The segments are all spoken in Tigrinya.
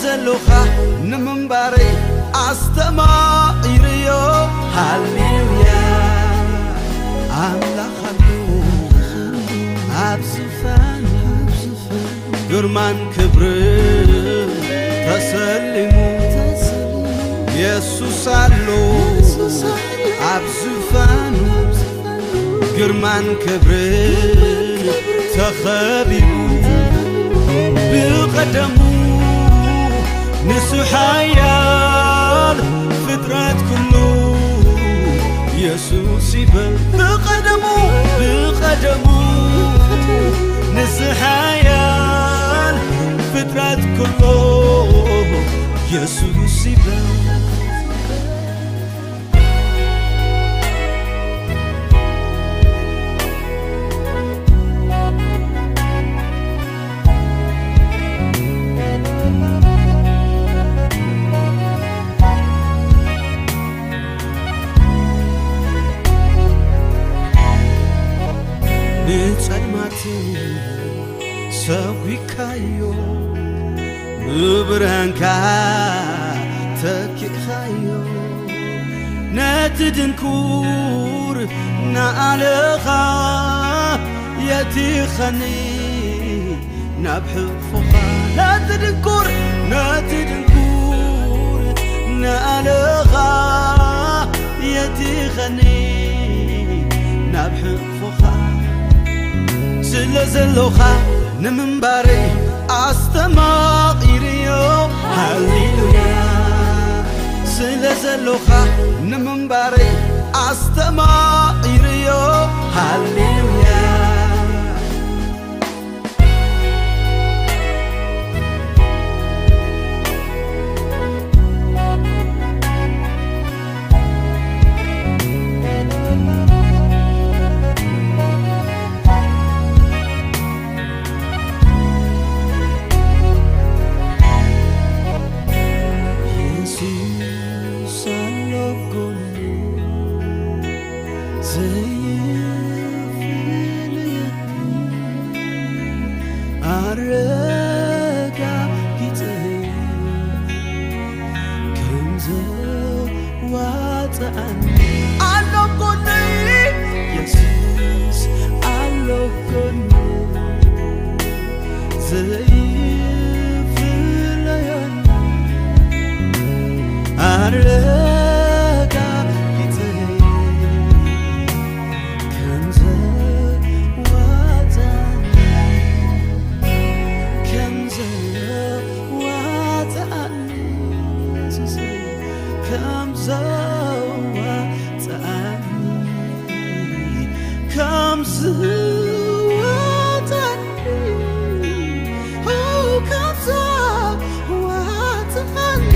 ዘሎኻ ንምንባረይ ኣስተማቒርዮ። ሃሌሉያ ኣምላኽ ኣሎ ኣብ ዝፋን ግርማን ክብርን ተሰሊሙ። የሱስ ኣሎ ኣብ ዝፋኑ ግርማን ክብርን ተኸቢቡ። ብቐደሙ ንሱ ሓያል ፍጥረት ኩሉ የሱስ ይበል። ብቐደሙ ብቐደሙ ንሱ ሓያል ፍጥረት ኩሉ የሱስ ይበል። ንጸልማት ሰጒግካዮ፣ ብብርሃንካ ተኪእኻዮ። ነቲ ድንኩር ንኣለኻ የቲኸኒ ናብ ሕቕፎኻ። ነቲ ድንኩር፣ ነቲ ድንኩር ንኣለኻ የቲኸኒ ናብ ሕቕፎኻ። ስለ ዘሎኻ ንምንባረይ ኣስተማቒርዮ። ሃሌሉያ ስለ ዘሎኻ ንምንባረይ ኣስተማቒርዮ። ሃሌሉያ የሱስ ኣሎ ጎኒ ዘይፍለየኒ ኣረጋጊጸዮ ከም ዘዋጽኣኒ ኣሎ ጎነይ የሱስ ኣሎ ጎነይ ዘይፍለየኒ ኣረጋጊጸዮ ከም ዘዋጽኣኒ ከም ዘዋጽኣኒ የሱሰይ ከም ዘዋጽኣኒ ከም ዝዋጽኣኒ፣ ኦ፣ ከም ዝዋጽኣኒ።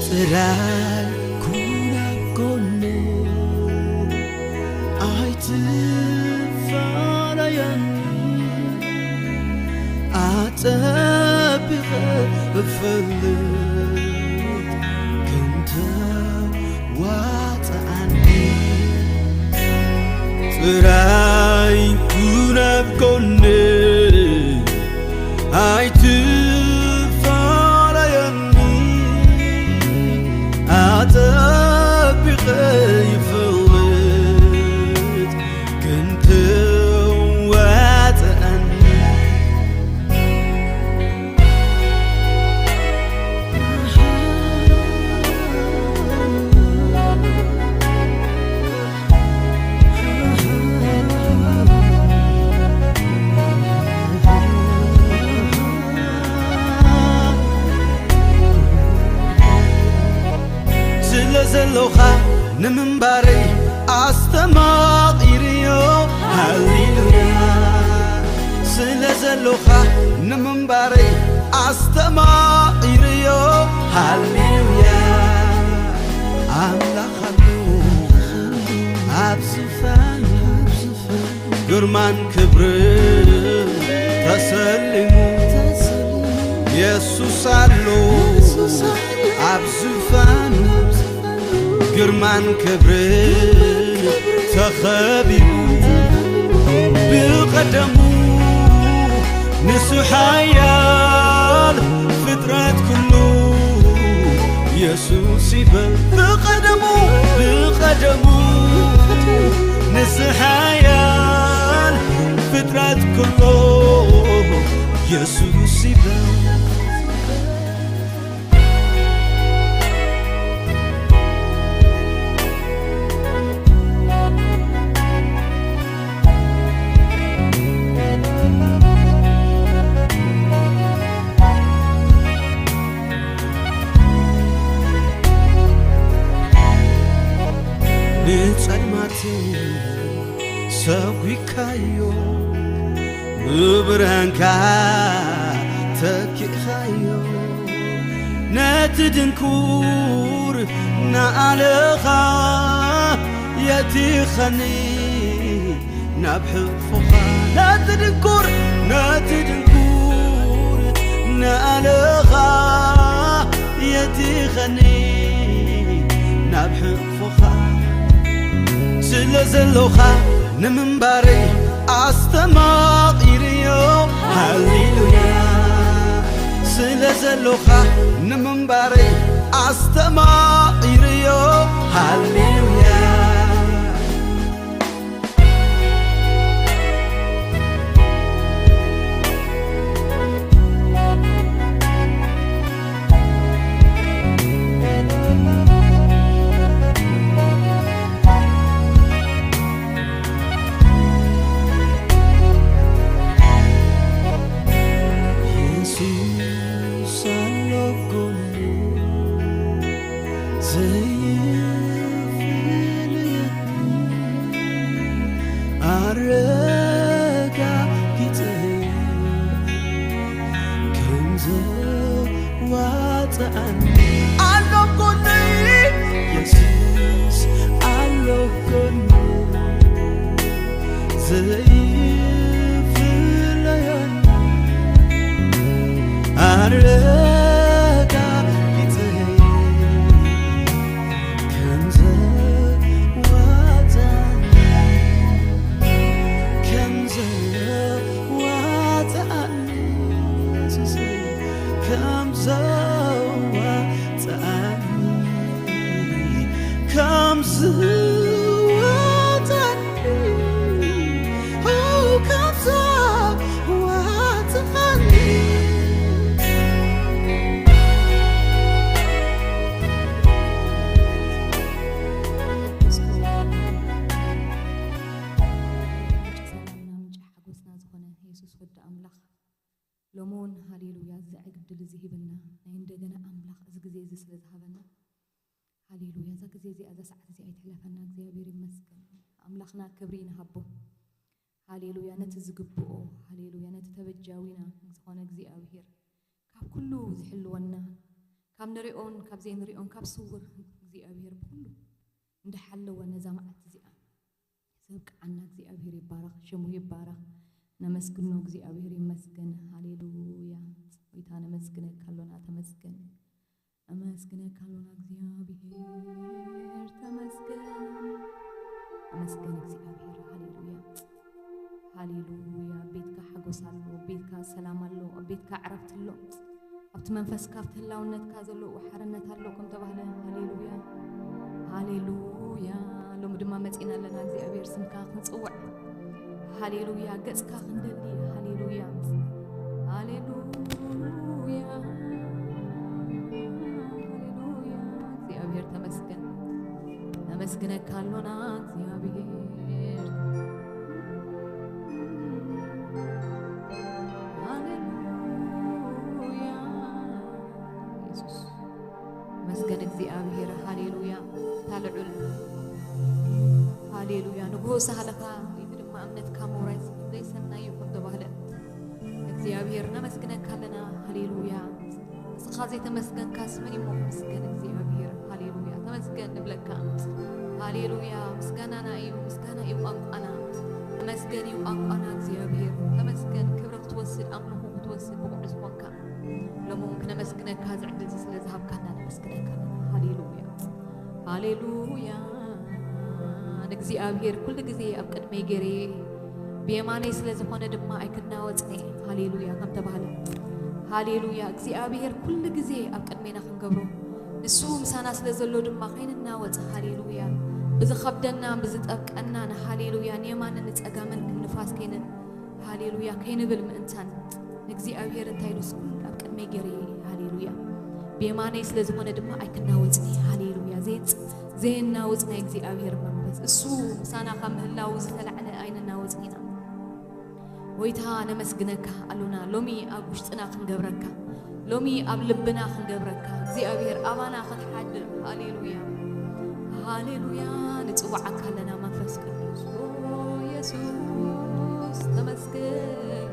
ጥራይ ኩን ኣብ ጎነይ ኣይትፋለየኒ፣ ኣጸቢቐ እፈልጥ ከም ተዋጽኣኒ። ጥራይ ኩን ኣብ ጎነይ ኣይትፋለየኒ፣ ኣጸቢቐ ይፈልጥ ከም ተዋጽኣኒ። ዘለኻ ንምንባረይ ኣስተማቒርዮ። ሃሌሉያ ኣምላኽ ኣሎ ኣብ ዝፋን ግርማን ክብርን ተሰሊሙ። የሱስ ኣሎ ኣብ ዝፋኑ ግርማን ክብርን ተኸቢቡ። ብቐደሙ ንሱ ሓያል ፍጥረት ኩሉ የሱስ ይበል። ብቐደሙ ብቐደሙ ንሱ ሓያል ፍጥረት ኩሉ የሱስ ይበል። ንጸልማት ሰጒግካዮ፣ ብብርሃንካ ተኪእኻዮ። ነቲ ድንኩር ንኣለኻ የቲኸኒ ናብ ሕቕፎኻ። ነቲ ድንኩር፣ ነቲ ድንኩር ንኣለኻ የቲኸኒ ናብ ሕቕፎኻ። ስለ ዘሎኻ ንምንባረይ ኣስተማቒርዮ። ሃሌሉያ ስለ ዘሎኻ ንምንባረይ ኣስተማቒርዮ። ሃሌሉያ የሱስ ኣሎ ጎነይ ዘይፍለየኒ ኣረጋጊጸይ ከም ዘዋጽኣኒ ኣሎ ጎነይ የሱስ ኣሎ ጎነይ ዘይፍለየኒ ኣረጋጊጸይ ከም ዘዋጽኣኒ ከም ዘዋጽኣኒ የሱሰይ ከም ዘዋጽኣኒ ከም ዝዋጽኣኒ ኦ፣ ከም ዝዋጽኣኒ። ሰላምና ምንጪ ሓጎስና ዝኾነ የሱስ ወዲ ኣምላኽ ሎሚ እውን ሃሌሉያ፣ እዚ ዕድል እዚ ሂብና፣ ናይ እንደገና ኣምላኽ እዚ ግዜ እዚ ስለ ዝሃበና፣ ሃሌሉያ፣ እዛ ግዜ እዚኣ፣ እዛ ሰዓት እዚኣ ኣይትሕለፈና። እግዚኣብሔር ይመስገን። ኣምላኽና ክብሪ ንሃቦ። ሃሌሉያ፣ ነቲ ዝግብኦ፣ ሃሌሉያ፣ ነቲ ተበጃዊና ዝኾነ እግዚኣብሔር፣ ካብ ኩሉ ዝሕልወና፣ ካብ ንሪኦን ካብ ዘይንሪኦን፣ ካብ ስውር እግዚኣብሔር ብኩሉ እንዳሓለወ ነዛ መዓልቲ እዚኣ ዘብቅዓና እግዚኣብሔር ይባረኽ፣ ሽሙ ይባረኽ። ነመስግኖ፣ እግዚኣብሔር ይመስገን። ሃሌሉያ። ጎይታ ነመስግነካ ኣሎና፣ ተመስገን። ነመስግነካ ኣሎና እግዚኣብሔር፣ ተመስገን። ተመስገን እግዚኣብሔር። ሃሌሉያ። ሃሌሉያ። ኣብ ቤትካ ሓጎስ ኣሎ፣ ኣብ ቤትካ ሰላም ኣሎ፣ ኣብ ቤትካ ዕረፍቲ ኣሎ። ኣብቲ መንፈስካ፣ ኣብቲ ህላውነትካ ዘሎ ሓርነት ኣሎ ከም ተባህለ። ሃሌሉያ፣ ሃሌሉያ። ሎሚ ድማ መጺና ኣለና እግዚኣብሔር ስምካ ክንጽውዕ። ሃሌሉያ፣ ገጽካ ክንደሊ። ሃሌሉያ፣ ሃሌሉያ፣ ሃሌሉያ። እግዚኣብሔር ተመስገን። ነመስግነካ ኣሎና እግዚኣብሔር። ሃሌሉያ። የሱስ መስገን እግዚኣብሔር። ሃሌሉያ። እታ ልዑል ሃሌሉያ። ንግሆ ሳህለኻ፣ ለይቲ ድማ እምነትካ ምውራይ ዘይሰናይ እዩ ከም ተባህለ፣ እግዚኣብሔር ነመስግነካ ኣለና። ሃሌሉያ። ንስኻ ዘይተመስገንካስ መን እሞ ክምስገን እግዚኣብሔር። ሃሌሉያ። ተመስገን ንብለካ። ሃሌሉያ። ምስጋናና እዩ፣ ምስጋና እዩ ቋንቋና። ተመስገን እዩ ቋንቋና እግዚኣብሔር። ተመስገን ክብሪ ክትወስድ ኣምልኾ ክትወስድ ብቑዕ ዝኾንካ። ሎሚ እውን ክነመስግነካ እዚ ዕድል እዚ ስለ ዝሃብካና ነመስግነካ ኣለና። ሃሌሉያ። ሃሌሉያ። ንእግዚኣብሔር ኩሉ ግዜ ኣብ ቅድመይ ገይረየ፣ ብየማነይ ስለ ዝኾነ ድማ ኣይክናወጽን እየ። ሃሌሉያ ከም ተባህለ። ሃሌሉያ። እግዚኣብሔር ኩሉ ግዜ ኣብ ቅድሜና ክንገብሮ፣ ንሱ ምሳና ስለ ዘሎ ድማ ከይንናወጽ። ሃሌሉያ። ብዝኸብደናን ብዝጠብቀናን፣ ሃሌሉያ፣ ንየማንን ንጸጋምን ከም ንፋስ ከይነ-፣ ሃሌሉያ፣ ከይንብል ምእንታን ንእግዚኣብሔር እንታይ ኢሉስ ኩሉ ኣብ ቅድመይ ገይረየ። ሃሌሉያ። ብየማነይ ስለ ዝኾነ ድማ ኣይክናወጽን እየ። ሃሌሉያ። ዘይጽ-፣ ዘየናውጽ ናይ እግዚኣብሔር መንፈስ እሱ ምሳና ካብ ምህላው ዝተላዕለ ኣይንናወጽን ኢና። ጎይታ ነመስግነካ ኣሎና። ሎሚ ኣብ ውሽጥና ክንገብረካ፣ ሎሚ ኣብ ልብና ክንገብረካ፣ እግዚኣብሔር ኣባና ክትሓድር። ሃሌሉያ። ሃሌሉያ። ንጽውዓካ ኣለና መንፈስ ቅዱስ። ኦ የሱስ ተመስገን።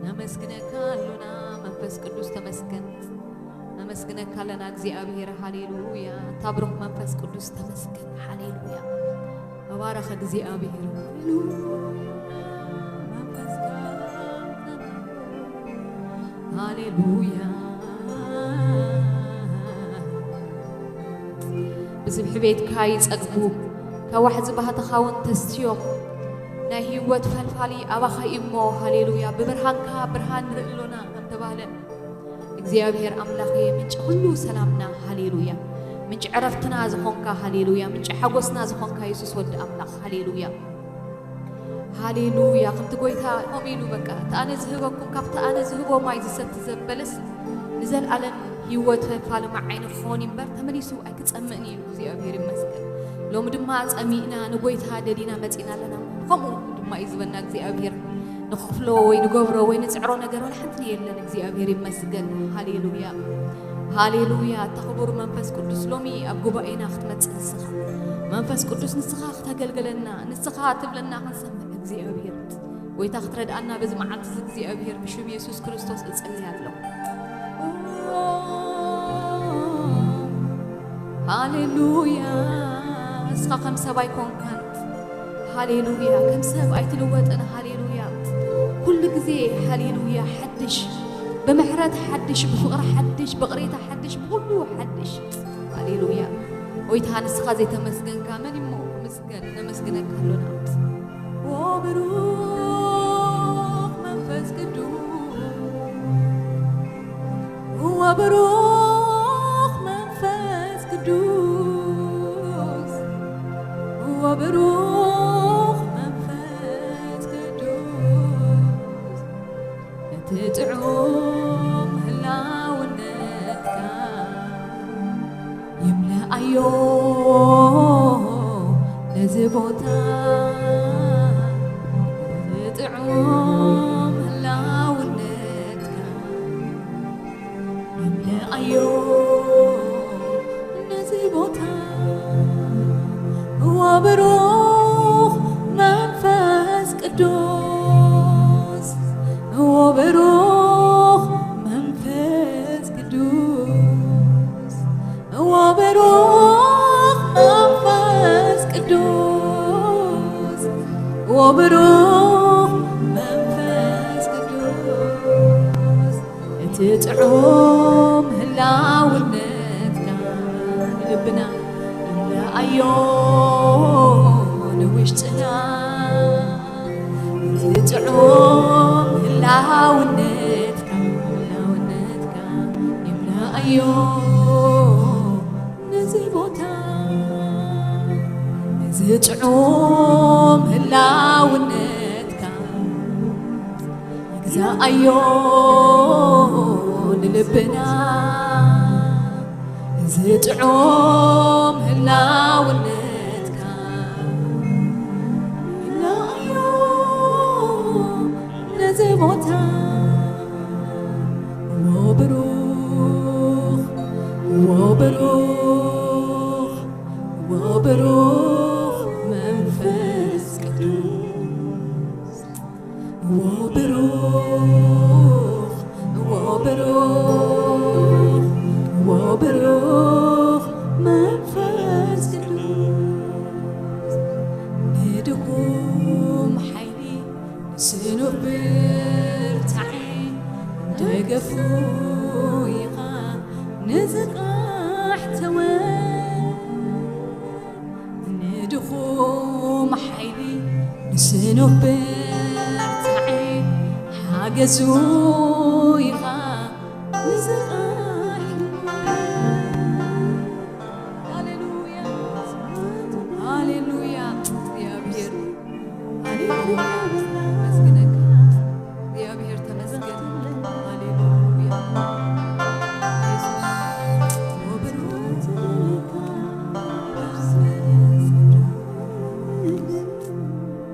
ነመስግነካ ኣሎና መንፈስ ቅዱስ ተመስገን። ነመስግነካ ኣለና እግዚኣብሔር። ሃሌሉያ። እታ ብሩኽ መንፈስ ቅዱስ ተመስገን። ሃሌሉያ። ተባረኸ እግዚኣብሔር። ሃሌሉያ። መንፈስ ቅዱስ ሃሌሉያ። ብዝብሒ ቤትካ ይጸግቡ፣ ካብ ዋሕዚ ባህትኻ እውን ተስትዮም። ናይ ህይወት ፈልፋሊ ኣባኻ እዩ እሞ፣ ሃሌሉያ። ብብርሃንካ ብርሃን ንርኢ ኣሎና ከም ተባህለ፣ እግዚኣብሔር ኣምላኸ ምንጪ ኩሉ ሰላምና፣ ሃሌሉያ። ምንጪ ዕረፍትና ዝኾንካ፣ ሃሌሉያ። ምንጪ ሓጎስና ዝኾንካ የሱስ ወዲ ኣምላኽ፣ ሃሌሉያ። ሃሌሉያ። ከምቲ ጎይታ ከምኡ ኢሉ፣ በቃ፣ እቲ ኣነ ዝህበኩም፣ ካብቲ ኣነ ዝህቦ ማይ ዝሰቲ ዘበለስ ንዘለኣለም ህይወት ፈልፋሊ ማይ ዓይኒ ክኸውን እዩ እምበር ተመሊሱ ኣይክጸምእን እዩ። እግዚኣብሔር ይመስገን። ሎሚ ድማ ጸሚእና ንጎይታ ደሊና መጺና ኣለና። ከምኡ ድማ እዩ ዝበና እግዚኣብሔር። ንኸፍሎ ወይ ንገብሮ ወይ ንጽዕሮ ነገር ወላ ሓንቲ የለን። እግዚኣብሔር ይመስገን። ሃሌሉያ። ሃሌሉያ። እታ ክቡር መንፈስ ቅዱስ ሎሚ ኣብ ጉባኤና ክትመጽእ ንስኻ። መንፈስ ቅዱስ ንስኻ ክተገልግለና፣ ንስኻ ትብለና ክንሰምዕ እግዚኣብሔር። ጎይታ ክትረድኣና በዚ መዓልቲ እዚ እግዚኣብሔር ብሽም የሱስ ክርስቶስ እጽሊ ኣለኹ። ሃሌሉያ። እስኻ ከም ሰብ ኣይኮንካን። ሃሌሉያ። ከም ሰብ ኣይትልወጥን። ሃሌሉያ። ኩሉ ግዜ ሃሌሉያ ሓድሽ፣ ብምሕረት ሓድሽ፣ ብፍቕሪ ሓድሽ፣ ብቕሬታ ሓድሽ፣ ብኹሉ ሓድሽ። ሃሌሉያ። ጎይታ ንስኻ ዘይተመስገንካ መን እሞ ክምስገን? ነመስግነካ ኣሎና። ኦ ብሩኽ መንፈስ ቅዱስ፣ ኦ ብሩኽ መንፈስ ቅዱስ፣ ኦ ብሩኽ መንፈስ ቅዱስ፣ እቲ ጥዑም ህላውነትካ ይምልኣዮ ነዚ ቦታ፣ እዚ ጥዑም ህላውነትካ ይምልኣዮ ነዚ ቦታ። እወ ብሩኽ መንፈስ ቅዱስ፣ እወ ብሩኽ መንፈስ ቅዱስ፣ እወ ብሩኽ መንፈስ ቅዱስ፣ እወ ብሩኽ መንፈስ ቅዱስ፣ እቲ ጥዑም ህላውነትካ ንልብና ይምልኣዮ ንውሽጥና። እቲ ጥዑም ህላውነትካ፣ ህላውነትካ ይምልኣዮ ነዚ ቦታ። እዚ ጥዑም ህላውነትካ ግዛኣዮ ንልብና። እዚ ጥዑም ህላውነትካ ይምልኣዮ ነዚ ቦታ። እወ ብሩኽ፣ እወ ብሩኽ፣ እወ ብሩኽ መንፈስ ቅዱስ። ወብሩኽ ወብሩኽ ወብሩኽ መንፈስ ቅዱስ፣ ንድኹም ሓይሊ፣ ንስኑፍ ብርታዐ፣ ደገፉ ኢኻ ንዝቃሕተወ። ንድኹም ሓይሊ፣ ንስኑፍ ብርታዐ፣ ሓገዙ ኢኻ ንዝቃሕተወ። ሃሌሉያ፣ ሃሌሉያ፣ እግዚኣብሔር፣ ሃሌሉያ፣ ነመስግነካ። እግዚኣብሔር ተመስገን። ሃሌሉያ። የሱስ።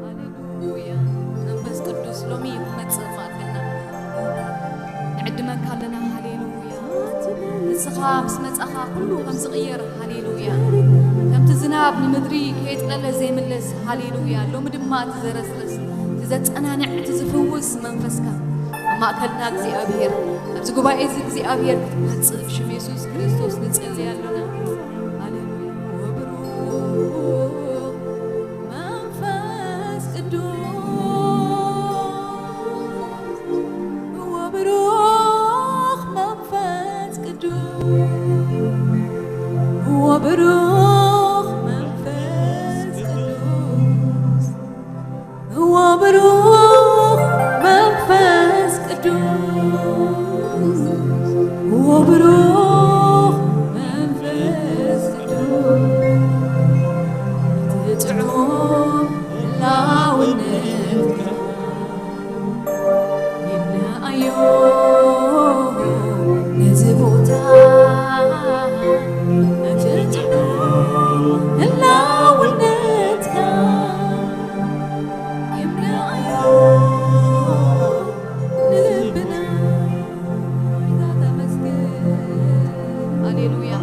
ሃሌሉያ። መንፈስ ቅዱስ ሎሚ ክመጽእ ማእከልና ንዕድመካ ኣለና። ሃሌሉያ። ንስኻ ምስ መጻኻ ኩሉ ከም ዝቕየር፣ ሃሌሉያ። ከምቲ ዝናብ ንምድሪ ከየጥለለ ዘይምለስ፣ ሃሌሉያ። ሎሚ ድማ እቲ ዘረስርስ፣ እቲ ዘጸናንዕ፣ እቲ ዝፍውስ መንፈስካ ኣብ ማእከልና እግዚኣብሔር፣ ኣብዚ ጉባኤ እዚ እግዚኣብሔር ክትመጽእ ብሽም የሱስ ክርስቶስ ንጸሊ ኣለና። ሃሌሉያ። ወብሩኽ መንፈስ ቅዱስ፣ ወብሩኽ መንፈስ ቅዱስ፣ ወብሩኽ መንፈስ ቅዱስ፣ ወብሩኽ መንፈስ ቅዱስ፣ ወብሩኽ መንፈስ ቅዱስ፣ እቲ ጥዑም ህላውነትካ ይብልኣዮ ነዚ ቦታ፣ ነቲ ጥዑም ህላውነትካ ይብልኣዮ ንልብና። ተመስገን። ሃሌሉያ፣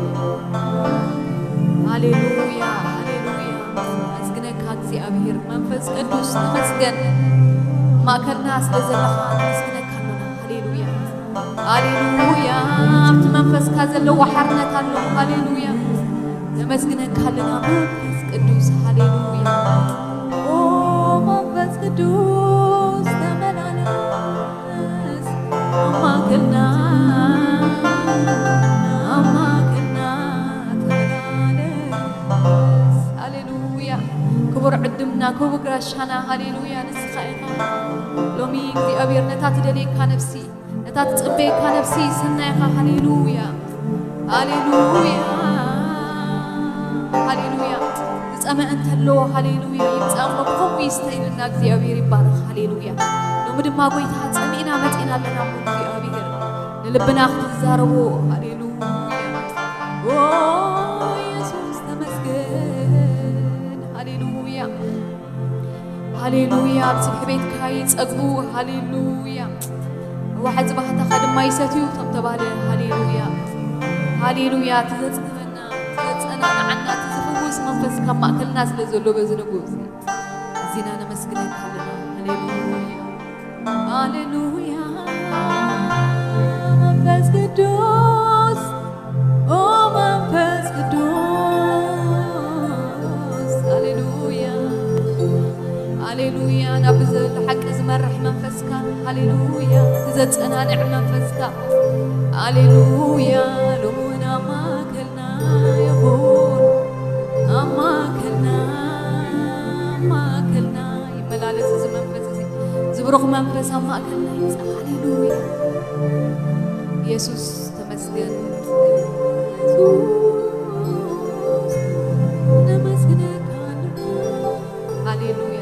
ሃሌሉያ፣ ሃሌሉያ። ነመስግነካ እግዚኣብሔር መንፈስ ቅዱስ ተመስገን። ማእከልና ስለ ዘለኻ ነመስግነካ ኣለና። ሃሌሉያ፣ ሃሌሉያ። ኣብቲ መንፈስካ ዘለዎ ሓርነት ኣሎ። ሃሌሉያ። ነመስግነካ ኣለና መንፈስ ቅዱስ። ሃሌሉያ። ኦ መንፈስ ቅዱስ ተመላለስ ኣብ ማእከልና፣ ኣብ ማእከልና ተመላለስ። ሃሌሉያ። ክቡር ዕድምና፣ ክቡር ጋሻና፣ ሃሌሉያ፣ ንስኻ ኢኻ። ሎሚ እግዚኣብሔር ነታ ትደልየካ ነፍሲ፣ ነታ ትጽበየካ ነፍሲ ሰናይኻ። ሃሌሉያ፣ ሃሌሉያ፣ ሃሌሉያ። ዝጸመአ እንተሎ፣ ሃሌሉያ፣ ይምጻእ እሞ ብኸምኡ ይስተ ኢልና እግዚኣብሔር ይባረኽ። ሃሌሉያ። ሎሚ ድማ ጎይታ ጸሚእና መጺእና ኣለና እሞ እግዚኣብሔር ንልብና ክትዛረቦ። ሃሌሉያ። ኦ የሱስ ተመስገን። ሃሌሉያ። ሃሌሉያ። ኣብ ጽብሒ ቤትካ ይጸግቡ። ሃሌሉያ። ዋሕዚ ባህታኻ ድማ ይሰትዩ ከም ተባለ። ሃሌሉያ። ሃሌሉያ። እቲ ዘጽግበና፣ እቲ ዘጸናንዓና፣ እቲ ዝፍውስ መንፈስ ካብ ማእከልና ስለ ዘሎ በዚ ንጉስ እዚና ነመስግነካ ኣለና። ሃሌሉያ። ሃሌሉያ። መንፈስ ቅዱስ፣ ኦ መንፈስ ቅዱስ፣ ሃሌሉያ፣ ሃሌሉያ። ናብ ዘሎ ሓቂ ዝመርሕ መንፈስካ፣ ሃሌሉያ። ዘጸናንዕ መንፈስካ፣ ሃሌሉያ። ሎሚ እውን ኣብ ማእከልና ይኹን፣ ኣብ ማእከልና፣ ኣብ ማእከልና ይመላለስ እዚ መንፈስ እዚ። ዝብሩኽ መንፈስ ኣብ ማእከልና ይምጻእ። ሃሌሉያ። የሱስ ተመስገን። የሱስ ነመስግነካ ኣለና። ሃሌሉያ፣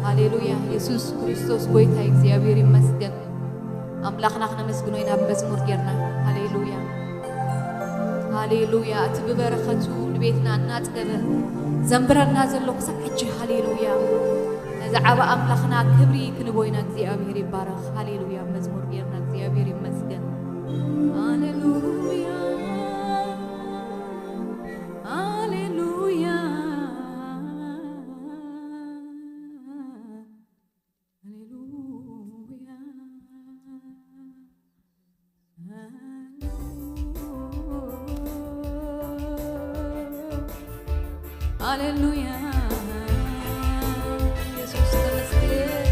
ሃሌሉያ። የሱስ ክርስቶስ ጎይታ እግዚኣብሔር ይመስገን። ኣምላኽና ክነመስግኖ ኢና ብመዝሙር ጌርና። ሃሌሉያ፣ ሃሌሉያ። እቲ ብበረኸቱ ንቤትና እናጽገበ ዘንብረና ዘሎ ክሳዕ ሕጂ፣ ሃሌሉያ። ነዚ ዓቢ ኣምላኽና ክብሪ ክንቦ ኢና። እግዚኣብሔር ይባረኽ። ሃሌሉያ። መዝሙር ጌርና። እግዚኣብሔር ይመስገን። ሃሌሉያ፣ ሃሌሉያ፣ ሃሌሉያ። ሃሌሉያ ኢየሱስ ተመስገን።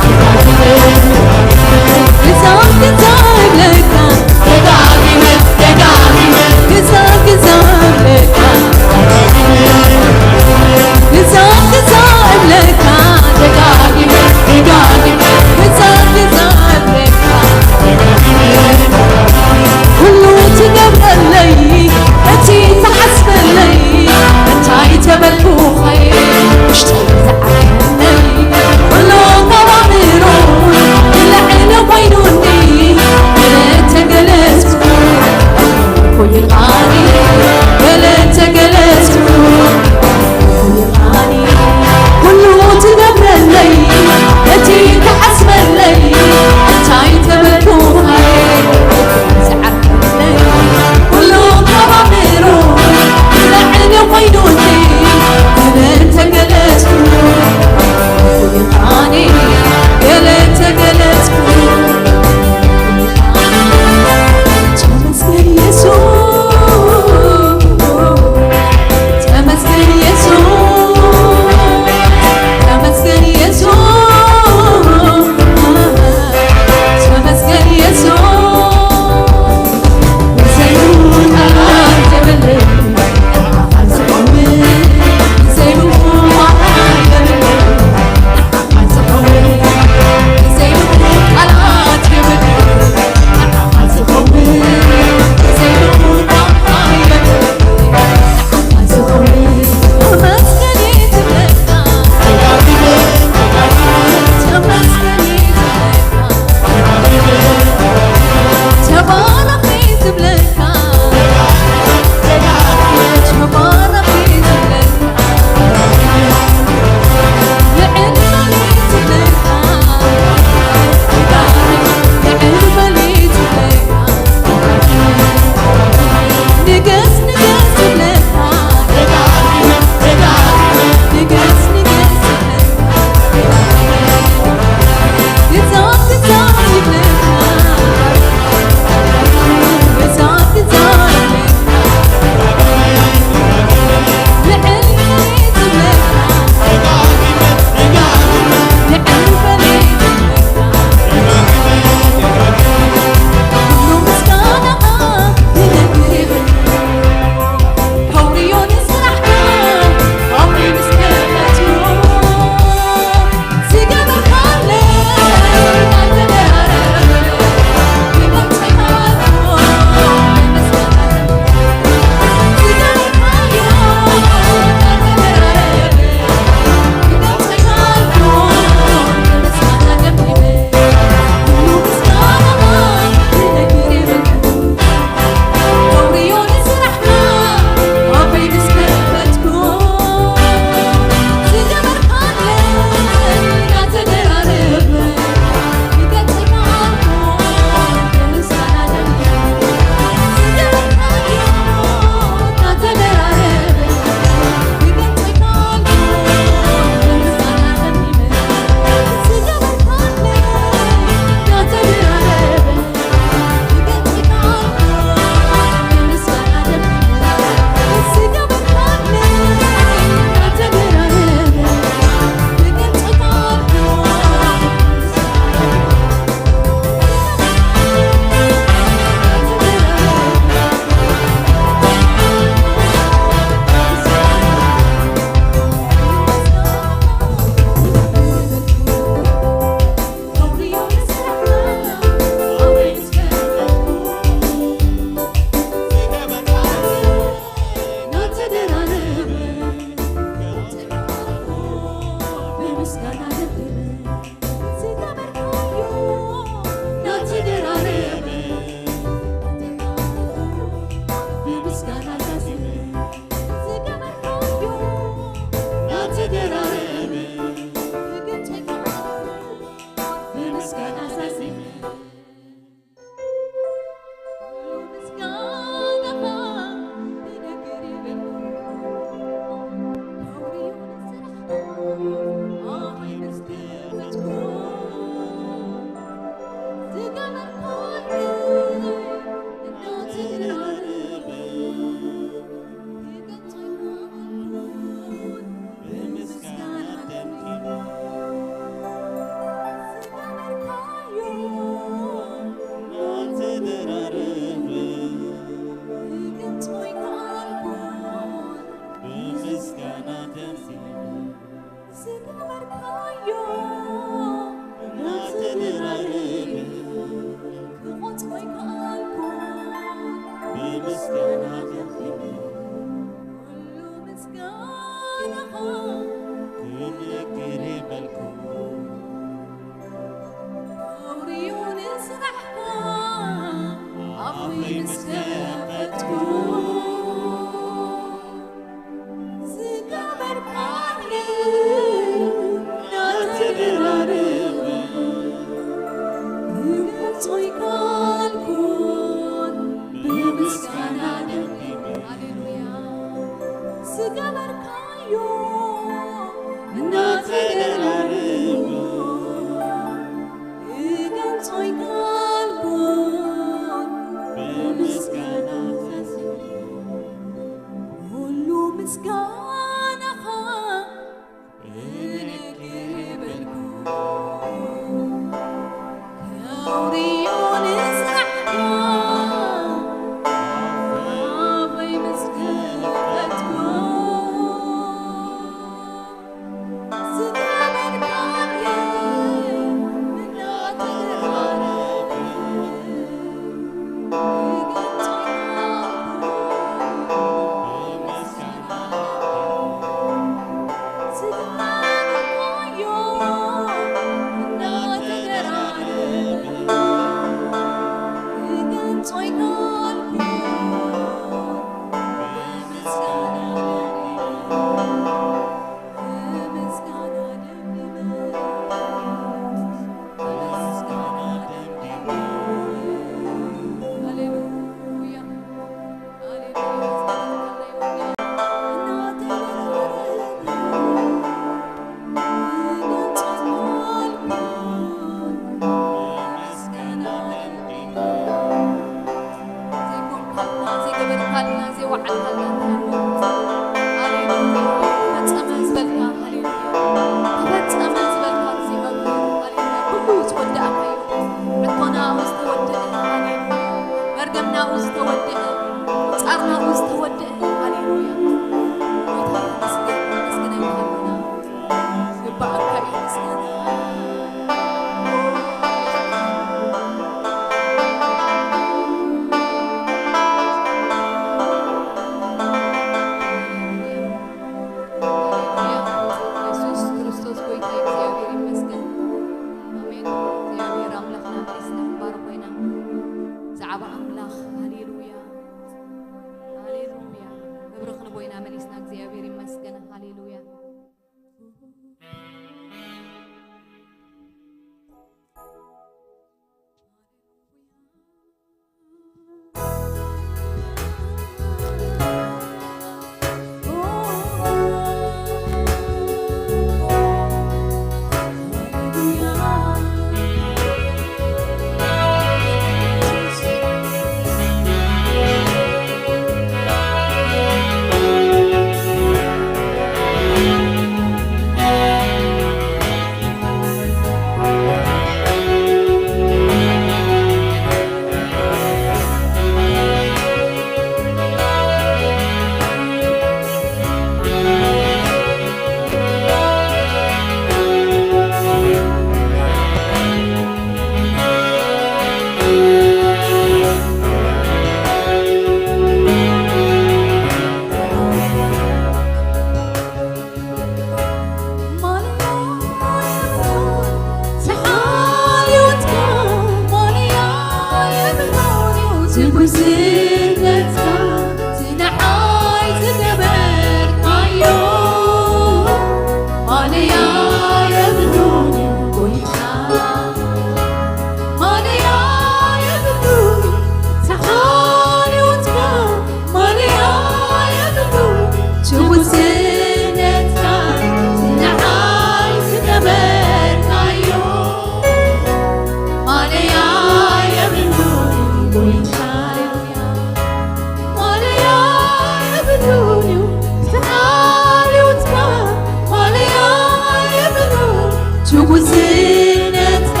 ትጉዝነትካ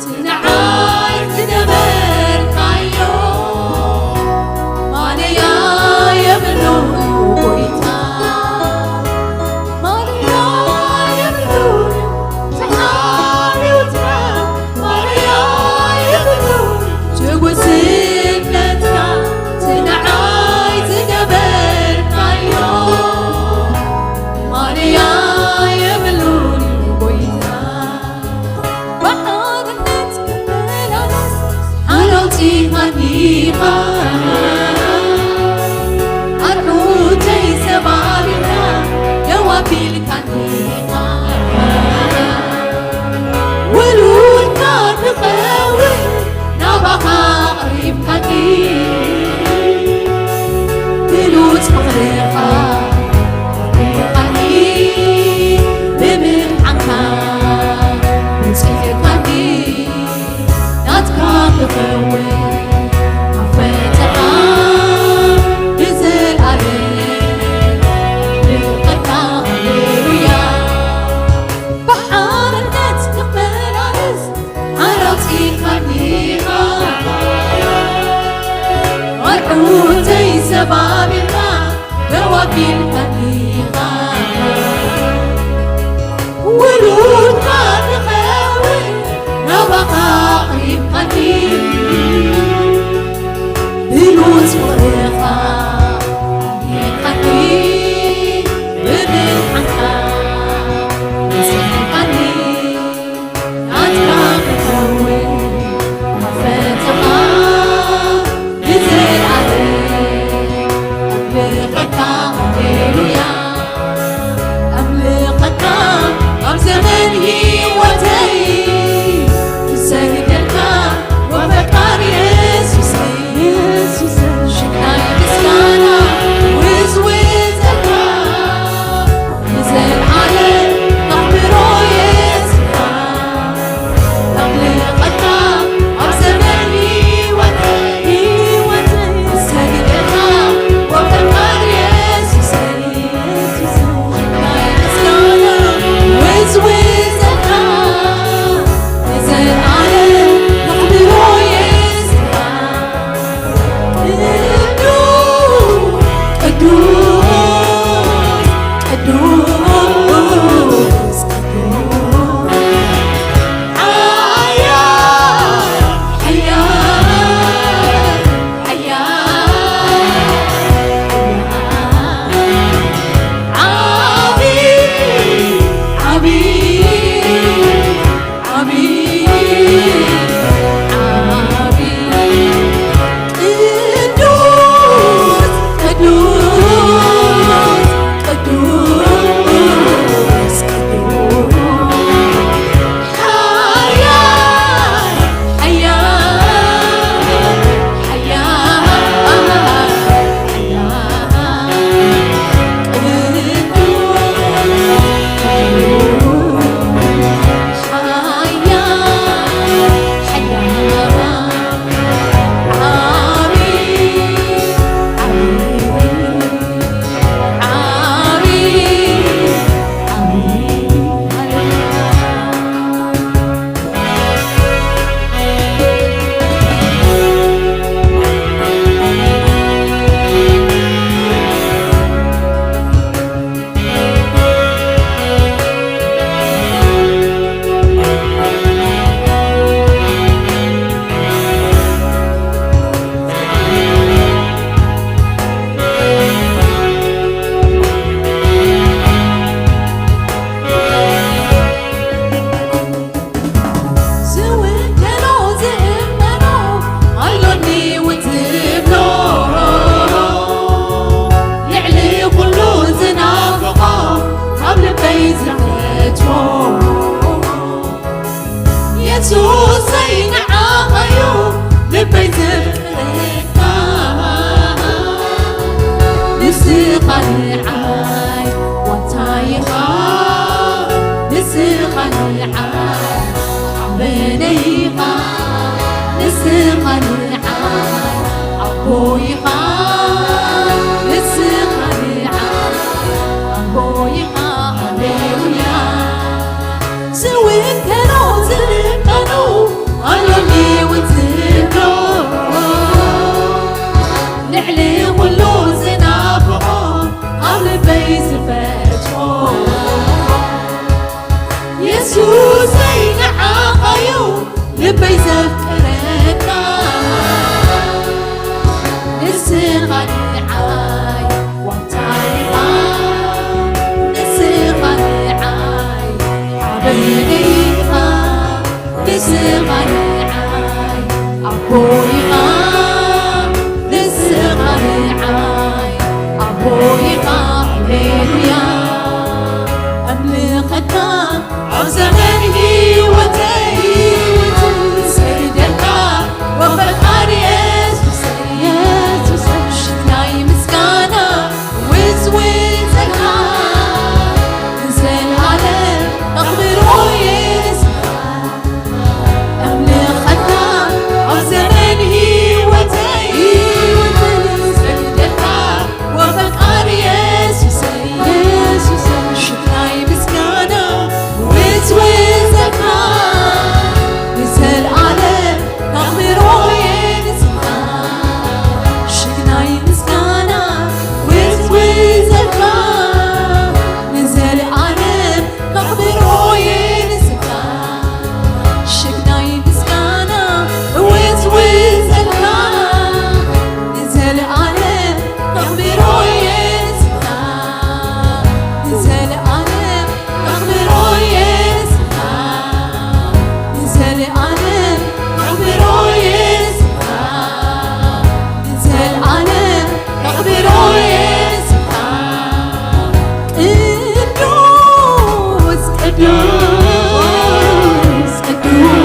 ትንዓይ ዝገበርካዮ ማለያ የብሉን ጎይታ። ማለያ የብሉን ተሓቢኡትና ማለያ የብሉን ትጉዝነትካ ትንዓይ ዝገበርካዮ ማለያ የብሉን ጎይታ። ብሓርነት ክመላለስ ሓላውፂኻኒኻ ኣርዑተይ ሰባቢልካ ደው ኣቢልካኒኻ ውሉድካ ክኸውን ናባኻ ኣቕሪብካኒ ብሉጽ ፍቕርኻ ኣፍሪኻኒ ብምድሓንካ ንጽህካኒ ናትካ ክኸውን ኣፈተኻ ንዘልኣለም ንፍቕርካ ሃሌሉያ ብሓርነት ክመላለስ ሓራጺኻኒኻ ኣርዑተይ ሰባቢልካ ደው ኣቢልካኒኻ ውሉድካ ክኸውን ናባኻ ኣቕሪብካኒ ብሉጽ ፍቕርኻ ኣፍሪኻኒ ብምድሓንካ ንጽህካኒ ናትካ ክኸውን ኣፈተኻ ንዘለኣለም ኣምልኸካ ሃሌሉያ ኣምልኸካ ኣብ ዘመን ህይወተይ ክሰግደልካ ወፈቃር የሱሰይ የሱሰይ ሽግናይ ምስጋና ውዝውዘልካ ንዘለዓለም ኣኽብሮ የስኻ ኣምልኸካ ኣብ ዘመን ህይወተይ ህይወተይ ሰግደልካ ወፈቃር የሱሰይ የሱሰይ ናይ ምስጋና ውዝውዘልካ ንዘለዓለም ኣኽብሮ የስኻ ዝውከሎ ዝእመኖ ኣሎኒ እውን ዝብሎ ልዕሊ ኩሉ ዝናፍቆ ካብ ልበይ ዝፈትዎ የሱሰይ ንዓኻዩ ልበይ ዘፍቅረካ ንስኻ ንዓይ ዋንታይኻ ንስኻ ንዓይ ሓበነይኻ ንስኻ ንዓይ ኣቦይኻ ንስኻ ንዓይ ኣቦይኻ ሃሌሉያ ውከኖ ዝልቀኖ ኣሎኒ ውትሮ ልዕሊ ኩሉ ዝናፍቖ ኣብ ልበይ ዝፈትሖ የሱሰይ ንዓኻዩ ልበይ ዘፍቅረካ ንስኻ ንዓይ ዋንታይኻ ንስኻ ንዓይ ሓበነይኻ ንስኻ ንዓይ ኣቦይኻ ንስኻ ንዓይ ኣቦይኻ ሃሌሉያ ኣምልኸካ ኣብ ዘመን ህይወተይ ሰግደልካ ወፈቃር የሱሰይ የሱሰይ ሽናይ ምስጋና ውዝውዘልካ ንዘለዓለም ኣኽብሮ የስኻ ኣምልኸካ ኣብ ዘመን ህይወተይ ሰግደልካ ወፈቃር የሱሰይ የሱሰይ ሽናይ ምስጋና ውዝውዘልካ ንዘለዓለም ኣኽብሮ የንስኻ ሽግናይ ምስጋና ውዝውዘልካ ንዘለዓለም ኣኽብሮ የንስኻ ሽግናይ ምስጋና ውዝውዘልካ ንዘለዓለም ኣኽብሮ የንስኻ ንዘለዓለም ኣኽብሮ የንስኻ ንዘለዓለም ኣኽብሮ የንስኻ ንዘለዓለም ኣኽብሮ የንስኻ ቅዱስ ቅዱስ ቅዱስ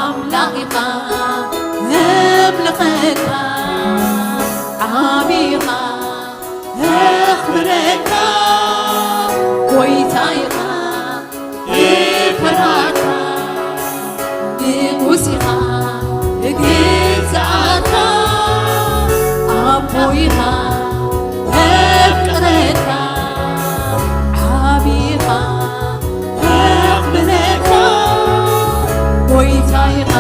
ኣምላኽ ኢኻ፣ ነምልኸካ፣ ዓቢ ኢኻ፣ ነኽብረካ፣ ጎይታ ኢኻ፣ ንፈርሃካ፣ ንጉስ ኢኻ፣ ንግዛኣካ፣ ኣቦ ኢኻ፣ ነፍቅረካ፣ ዓቢ ኢኻ፣ ነኽብረካ፣ ጎይታ ኢኻ፣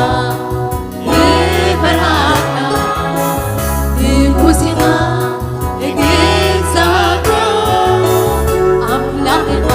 ንፈርሃካ፣ ንጉስ ኢኻ፣ ንግዛእካ፣ ኣምላኽ ኢኻ፣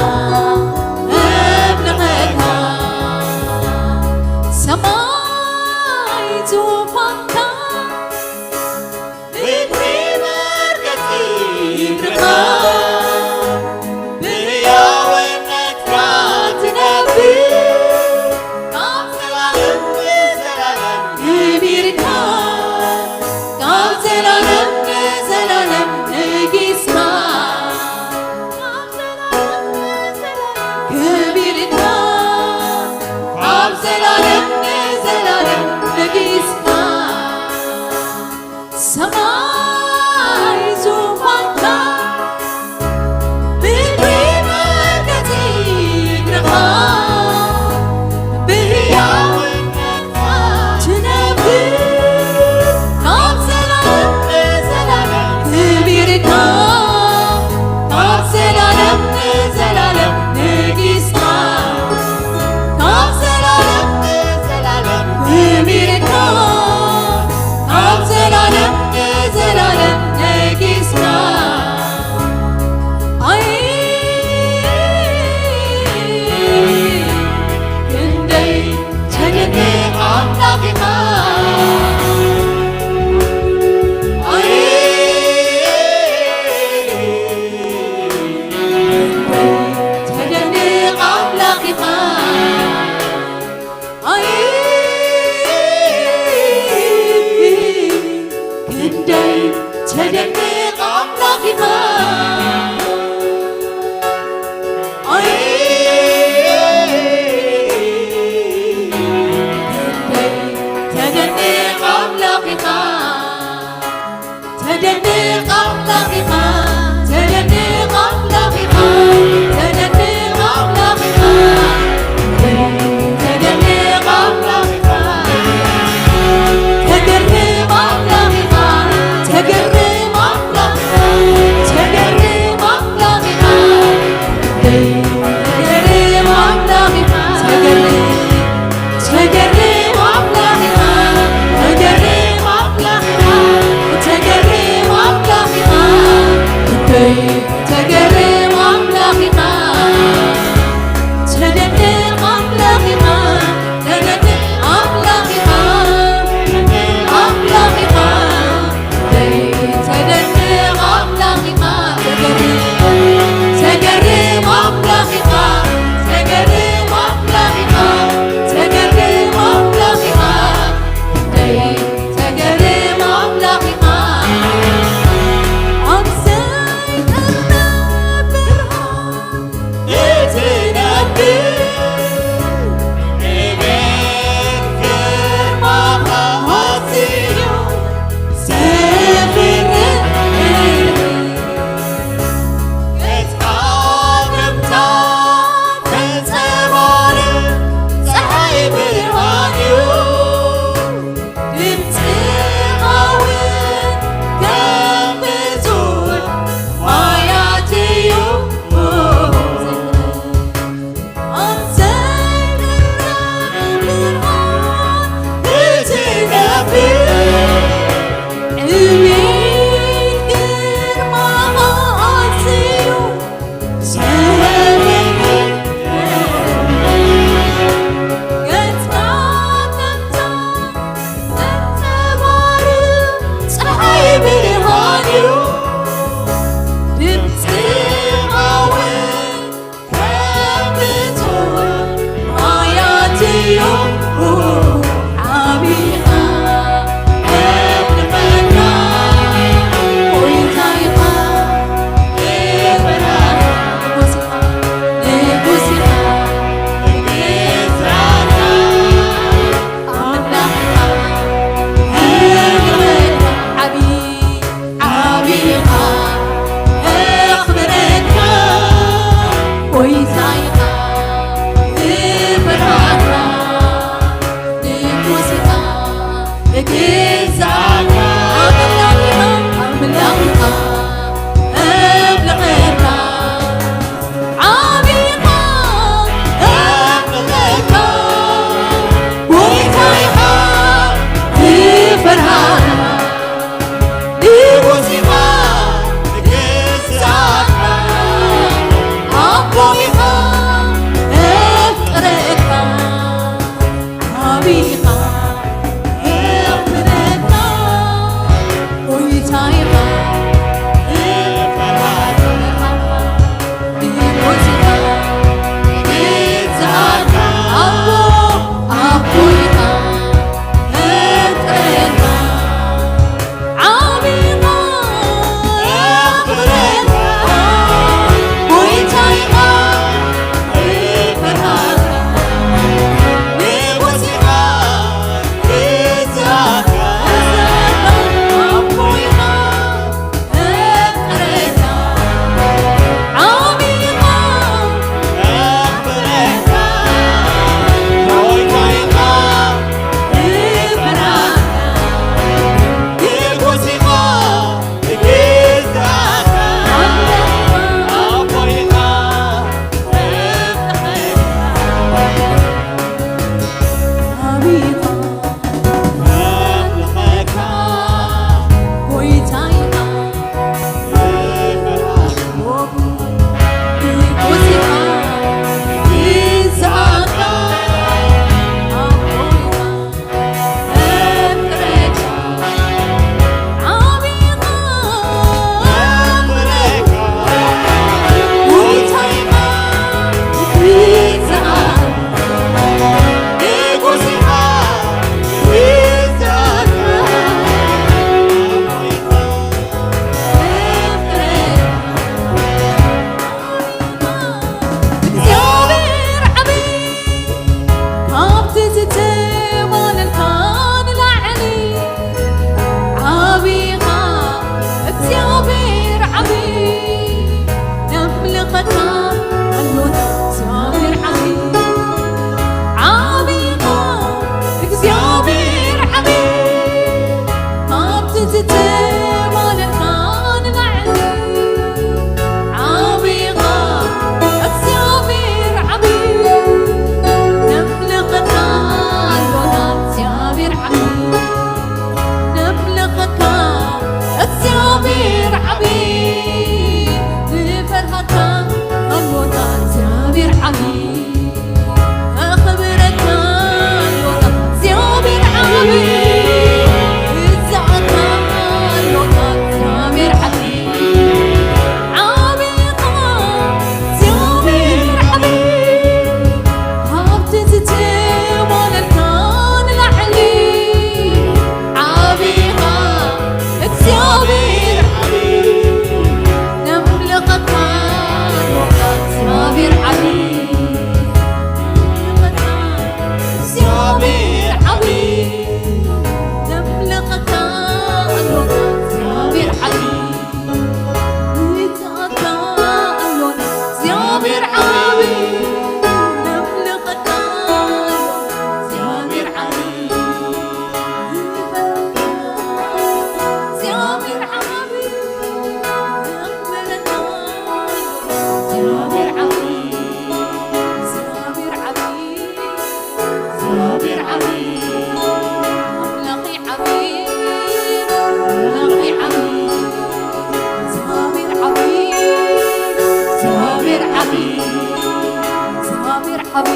እግዚኣብሔር ዓቢ፣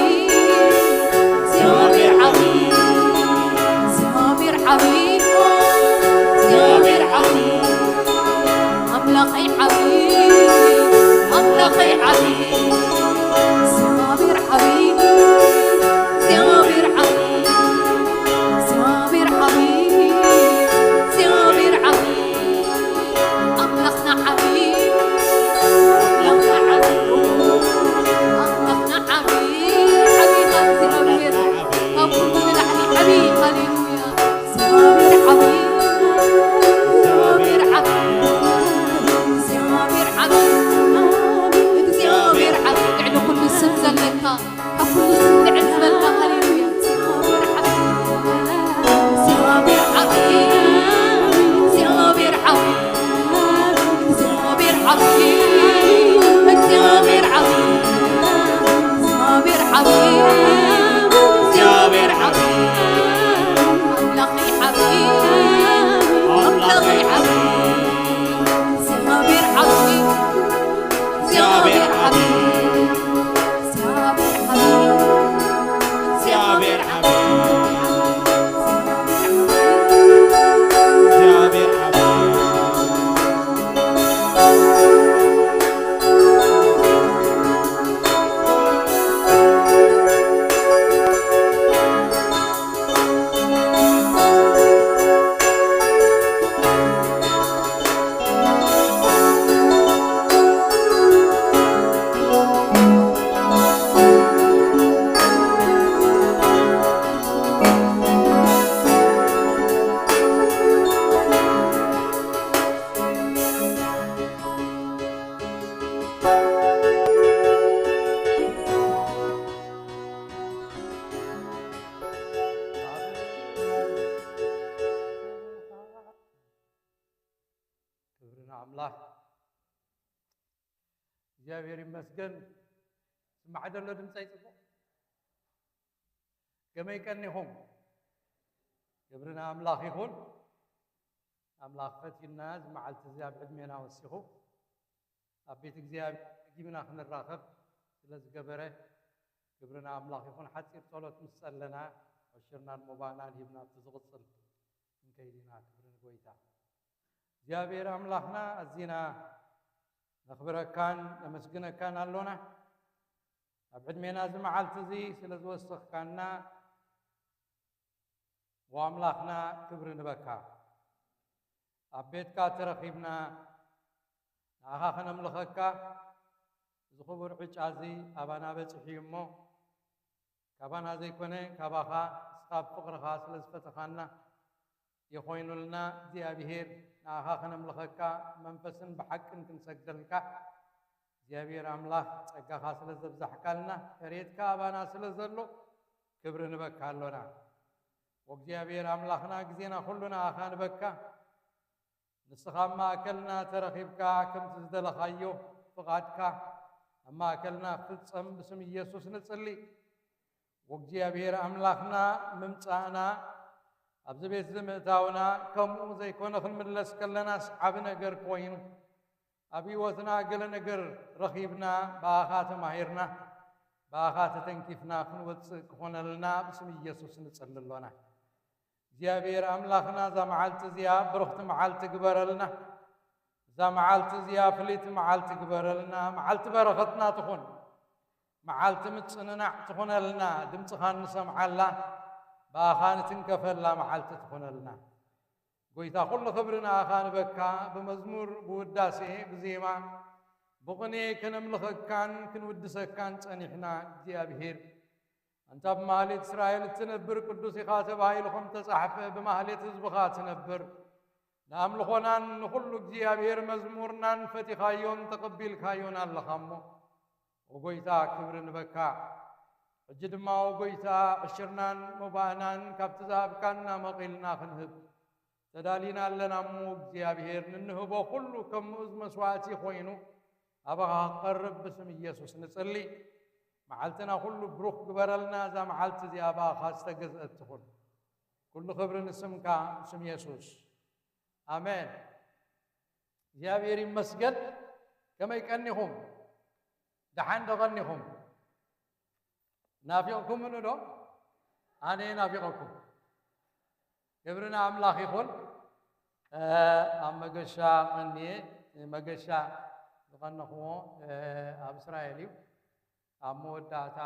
እግዚኣብሔር ዓቢ፣ እግዚኣብሔር ዓቢ፣ እግዚኣብሔር ዓቢ፣ ኣምላኸይ ዓቢ፣ ኣምላኸይ ዓቢ፣ እግዚኣብሔር ዓቢ፣ እግዚኣብሔር ዓቢ፣ እግዚኣብሔር ዓቢ፣ እግዚኣብሔር ዓቢ። ኣምላኽና ዓቢ፣ ኣምላኽና ዓቢ፣ ኣምላኽና ዓቢ፣ ዓቢ ኢኻ እግዚኣብሔር፣ ካብ ኩሉ ንላዕሊ ዓቢ። ሃሌሉያ። እግዚኣብሔር ዓቢ፣ እግዚኣብሔር ዓቢ፣ እግዚኣብሔር ዓቢ፣ እግዚኣብሔር ዓቢ፣ ልዕሊ ኩሉ ስም ዘለካ ካብ ኩሉ ስም ልዕል ዝበልካ፣ ሃሌሉያ። እግዚኣብሔር ዓቢ፣ እግዚኣብሔር ዓቢ፣ እግዚኣብሔር ዓቢ፣ እግዚኣብሔር ዓቢ፣ እግዚኣብሔር ዓቢ፣ እግዚኣብሔር ዓቢ፣ እግዚኣብሔር ዓቢ፣ ኣምላኸይ ዓቢ፣ ኣምላኸይ ዓቢ፣ እግዚኣብሔር ዓቢ፣ እግዚኣብሔር ዓቢ። እግዚኣብሔር ዓቢ፣ እግዚኣብሔር ዓቢ፣ እግዚኣብሔር ዓቢ። ክብሪ ንኣምላኽ። እግዚኣብሔር ይመስገን። ስማዕ ደሎ ድምፀይ ጽቡቕ? ከመይ ቀኒኹም? ክብሪ ንኣምላኽ ይኹን። ኣምላኽ ፈቲና እዚ መዓልቲ እዚ ኣብ ዕድሜና ወሲኹ ኣብ ቤት እግዚኣብሔር ደጊምና ክንራኸብ ስለ ዝገበረ ክብሪ ንኣምላኽ ይኹን። ሓጺር ጸሎት ምስ ጸለና፣ ዕሽርናን ሞባእናን ሂብና ኣብቲ ዝቕጽል ክንከይድ ኢና። ክብሪ ንጎይታ። እግዚኣብሔር ኣምላኽና ኣዚና ነኽብረካን ነመስግነካን ኣሎና። ኣብ ዕድሜና እዚ መዓልቲ እዚ ስለ ዝወሰኽካና፣ ወኣምላኽና ክብሪ ንበካ። ኣብ ቤትካ ተረኺብና ንኣኻ ከነምልኸካ፣ እዚ ክቡር ዕጫ እዚ ኣባና በጺሑ እዩ እሞ፣ ካባና ዘይኮነ ካባኻ፣ ንስኻ ብፍቕርኻ ስለ ዝፈተኻና የኾይኑልና። እግዚኣብሔር ንኣኻ ከነምልኸካ መንፈስን ብሓቅን ክንሰግደልካ፣ እግዚኣብሔር ኣምላኽ ጸጋኻ ስለ ዘብዛሕካልና፣ ሕርየትካ ኣባና ስለ ዘሎ ክብሪ ንበካ ኣሎና። ወእግዚኣብሔር ኣምላኽና፣ ግዜና ኩሉ ንኣኻ ንበካ። ንስኻ ኣብ ማእከልና ተረኺብካ፣ ከምቲ ዝደለኻዮ ፍቓድካ ኣብ ማእከልና ክፍጸም ብስም ኢየሱስ ንጽሊ። ወእግዚኣብሔር ኣምላኽና፣ ምምጻእና ኣብዚ ቤት እዚ ምእታውና፣ ከምኡ ዘይኮነ ክንምለስ ከለናስ ዓቢ ነገር ኮይኑ፣ ኣብ ህይወትና ገለ ነገር ረኺብና፣ ብኣኻ ተማሂርና፣ ብኣኻ ተተንኪፍና ክንወጽእ ክኾነልና ብስም ኢየሱስ ንጽሊ ኣሎና። እግዚኣብሔር ኣምላኽና፣ እዛ መዓልቲ እዚኣ ብርኽቲ መዓልቲ ግበረልና። እዛ መዓልቲ እዚኣ ፍልይቲ መዓልቲ ግበረልና። መዓልቲ በረኸትና ትኹን። መዓልቲ ምጽንናዕ ትኹነልና። ድምፅኻ እንሰምዓላ፣ ብኣኻ ንትንከፈላ መዓልቲ ትኹነልና። ጎይታ፣ ኩሉ ክብሪ ንኣኻ ንበካ። ብመዝሙር፣ ብውዳሴ፣ ብዜማ፣ ብቕኔ ከነምልኸካን ክንውድሰካን ጸኒሕና። እግዚኣብሔር፣ ኣንታ ብማህሌት እስራኤል እትነብር ቅዱስ ኢኻ ተባሂሉ ከም ተጻሕፈ፣ ብማህሌት ህዝብኻ ትነብር። ንኣምልኾናን ንኹሉ እግዚኣብሔር መዝሙርናን ፈቲኻዮን ተቐቢልካዮን ኣለኻ እሞ፣ ኦ ጎይታ፣ ክብሪ ንበካ። ሕጂ ድማ፣ ኦ ጎይታ፣ ዕሽርናን መባእናን ካብቲ ዝሃብካና መቒልና ክንህብ ተዳሊና ኣለና እሞ፣ እግዚኣብሔር፣ ንንህቦ ኩሉ ከም ምኡዝ መስዋእቲ ኮይኑ ኣባኻ ክቐርብ ብስም ኢየሱስ ንጽሊ። መዓልትና ኩሉ ብሩኽ ግበረልና። እዛ መዓልቲ እዚኣ ብኣኻ ዝተገዝአት ትኹን። ኩሉ ክብሪ ንስምካ፣ ስም የሱስ። ኣሜን። እግዚኣብሔር ይመስገን። ከመይ ቀኒኹም? ደሓን ዶ ቀኒኹም? ናፊቕኩምኒ ዶ? ኣነ ናፊቐኩም። ክብሪ ንኣምላኽ ይኹን። ኣብ መገሻ ቀንየ፣ መገሻ ዝቐነኽዎ ኣብ እስራኤል እዩ። ኣብ መወዳእታ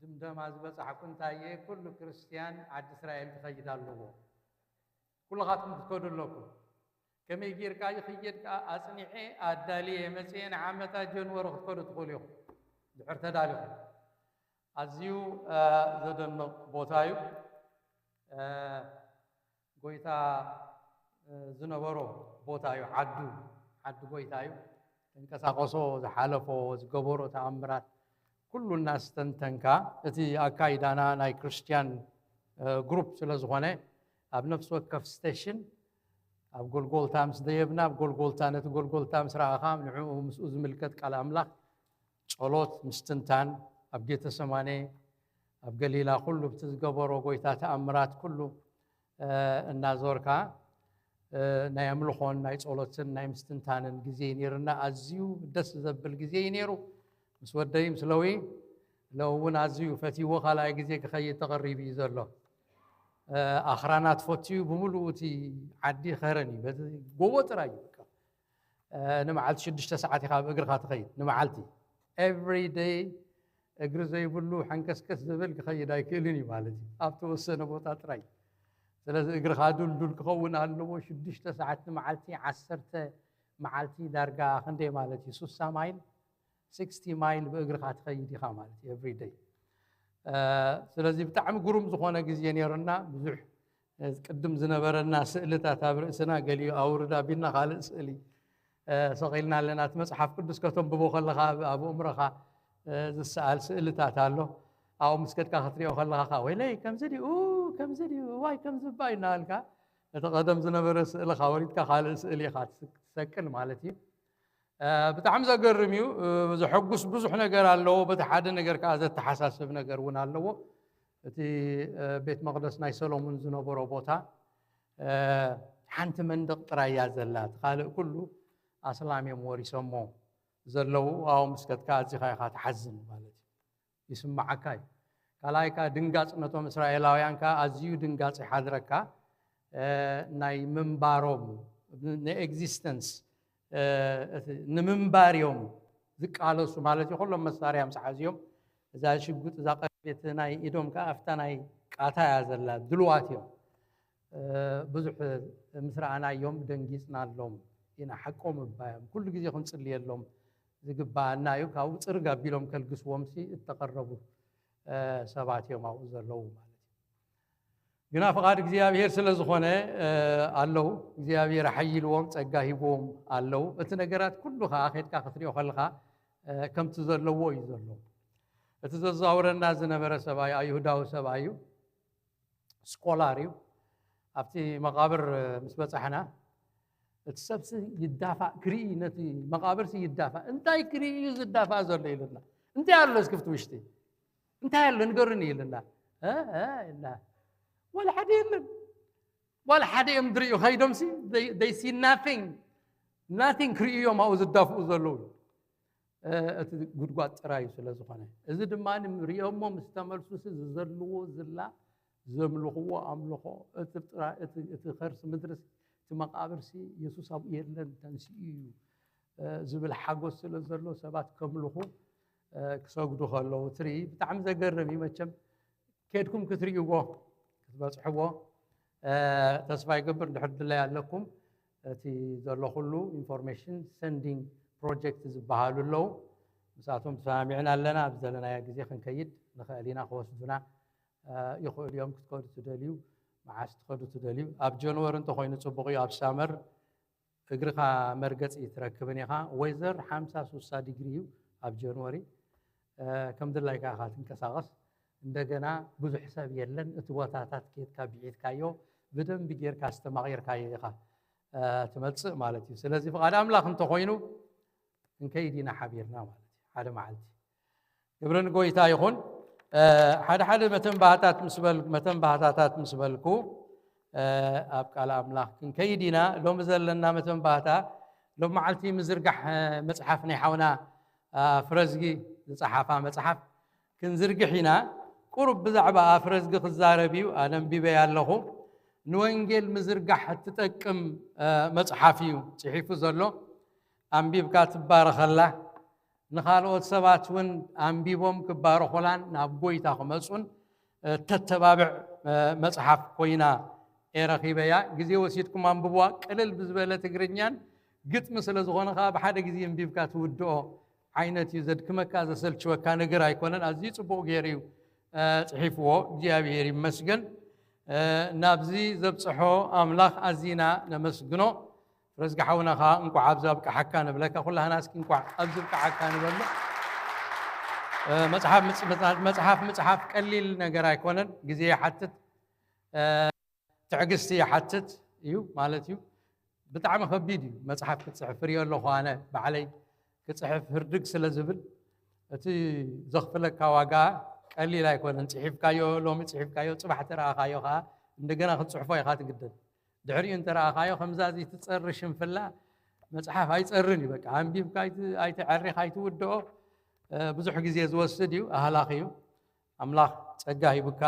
ድምደማ ዝበጻሕኩ እንታይ እየ? ኩሉ ክርስትያን ዓዲ እስራኤል ክኸይድ ኣለዎ። ኩልኻትኩም ክትከዱ ኣለኩም። ከመይ ጌርካ ይኽየድ ከኣ ኣጽኒሐ ኣዳልየ መጽየ ንዓመታ ጀንወሪ ክትከዱ ትኽእሉ ኢኹም። ድሕር ተዳሊኹም። ኣዝዩ ዘደንቕ ቦታ እዩ። ጎይታ ዝነበሮ ቦታ እዩ። ዓዱ ዓዲ ጎይታ እዩ። ተንቀሳቐሶ፣ ዝሓለፎ፣ ዝገበሮ ተኣምራት ኩሉ እናስተንተንካ፣ እቲ ኣካይዳና ናይ ክርስትያን ግሩፕ ስለ ዝኾነ፣ ኣብ ነፍሲ ወከፍ ስቴሽን ኣብ ጎልጎልታ ምስ ደየብና፣ ኣብ ጎልጎልታ፣ ነቲ ጎልጎልታ ምስ ረኣኻ፣ ንዕኡ ምስኡ ዝምልከት ቃል ኣምላኽ ጸሎት ምስትንታን፣ ኣብ ጌተሰማኔ፣ ኣብ ገሊላ ኩሉ ብቲ ዝገበሮ ጎይታ ተኣምራት ኩሉ እናዞርካ ናይ ኣምልኾን ናይ ጸሎትን ናይ ምስትንታንን ግዜ ነይርና። ኣዝዩ ደስ ዘብል ግዜ እዩ ነይሩ። ምስ ወደይ ምስ ለዊ፣ ለዊ እውን ኣዝዩ ፈትይዎ ካልኣይ ግዜ ክኸይድ ተቐሪቡ እዩ ዘሎ። ኣኽራናት ፈትዩ ብምሉኡ እቲ ዓዲ ኸረን እዩ። በቲ ጎቦ ጥራይ እዩ በቃ። ንመዓልቲ ሽዱሽተ ሰዓት ኢኻ ብእግርኻ ትኸይድ ንመዓልቲ። Every day እግሪ ዘይብሉ ሓንከስከስ ዝብል ክኸይድ ኣይክእልን እዩ ማለት እዩ፣ ኣብ ተወሰነ ቦታ ጥራይ። ስለዚ እግርኻ ዱልዱል ክኸውን ኣለዎ። ሽዱሽተ ሰዓት ንመዓልቲ፣ ዓሰርተ መዓልቲ ዳርጋ ክንደይ ማለት እዩ? ስሳ ማይል፣ ስክስቲ ማይል ብእግርኻ ትኸይድ ኢኻ ማለት እዩ every day። ስለዚ ብጣዕሚ ግሩም ዝኾነ ግዜ ነይሩና። ብዙሕ ቅድም ዝነበረና ስእልታት ኣብ ርእስና ገሊኡ ኣውርድ ኣቢልና ካልእ ስእሊ ሰቒልና ኣለና። እቲ መጽሓፍ ቅዱስ ከተንብቦ ከለኻ፣ ኣብ ኣእምሮኻ ዝሰኣል ስእልታት ኣሎ። ኣብኡ ምስ ከድካ ክትሪኦ ከለኻ ከኣ፣ "ወይለይ፣ ከምዚ ድዩ? ከምዚ ድዩ? ዋይ፣ ከምዚ እባ" እናበልካ፣ እቲ ቀደም ዝነበረ ስእልኻ ወሪድካ ካልእ ስእሊ ኢኻ ትሰቅል ማለት እዩ። ብጣዕሚ ዘገርም እዩ። ዘሐጉስ ብዙሕ ነገር ኣለዎ። በቲ ሓደ ነገር ከኣ ዘተሓሳስብ ነገር እውን ኣለዎ። እቲ ቤት መቕደስ ናይ ሰሎሞን ዝነበሮ ቦታ ሓንቲ መንደቕ ጥራይ እያ ዘላ። እቲ ካልእ ኩሉ ኣስላም እዮም ወሪሶሞ ዘለዉ። ኣብኡ ምስ ከድካ ኣዚኻ ኢኻ ትሓዝን ማለት እዩ። ይስምዓካ እዩ። ካልኣይ ከኣ ድንጋጽ ነቶም እስራኤላውያን ከኣ ኣዝዩ ድንጋጽ ይሓድረካ። ናይ ምንባሮም፣ ንኤግዚስተንስ፣ እቲ ንምንባር እዮም ዝቃለሱ ማለት እዩ። ኩሎም መሳርያ ምስ ሓዝዮም፣ እዛ ሽጉጥ፣ እዛ ቀርቤት ናይ ኢዶም ከኣ ኣብታ ናይ ቃታ እያ ዘላ፣ ድልዋት እዮም። ብዙሕ ምስ ረኣናዮም ደንጊጽናሎም ኢና። ሓቆም እባ እዮም። ኩሉ ግዜ ክንጽልየሎም ዝግባኣና እዩ። ካብኡ ጽርግ ኣቢሎም ከልግስዎም ሲ እተቐረቡ ሰባት እዮም ኣብኡ ዘለዉ ማለት እዩ። ግና ፍቓድ እግዚኣብሔር ስለ ዝኾነ ኣለዉ። እግዚኣብሔር ኣሐይልዎም፣ ጸጋ ሂብዎም ኣለዉ። እቲ ነገራት ኩሉ ከኣ ኬድካ ክትሪኦ ከለኻ ከምቲ ዘለዎ እዩ ዘሎ። እቲ ዘዘዋውረና ዝነበረ ሰብኣይ ኣይሁዳዊ ሰብኣይ እዩ። ስኮላር እዩ። ኣብቲ መቓብር ምስ በጻሕና፣ እቲ ሰብሲ ይዳፋእ ክርኢ፣ ነቲ መቓብርሲ ይዳፋእ። እንታይ ክርኢ እዩ ዝዳፋእ ዘሎ ኢሉና። እንታይ ኣሎ እስኪ ኣብቲ ውሽጢ? እንታይ ኣሎ ንገሩኒ ኢሉና። እ፣ እ፣ ኢልና። ዋላ ሓደ የለን። ዋላ ሓደ እዮም ዝርእዩ። ከይዶምሲ፣ they, they see nothing. Nothing ክርእዩ እዮም ኣብኡ ዝዳፍኡ ዘለዉ። እ፣ እቲ ጉድጓድ ጥራይ እዩ ስለ ዝኾነ። እዚ ድማ ሪኦሞ ምስ ተመልሱሲ ዝዘልዎ ዝላ፣ ዘምልኽዎ ኣምልኾ፣ እቲ ጥራ-፣ እቲ፣ እቲ ከርሲ ምድርሲ፣ እቲ መቓብርሲ የሱስ ኣብኡ የለን፣ ተንሲኡ እዩ፣ እ፣ ዝብል ሓጎስ ስለ ዘሎ ሰባት ከምልኹ፣ እ፣ ክሰግዱ ከለዉ ትርኢ። ብጣዕሚ ዘገርም እዩ መቸም። ኬድኩም ክትርእይዎ፣ ክትበጽሕዎ፣ እ፣ ተስፋ ይገብር። እንድሕር ድላይ ኣለኩም፣ እቲ ዘሎ ኩሉ ኢንፎርሜሽን ሰንዲንግ ፕሮጀክት ዝበሃሉ ኣለዉ። ምስኣቶም ተሰማሚዕና ኣለና። ኣብ ዘለናዮ ግዜ ክንከይድ ንኽእል ኢና፣ ክወስዱና፣ እ፣ ይኽእሉ እዮም። ክትከዱ ትደልዩ፣ መዓስ ትኸዱ ትደልዩ? ኣብ ጃንዋሪ እንተኾይኑ ጽቡቕ እዩ። ኣብ ሳመር እግርኻ መርገጺ ትረክብን ኢኻ። ዌዘር ሓምሳ ሱሳ ዲግሪ እዩ ኣብ ጃንዋሪ። እ፣ ከም ድላይካ ኢኻ ትንቀሳቐስ። እንደገና ብዙሕ ሰብ የለን። እቲ ቦታታት ኬድካ ብዒትካዮ፣ ብደንቢ ጌርካ ኣስተማቒርካዮ ኢኻ፣ እ፣ ትመጽእ ማለት እዩ። ስለዚ ፍቓድ ኣምላኽ እንተኾይኑ ክንከይድ ኢና ሓቢርና ማለት እዩ። ሓደ መዓልቲ። ክብሪ ንጎይታ ይኹን። እ፣ ሓደ ሓደ መተንባህታት ምስ በል-፣ መተንባህታታት ምስ በልኩ፣ እ፣ ኣብ ቃል ኣምላኽ ክንከይድ ኢና። ሎሚ ዘለና መተንባህታ፣ ሎም መዓልቲ ምዝርጋሕ፣ እ፣ መጽሓፍ ናይ ሓውና ኣፍረዝጊ ዝጸሓፋ መጽሓፍ ክንዝርግሕ ኢና። ቁሩብ ብዛዕባ ኣፍረዝጊ ክዛረብ እዩ። ኣነ ኣንቢበያ ኣለኹ። ንወንጌል ምዝርጋሕ እትጠቅም መጽሓፍ እዩ ጽሒፉ ዘሎ። ኣንቢብካ ትባረኸላ። ንኻልኦት ሰባት እውን ኣንቢቦም ክባረኹላን ናብ ጎይታ ክመጹን እተተባብዕ መጽሓፍ ኮይና እየ ረኺበያ። ግዜ ወሲድኩም ኣንብብዋ። ቅልል ብዝበለ ትግርኛን ግጥሚ ስለ ዝኾነ ከዓ ብሓደ ግዜ ኣንቢብካ ትውድኦ ዓይነት እዩ። ዘድክመካ ዘሰልችወካ ነገር ኣይኮነን። ኣዝዩ ጽቡቕ ገይሩ እዩ ጽሒፍዎ። እግዚኣብሔር ይመስገን። ናብዚ ዘብጽሖ ኣምላኽ ኣዚና ነመስግኖ። ፍረዝጊ ሓውና ከዓ እንቋዕ ኣብዚ ኣብቅሓካ ንብለካ። ኩላህና እስኪ እንቋዕ ኣብዚ ብቅዓካ ንበሎ። መጽሓፍ ምጽሓፍ ቀሊል ነገር ኣይኮነን። ግዜ ይሓትት፣ ትዕግስቲ ይሓትት እዩ ማለት እዩ። ብጣዕሚ ከቢድ እዩ መጽሓፍ ክትጽሕፍ። ፍርዮ ኣለኹ ኣነ ባዕለይ ክጽሕፍ ህርድግ ስለ ዝብል እቲ ዘኽፍለካ ዋጋ ቀሊል ኣይኮነን። ጽሒፍካዮ ሎሚ፣ ጽሒፍካዮ ጽባሕ ተረኣኻዮ ከዓ እንደገና ክትጽሕፎ ኢኻ ትግደድ። ድሕሪኡ እንተረኣኻዮ ከምዛ እዚ ትጸሪ ሽንፍላ መጽሓፍ ኣይጸርን እዩ። በቃ ኣንቢብካ ኣይትዐሪኻ ኣይትውድኦ። ብዙሕ ግዜ ዝወስድ እዩ፣ ኣህላኽ እዩ። ኣምላኽ ጸጋ ሂቡካ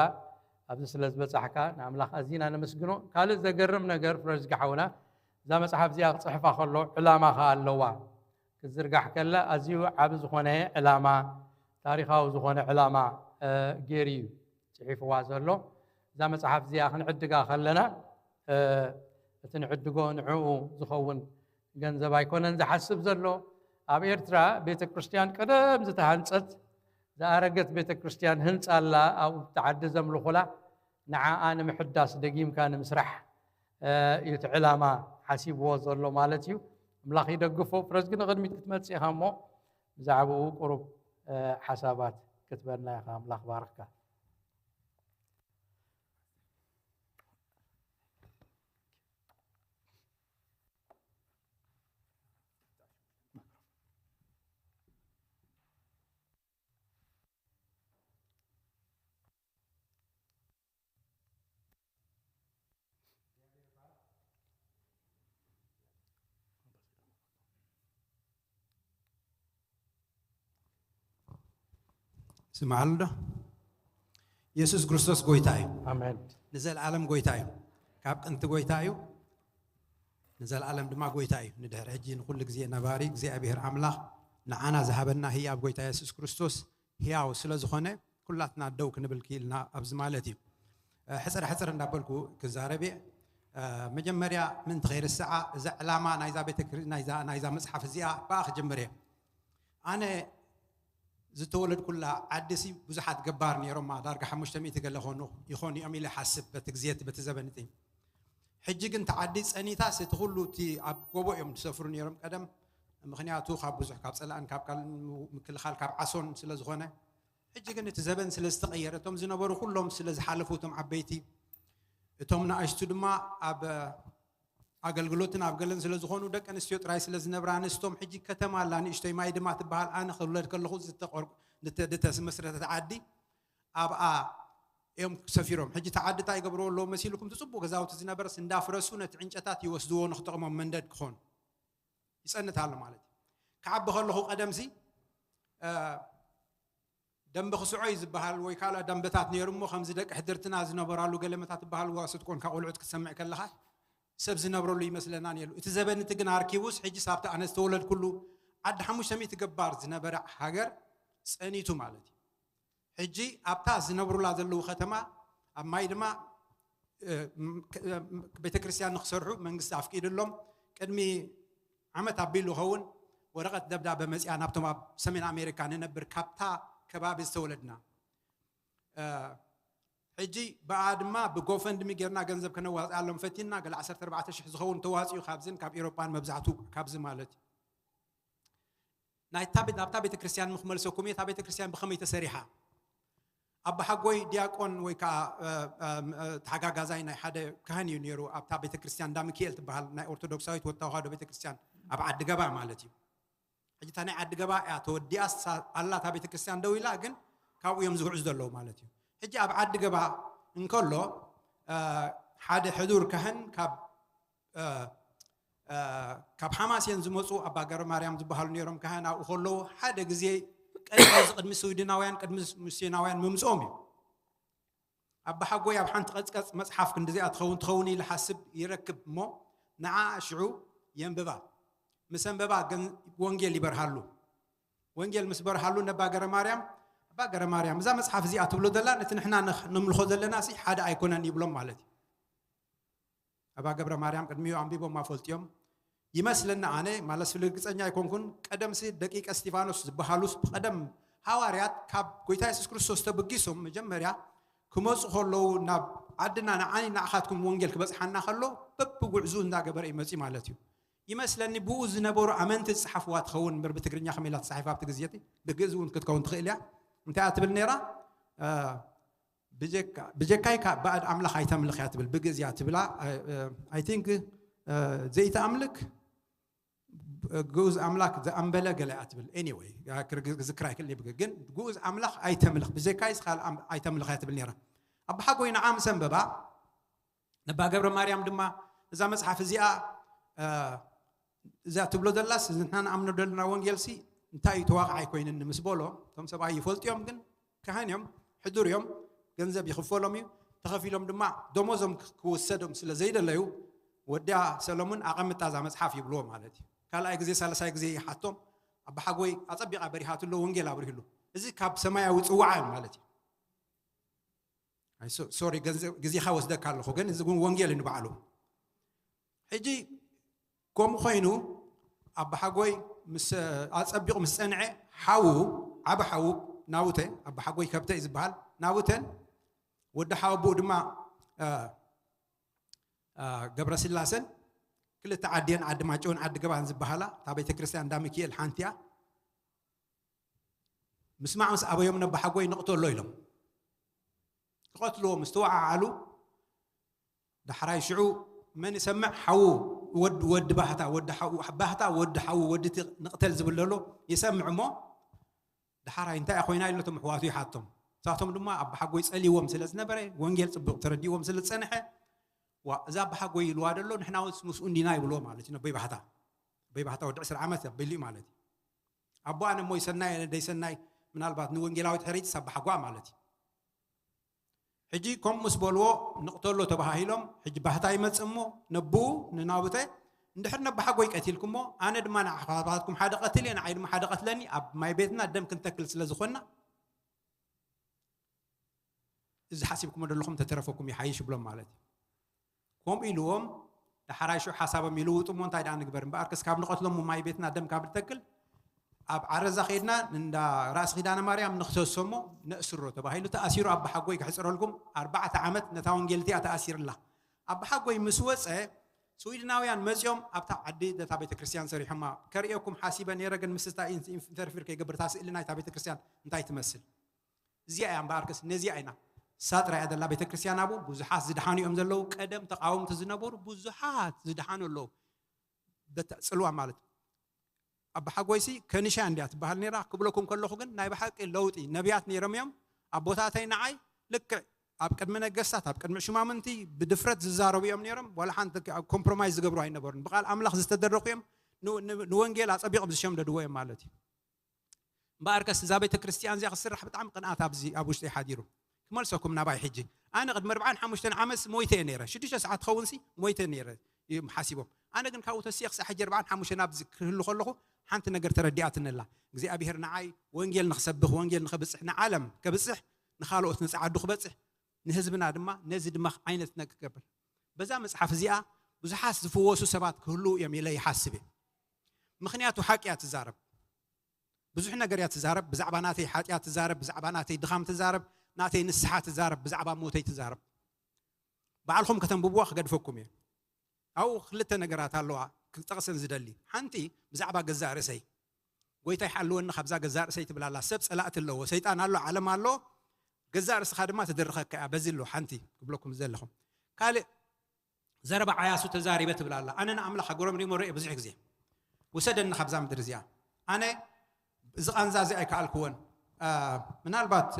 ኣብዚ ስለ ዝበጻሕካ ንኣምላኽ ኣዚና ነመስግኖ። ካልእ ዘገርም ነገር ፍረዝጊ ሓውና እዛ መጽሓፍ እዚኣ ክጽሕፋ ከሎ ዕላማ ኸኣ ኣለዋ። ክትዝርጋሕ ከላ ኣዝዩ ዓቢ ዝኾነ ዕላማ፣ ታሪኻዊ ዝኾነ ዕላማ ገይሩ እዩ ጽሒፍዋ ዘሎ። እዛ መጽሓፍ እዚኣ ክንዕድጋ ከለና እቲ ንዕድጎ ንዕኡ ዝኸውን ገንዘብ ኣይኮነን ዝሓስብ ዘሎ። ኣብ ኤርትራ ቤተ ክርስቲያን ቀደም ዝተሃንጸት ዝኣረገት ቤተ ክርስቲያን ህንጻ ኣላ። ኣብኡ ብተዓዲ ዘምልኹላ ንዓኣ ንምሕዳስ ደጊምካ ንምስራሕ እዩ እቲ ዕላማ ሓሲብዎ ዘሎ ማለት እዩ። ኣምላኽ ይደግፎ። ፍረዝጊ ንቕድሚት ክትመጽእ ኢኻ እሞ ብዛዕባኡ ቁሩብ ሓሳባት ክትበልና ኢኻ። ኣምላኽ ባርኽካ። ስምዓሉ ዶ? የሱስ ክርስቶስ ጎይታ እዩ። ኣሜን። ንዘለኣለም ጎይታ እዩ። ካብ ጥንቲ ጎይታ እዩ፣ ንዘለኣለም ድማ ጎይታ እዩ። ንድሕሪ ሕጂ ንኹሉ ግዜ ነባሪ እግዚኣብሔር ኣምላኽ ንዓና ዝሃበና ህያብ ጎይታ የሱስ ክርስቶስ ህያው ስለ ዝኾነ ኩላትና ደው ክንብል ክኢልና ኣብዚ ማለት እዩ። ሕፅር ሕፅር እንዳበልኩ ክዛረብ እየ። መጀመርያ ምእንቲ ከይርስዓ እዛ ዕላማ ናይዛ ቤተ ናይዛ መፅሓፍ እዚኣ ብኣ ክጅምር እየ። ኣነ ዝተወለድኩላ ዓዲ ሲ ብዙሓት ገባር ነይሮማ፣ ዳርጋ ሓሙሽተ ሚእቲ ገለ ኾኑ ይኾኑ እዮም ኢለ ሓስብ፣ በቲ ግዜት በቲ ዘበን እቲ። ሕጂ ግን እቲ ዓዲ ጸኒታስ እቲ ኩሉ እቲ ኣብ ጎቦ እዮም ዝሰፍሩ ነይሮም ቀደም፣ ምኽንያቱ ካብ ብዙሕ ካብ ጸላእን ካብ ካልእ ምክልኻል ካብ ዓሶን ስለ ዝኾነ። ሕጂ ግን እቲ ዘበን ስለ ዝተቐየረ፣ እቶም ዝነበሩ ኩሎም ስለ ዝሓለፉ፣ እቶም ዓበይቲ፣ እቶም ንኣሽቱ ድማ ኣብ ኣገልግሎትን ኣብ ገለን ስለ ዝኾኑ፣ ደቂ ኣንስትዮ ጥራይ ስለ ዝነብራ፣ ኣንስቶም ሕጂ ከተማ ኣላ ንእሽቶይ ማይ ድማ ትበሃል፣ ኣነ ክውለድ ከለኹ ዝተቆር- ዝተ- ዝተመስረተት ዓዲ ኣብኣ እዮም ሰፊሮም። ሕጂ እቲ ዓዲ እንታይ ይገብርዎ ኣለዉ መሲልኩም? እቲ ጽቡቕ ገዛውቲ ዝነበረስ እንዳፍረሱ ነቲ ዕንጨታት ይወስድዎ ንክጠቕሞም መንደድ ክኾኑ ይጸንት ኣሎ ማለት እዩ። ክዓቢ ከለኹ ቀደምሲ ደንበ ክስዖ እዩ ዝበሃል ወይ ካልኦት ደንበታት ነይሩ እሞ ከምዚ ደቂ ሕድርትና ዝነበራሉ ገለመታት ዝበሃል ዋሱ ትኮንካ ቆልዑት ክትሰምዕ ከለኻ ሰብ ዝነብረሉ ይመስለና ነይሩ። እቲ ዘበን እቲ ግን ኣርኪቡስ ሕጂ ሳብቲ ኣነ ዝተወለድኩሉ ዓዲ ሓሙሽተ ሚእቲ ገባር ዝነበረ ሃገር ጸኒቱ ማለት እዩ። ሕጂ ኣብታ ዝነብሩላ ዘለዉ ከተማ ኣብ ማይ ድማ ቤተክርስትያን ንክሰርሑ መንግስቲ ኣፍቂድሎም። ቅድሚ ዓመት ኣቢሉ ኸውን ወረቐት ደብዳበ መፅያ ናብቶም ኣብ ሰሜን ኣሜሪካ ንነብር ካብታ ከባቢ ዝተወለድና ሕጂ ብኣ ድማ ብጎፈንድሚ ጌርና ገንዘብ ከነዋፅኣሎም ፈቲና ገለ ዓሰርተ ኣርባዕተ ሽሕ ዝኸውን ተዋፂኡ ካብዝን ካብ ኤሮጳን መብዛሕቱ ካብዚ ማለት እዩ። ናይታ ቤት ናብታ ቤተክርስትያን ምክመልሰኩም እየ። እታ ቤተክርስትያን ብኸመይ ተሰሪሓ? ኣባሓጎይ ዲያቆን ወይ ከዓ ተሓጋጋዛይ ናይ ሓደ ካህን እዩ ነይሩ ኣብታ ቤተክርስትያን እንዳ ሚካኤል ትበሃል ናይ ኦርቶዶክሳዊት ወተዋህዶ ቤተክርስትያን ኣብ ዓዲ ገባ ማለት እዩ። ሕጂ እታ ናይ ዓዲ ገባ እያ ተወዲኣ ኣላ እታ ቤተክርስትያን ደው ኢላ ግን ካብኡ እዮም ዝግዕዙ ዘለዉ ማለት እዩ። ሕጂ ኣብ ዓዲ ገባ እንከሎ ሓደ ሕዱር ካህን ካብ ካብ ሓማሴን ዝመፁ ኣባ ገብረ ማርያም ዝበሃሉ ነይሮም ካህን ኣብኡ ከለዉ ሓደ ግዜ ቀደም እዚ ቅድሚ ስዊድናውያን ቅድሚ ሚስዮናውያን ምምፅኦም እዩ። ኣባ ሓጎይ ኣብ ሓንቲ ቀፅቀፅ መፅሓፍ ክንዲዚኣ ትኸውን ትኸውን ኢሉ ሓስብ ይረክብ እሞ ንዓ ሽዑ የንብባ። ምስ ኣንበባ ወንጌል ይበርሃሉ። ወንጌል ምስ በርሃሉ ነባ ገረ ማርያም ኣባ ገረ ማርያም እዛ መፅሓፍ እዚኣ ትብሎ ዘላ ነቲ ንሕና ነምልኾ ዘለና ሲ ሓደ ኣይኮነን ይብሎም ማለት እዩ። ኣባ ገብረ ማርያም ቅድሚኡ ኣንቢቦም ኣፈልጥዮም ይመስለኒ ኣነ ማለት ርግፀኛ ኣይኮንኩን። ቀደምሲ ደቂቀ እስቲፋኖስ ዝበሃሉስ ብቀደም ሃዋርያት ካብ ጎይታ የሱስ ክርስቶስ ተበጊሶም መጀመርያ ክመፁ ከለዉ ናብ ዓድና ንዓኒ ንዓኻትኩም ወንጌል ክበፅሓና ከሎ በብጉዕዙ እንዳገበረ ይመፂ ማለት እዩ። ይመስለኒ ብኡ ዝነበሩ ኣመንቲ ዝፀሓፍዋ ትኸውን እምበር ብትግርኛ ከመይ ኢላ ተፃሒፋ ኣብቲ ግዜ እቲ ብግእዝ እውን ክትከውን ትኽእል እያ። እንታይ እያ ትብል ነይራ? ብጀካይ ካብ ባዕድ ኣምላኽ ኣይተምልኽ እያ ትብል ብግእዝ እያ ትብላ። I think ዘይተኣምልክ ግኡዝ ኣምላክ ዘኣንበለ ገለ እያ ትብል። Anyway ክዝክር ኣይክእል ብግ ግን ግኡዝ ኣምላኽ ኣይተምልኽ ብጀካይ ካልእ ኣይተምልኽ እያ ትብል ነይራ። ኣባሓጎይ ንዓ ምስ ኣንበባ ነባ ገብረ ማርያም ድማ እዛ መፅሓፍ እዚኣ እዛ ትብሎ ዘላስ ንሕና ንኣምኖ ዘለና ወንጌልሲ እንታይ እዩ ተዋቕዓ ኣይኮይንን ምስ በሎ እቶም ሰብኣይ ይፈልጡ እዮም ግን ካህን እዮም ሕዱር እዮም ገንዘብ ይኽፈሎም እዩ ተኸፊሎም ድማ ደሞዞም ክወሰዶም ስለ ዘይደለዩ ወዲያ ሰሎሙን ኣቐምጣ እዛ መፅሓፍ ይብልዎ ማለት እዩ። ካልኣይ ግዜ ሳልሳይ ግዜ ይሓቶም ኣባሓጎይ ኣፀቢቓ በሪሃትሎ ወንጌል ኣብርህሉ እዚ ካብ ሰማያዊ ፅዋዓ እዩ ማለት እዩ። ሶሪ ግዜኻ ወስደካ ኣለኹ ግን እዚ እውን ወንጌል እዩ ንባዕሉ። ሕጂ ከምኡ ኮይኑ ኣባሓጎይ ኣፀቢቑ ምስ ፀንዐ ሓዉ ዓብ ሓዉ ናውተ ኣባሓጎይ ከብተ እዩ ዝበሃል ናውተን ወዲ ሓወቦኡ ድማ ገብረስላሰን ክልተ ዓድየን ዓዲ ማጨውን ዓዲ ገባን ዝበሃላ እታ ቤተክርስትያን እንዳ ሚኪኤል ሓንቲ እያ። ምስማዕ ምስ ኣበዮም ነባሓጎይ ንቕተሎ ኢሎም ክቐትልዎ ምስ ተወዓዓሉ ዳሕራይ ሽዑ መን ይሰምዕ ሓዉ ወዲ ባህታ ወዲ ሓዉ ባህታ ወዲ ሓዉ ወዲ እቲ ንቕተል ዝብል ዘሎ ይሰምዕ እሞ ዳሕራይ እንታይ ኮይና ኢሎ እቶም ኣሕዋቱ ይሓቶም ንሳቶም ድማ ኣባሓጎይ ጸልይዎም ስለ ዝነበረ ወንጌል ጽቡቕ ተረዲዎም ስለ ዝጸንሐ ዋ እዛ ኣባሓጎይ ኢልዋ ደሎ ንሕና ውስ ምስኡ እንዲና ይብልዎ ማለት እዩ ነቦይ ባህታ ነቦይ ባህታ ወዲ ዕስራ ዓመት ኣቢሉ እዩ ማለት እዩ ኣቦኣ ነሞይ ሰናይ ደይሰናይ ምናልባት ንወንጌላዊት ሕሪት ሳባሓጓ ማለት እዩ ሕጂ ከምኡ ምስ በልዎ ንቕተሎ ተባሃሂሎም ሕጂ ባህታ ይመጽእ እሞ ነብኡ ንናውተ እንድሕር ነባሓጎይ ቀቲልኩሞ ኣነ ድማ ንዓኻትኩም ሓደ ቀትል እየ ንዓይ ድማ ሓደ ቀትለኒ ኣብ ማይ ቤትና ደም ክንተክል ስለ ዝኾንና እዚ ሓሲብኩሞ ዘለኹም ተተረፈኩም ይሓይሽ ይብሎም ማለት እዩ። ከምኡ ኢልዎም ዳሕራይ ሽዑ ሓሳቦም ይልውጡ እሞ እንታይ ደኣ ንግበር እምበኣር ክስ ካብ ንቐትሎም ማይ ቤትና ደም ካብ ንተክል ኣብ ዓረዛ ከይድና እንዳ ራእሲ ኪዳነ ማርያም ንክሰሶ እሞ ነእስሮ ተባሂሉ ተኣሲሩ ኣባሓጎይ ክሕፅረልኩም ኣርባዕተ ዓመት ነታ ወንጌል እቲኣ ተኣሲርላ ኣባሓጎይ ምስ ወፀ ስዊድናውያን መፂኦም ኣብታ ዓዲ ነታ ቤተክርስትያን ሰሪሖማ ከርእየኩም ሓሲበ ነይረ ግን ምስታ ኢንተርፊር ከይገብር እታ ስእሊ ናይታ ቤተክርስትያን እንታይ ትመስል እዚኣ እያ እምበኣርከስ ነዚኣ ኢና እሳ ጥራይ እያ ዘላ ቤተክርስትያን ኣብኡ ብዙሓት ዝድሓኑ እዮም ዘለዉ ቀደም ተቃወምቲ ዝነበሩ ብዙሓት ዝድሓኑ ኣለዉ ጽልዋ ማለት ኣባሓጎይሲ ከኒሻ እንድያ ትበሃል ነይራ ክብለኩም ከለኹ ግን ናይ ብሓቂ ለውጢ ነቢያት ነይሮም እዮም ኣቦታተይ ንዓይ ልክዕ ኣብ ቅድሚ ነገስታት ኣብ ቅድሚ ሽማምንቲ ብድፍረት ዝዛረቡ እዮም ነይሮም ዋላ ሓንቲ ኮምፕሮማይዝ ዝገብሩ ኣይነበሩን ብቃል ኣምላኽ ዝተደረኹ እዮም ንወንጌል ኣጸቢቖም ዝሸምደድዎ እዮም ማለት እዩ እምበኣርከስ እዛ ቤተ ክርስትያን እዚኣ ክትስራሕ ብጣዕሚ ቅንኣት ኣብዚ ኣብ ውሽጢ ሓዲሩ ክመልሰኩም ናባይ ሕጂ ኣነ ቅድሚ ኣርባዓን ሓሙሽተን ዓመት ሞይተ እየ ነይረ ሽዱሽተ ሰዓት ኸውን ሲ ሞይተ ነይረ ሓሲቦም ኣነ ግን ካብኡ ተሲኤ ክሳዕ ሕጂ ኣርባዓን ሓሙሽተን ኣብዚ ክህሉ ከለኹ ሓንቲ ነገር ተረዲኣትንላ እግዚኣብሔር ንዓይ ወንጌል ንክሰብኽ ወንጌል ንከብፅሕ ንዓለም ከብፅሕ ንካልኦት ንፃዓዱ ክበፅሕ ንህዝብና ድማ ነዚ ድማ ዓይነት ክገብር በዛ መፅሓፍ እዚኣ ብዙሓት ዝፍወሱ ሰባት ክህልዉ እዮም ኢለ ይሓስብ እየ ምክንያቱ ሓቂ እያ ትዛረብ ብዙሕ ነገር እያ ትዛረብ ብዛዕባ ናተይ ሓጢኣት ትዛረብ ብዛዕባ ናተይ ድኻም ትዛረብ ናተይ ንስሓ ትዛረብ ብዛዕባ ሞተይ ትዛረብ ባዕልኹም ከተንብብዋ ክገድፈኩም እየ ኣብኡ ክልተ ነገራት ኣለዋ ክጠቕሰን ዝደሊ ሓንቲ ብዛዕባ ገዛእ ርእሰይ ጎይታ ይሓልወኒ ካብዛ ገዛእ ርእሰይ ትብል ኣላ ሰብ ጸላእቲ ኣለዎ ሰይጣን ኣሎ ዓለም ኣሎ ገዛእ ርእስኻ ድማ ትድርኸካ እያ በዚ ኣሎ ሓንቲ ክብለኩም ዘለኹም ካልእ ዘረባ ዓያሱ ተዛሪበ ትብል ኣላ ኣነ ንኣምላኽ ኣጎረምሪሞ ርኤ ብዙሕ ግዜ ውሰደኒ ካብዛ ምድሪ እዚኣ ኣነ እዚ ቃንዛ እዚ ኣይከኣልክዎን ምናልባት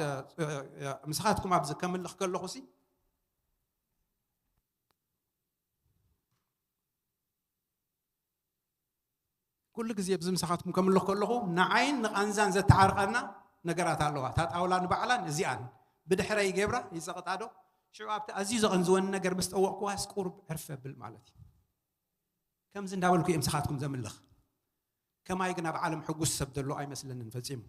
ምሳኻትኩም ኣብዚ ከምልኽ ከለኹ ሲ ኩሉ ግዜ ኣብዚ ምሳኻትኩም ከምልኽ ከለኹ ንዓይን ንቓንዛን ዘተዓርቐና ነገራት ኣለዋ። እታ ጣውላ ንባዕላን እዚኣን ብድሕረይ ገብራ ይጸቕጣ ዶ? ሽዑ ኣብቲ ኣዝዩ ዘቐንዝወኒ ነገር ምስ ጠወቕኩዋስ ቁሩብ ዕርፍ ኣብል ማለት እዩ። ከምዚ እንዳበልኩ እየ ምሳኻትኩም ዘምልኽ። ከማይ ግን ኣብ ዓለም ሕጉስ ሰብ ዘሎ ኣይመስለንን ፈጺሙ።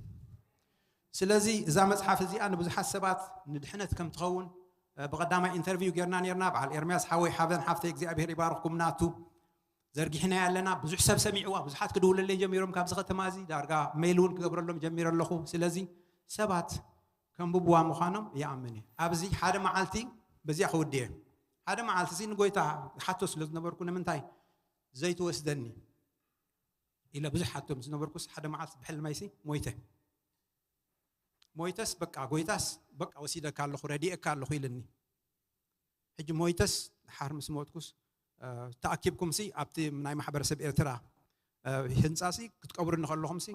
ስለዚ እዛ መጽሓፍ እዚኣ ንብዙሓት ሰባት ንድሕነት ከም ትኸውን፣ እ፣ ብቐዳማይ ኢንተርቪው ጌርና ኔርና። በዓል ኤርምያስ ሓወይ ሓበን ሓፍተይ እግዚኣብሔር ይባርኽኩም ናቱ ዘርጊሕናያ ኣለና። ብዙሕ ሰብ ሰሚዕዋ፣ ብዙሓት ክድውለለይ ጀሚሮም ካብዚ ከተማ እዚ፣ ዳርጋ ሜይል እውን ክገብረሎም ጀሚረ ኣለኹ። ስለዚ ሰባት ከንብብዋ ምዃኖም ይኣምን እየ። ኣብዚ ሓደ መዓልቲ በዚኣ ክውድየ። ሓደ መዓልቲ እዚ ንጎይታ ሓቶ ስለ ዝነበርኩ ንምንታይ ዘይትወስደኒ ኢለ ብዙሕ ሓቶ ምስ ዝነበርኩስ ሓደ መዓልቲ ብሕልመይሲ ሞይተ። ሞይተስ በቃ ጎይታስ በቃ ወሲደካ ኣለኹ ረዲኤካ ኣለኹ ኢልኒ። ሕጂ ሞይተስ ድሓር ምስ ሞትኩስ፣ እ፣ ተኣኪብኩምሲ ኣብቲ ናይ ማሕበረሰብ ኤርትራ፣ እ፣ ህንጻሲ ክትቀብሩኒ ከለኹምሲ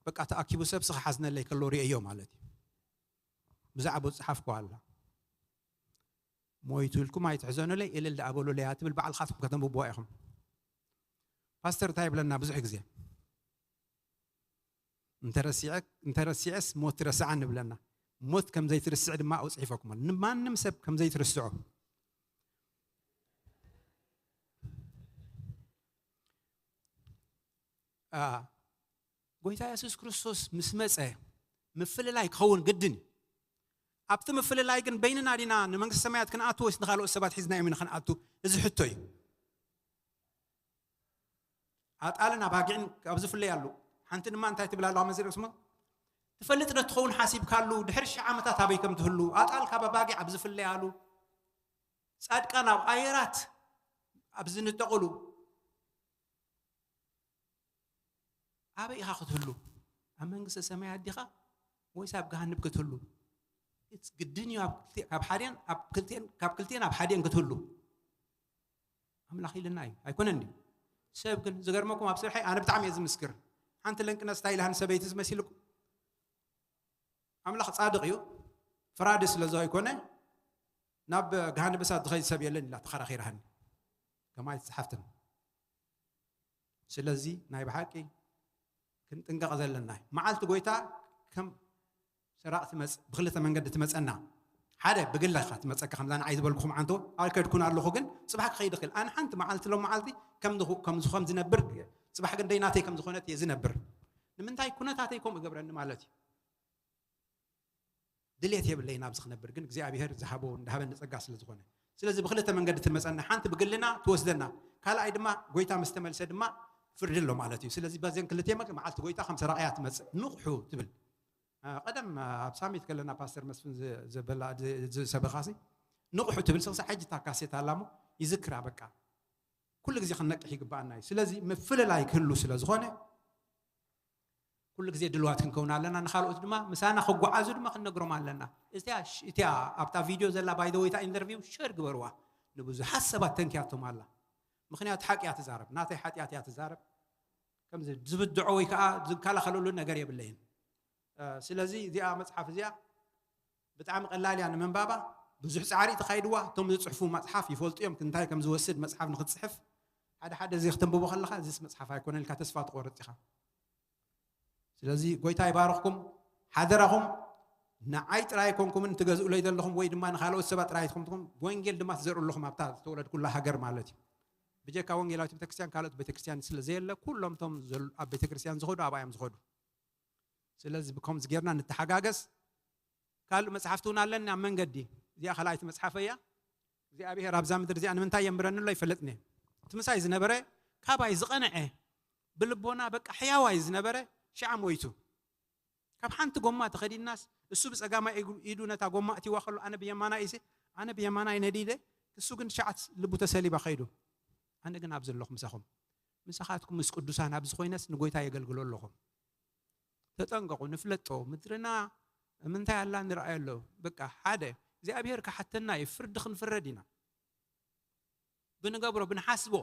በቃ ተኣኪቡ ሰብሲ ክሓዝነለይ ከሎ ርእየዮ ማለት እዩ። ብዛዕባ ዝጸሓፍኩ ኣላ። ሞይቱ ኢልኩም ኣይትሕዘኑለይ፣ እልል ደኣ በሉለይ እያ ትብል ባዕልኻትኩም ከተንብብዋ ኢኹም። ፓስተር እንታይ ይብለና ብዙሕ ግዜ? "እንተረሲዐ-፣ እንተረሲዐስ ሞት ረስዓን" ንብለና። ሞት ከም ዘይትርስዕ ድማ ኣብኡ ጽሒፈኩሞ። ንማንም ሰብ ከም ዘይትርስዖ። አ፣ ጎይታ የሱስ ክርስቶስ ምስ መጸ ምፍልላይ ክኸውን ግድን እዩ። ኣብቲ ምፍልላይ ግን በይንና ዲና ንመንግስቲ ሰማያት ክንኣቱ ወይስ ንኻልኦት ሰባት ሒዝናዮም ኢና ክንኣቱ? እዚ ሕቶ እዩ። ኣጣልን ኣባጊዕን ካብ ዝፍለያሉ ሓንቲ ድማ እንታይ ትብል ኣለዋ መዝርእ ስሞ? "ትፈልጥ ዶ ትኸውን ሓሲብካሉ ድሕሪ ሽሕ ዓመታት ኣበይ ከም ትህሉ? ኣጣል ካብ ኣባጊዕ ኣብ ዝፍለያሉ፣ ጻድቃን ኣብ ኣየራት ኣብ ዝንጠቕሉ፣ ኣበይ ኢኻ ክትህሉ? ኣብ መንግስተ ሰማያት ዲኻ ወይስ ኣብ ገሃንብ ክትህሉ?" እቲ ግድን እዩ ኣብ ክልቲ-፣ ካብ ሓደን ኣብ ክልቴን፣ ካብ ክልቴን ኣብ ሓደን ክትህሉ። ኣምላኽ ኢልና እዩ፣ ኣይኮነን ድዩ? ሰብ ግን ዝገርመኩም ኣብ ስርሐይ ኣነ ብጣዕሚ እየ ዝምስክር። ሓንቲ ለንቅነስ እንታይ ኢላ ንሰበይቲ ዝመሲልኩም? ኣምላኽ ጻድቕ እዩ፣ ፍራዲ ስለ ዘይኮነ ናብ ገሃነብ እሳት ዝኸይድ ሰብ የለን ኢላ ተኸራኺራሃኒ። ከማይ ጸሓፍትን። ስለዚ ናይ ብሓቂ ክንጥንቀቕ ዘለና እዩ። መዓልቲ ጎይታ ከም ሰራቕ ትመጽእ፣ ብክልተ መንገዲ ትመጸና። ሓደ ብግለኻ ትመጸካ፣ ከምዛ ንዓይ ዝበልኩኹም ዓንቶ፣ "ኣይከድኩን ኣለኹ ግን ጽባሕ ክኸይድ እኽእል። ኣነ ሓንቲ መዓልቲ ሎም መዓልቲ ከም ዝኹ-፣ ከም ዝኹ-፣ ከም ዝነብር፣ ጽባሕ ግን ደይ ናተይ ከም ዝኾነት እየ ዝነብር። ንምንታይ ኩነታተይ ከምኡ ገብረኒ ማለት እዩ። ድሌት የብለይን ኣብዚ ክነብር፣ ግን እግዚኣብሔር ዝሃቦ፣ እንዳሃበኒ ጸጋ ስለ ዝኾነ። ስለዚ ብክልተ መንገዲ ትመጸና፣ ሓንቲ ብግልና ትወስደና፣ ካልኣይ ድማ ጎይታ ምስ ተመልሰ ድማ ፍርዲ ኣሎ ማለት እዩ። ስለዚ በዘን ክልተ መ-፣ መዓልቲ ጎይታ ከም ሰራቕያ ትመጽእ። ንቕሑ ትብል። አ፣ ቀደም፣ አ፣ ኣብ ሳሚት ከለና ፓስተር መስፍን ዝ-፣ ዘበላ-፣ ዝ-፣ ዝሰበኻሲ ንቕሑ ትብል ስቕሳ ሕጂ እታ ካሴት ኣላ እሞ ይዝክራ በቃ። ኩሉ ግዜ ክንነቅሕ ይግባኣና እዩ። ስለዚ ምፍልላይ ክህሉ ስለ ዝኾነ ኩሉ ግዜ ድልዋት ክንከውን ኣለና። ንኻልኦት ድማ ምሳና ክጓዓዙ ድማ ክንነግሮም ኣለና። እቲያ ሽ-፣ እቲያ ኣብታ ቪድዮ ዘላ ባይ ዘ ወይ እታ ኢንተርቪው ሸር ግበርዋ። ንብዙሓት ሰባት ተንክያቶም ኣላ። ምኽንያቱ ሓቂ እያ ትዛረብ። ናተይ ሓጢኣት እያ ትዛረብ። ከምዚ ዝብድዖ ወይ ከዓ ዝከላኸለሉ ነገር የብለይን። እ፣ ስለዚ እዚኣ መጽሓፍ እዚኣ ብጣዕሚ ቀላል እያ ንምንባባ። ብዙሕ ጻዕሪ ተኻይድዋ። እቶም ዝጽሕፉ መጽሓፍ ይፈልጡ እዮም እንታይ ከም ዝወስድ መጽሓፍ ንክትጽሕፍ። ሓደ ሓደ እዚ ክትንብቦ ከለኻ እዚስ መጽሓፍ ኣይኮነን ኢልካ ተስፋ ትቆርጽ ኢኻ። ስለዚ ጎይታ ይባርኽኩም። ሓደራኹም ንዓይ ጥራይ ኣይኮንኩምን ትገዝኡለይ ዘለኹም ወይ ድማ ንኻልኦት ሰባት ጥራይ ኣይትኾንኩም፣ ወንጌል ድማ ትዘርኡ ኣለኹም ኣብታ ዝተወለድኩላ ሃገር ማለት እዩ። ብጀካ ወንጌላዊት ቤተክርስትያን ካልኦት ቤተክርስትያን ስለ ዘየለ ኩሎም እቶም ዘል-፣ ኣብ ቤተክርስትያን ዝኸዱ ኣብኣ እዮም ዝኸዱ። ስለዚ ብከምዚ ጌርና ንተሓጋገዝ። ካልእ መጽሓፍቲ እውን ኣለኒ ኣብ መንገዲ። እዚኣ ካልኣይቲ መጽሓፈይ እያ። እግዚኣብሔር ኣብዛ ምድሪ እዚኣ ንምንታይ የንብረኒ ኣሎ ኣይፈለጥኒ። እቲ ምሳይ ዝነበረ ካባይ ዝቐንዐ ብልቦና በቃ ሕያዋይ ዝነበረ ሽዓ ሞይቱ። ካብ ሓንቲ ጎማ ተኸዲናስ እሱ ብጸጋማይ ኢጉ-፣ ኢዱ ነታ ጎማ እቲዋ ከሎ ኣነ ብየማናይ ኢሰ፣ ኣነ ብየማናይ ነዲደ፣ እሱ ግን ሸዓት ልቡ ተሰሊባ ከይዱ። ኣነ ግን ኣብ ዘለኹ ምሳኹም። ምሳኻትኩም ምስ ቅዱሳን ኣብ ዝኾይነስ ንጎይታ የገልግሎ ኣለኹም። ተጠንቀቑ፣ ንፍለጦ። ምድርና ምንታይ ኣላ ንርኣዮ ኣሎ። በቃ ሓደ፣ እግዚኣብሔር ክሓተና እዩ፣ ፍርዲ ክንፍረድ ኢና። ብንገብሮ፣ ብንሓስቦ፣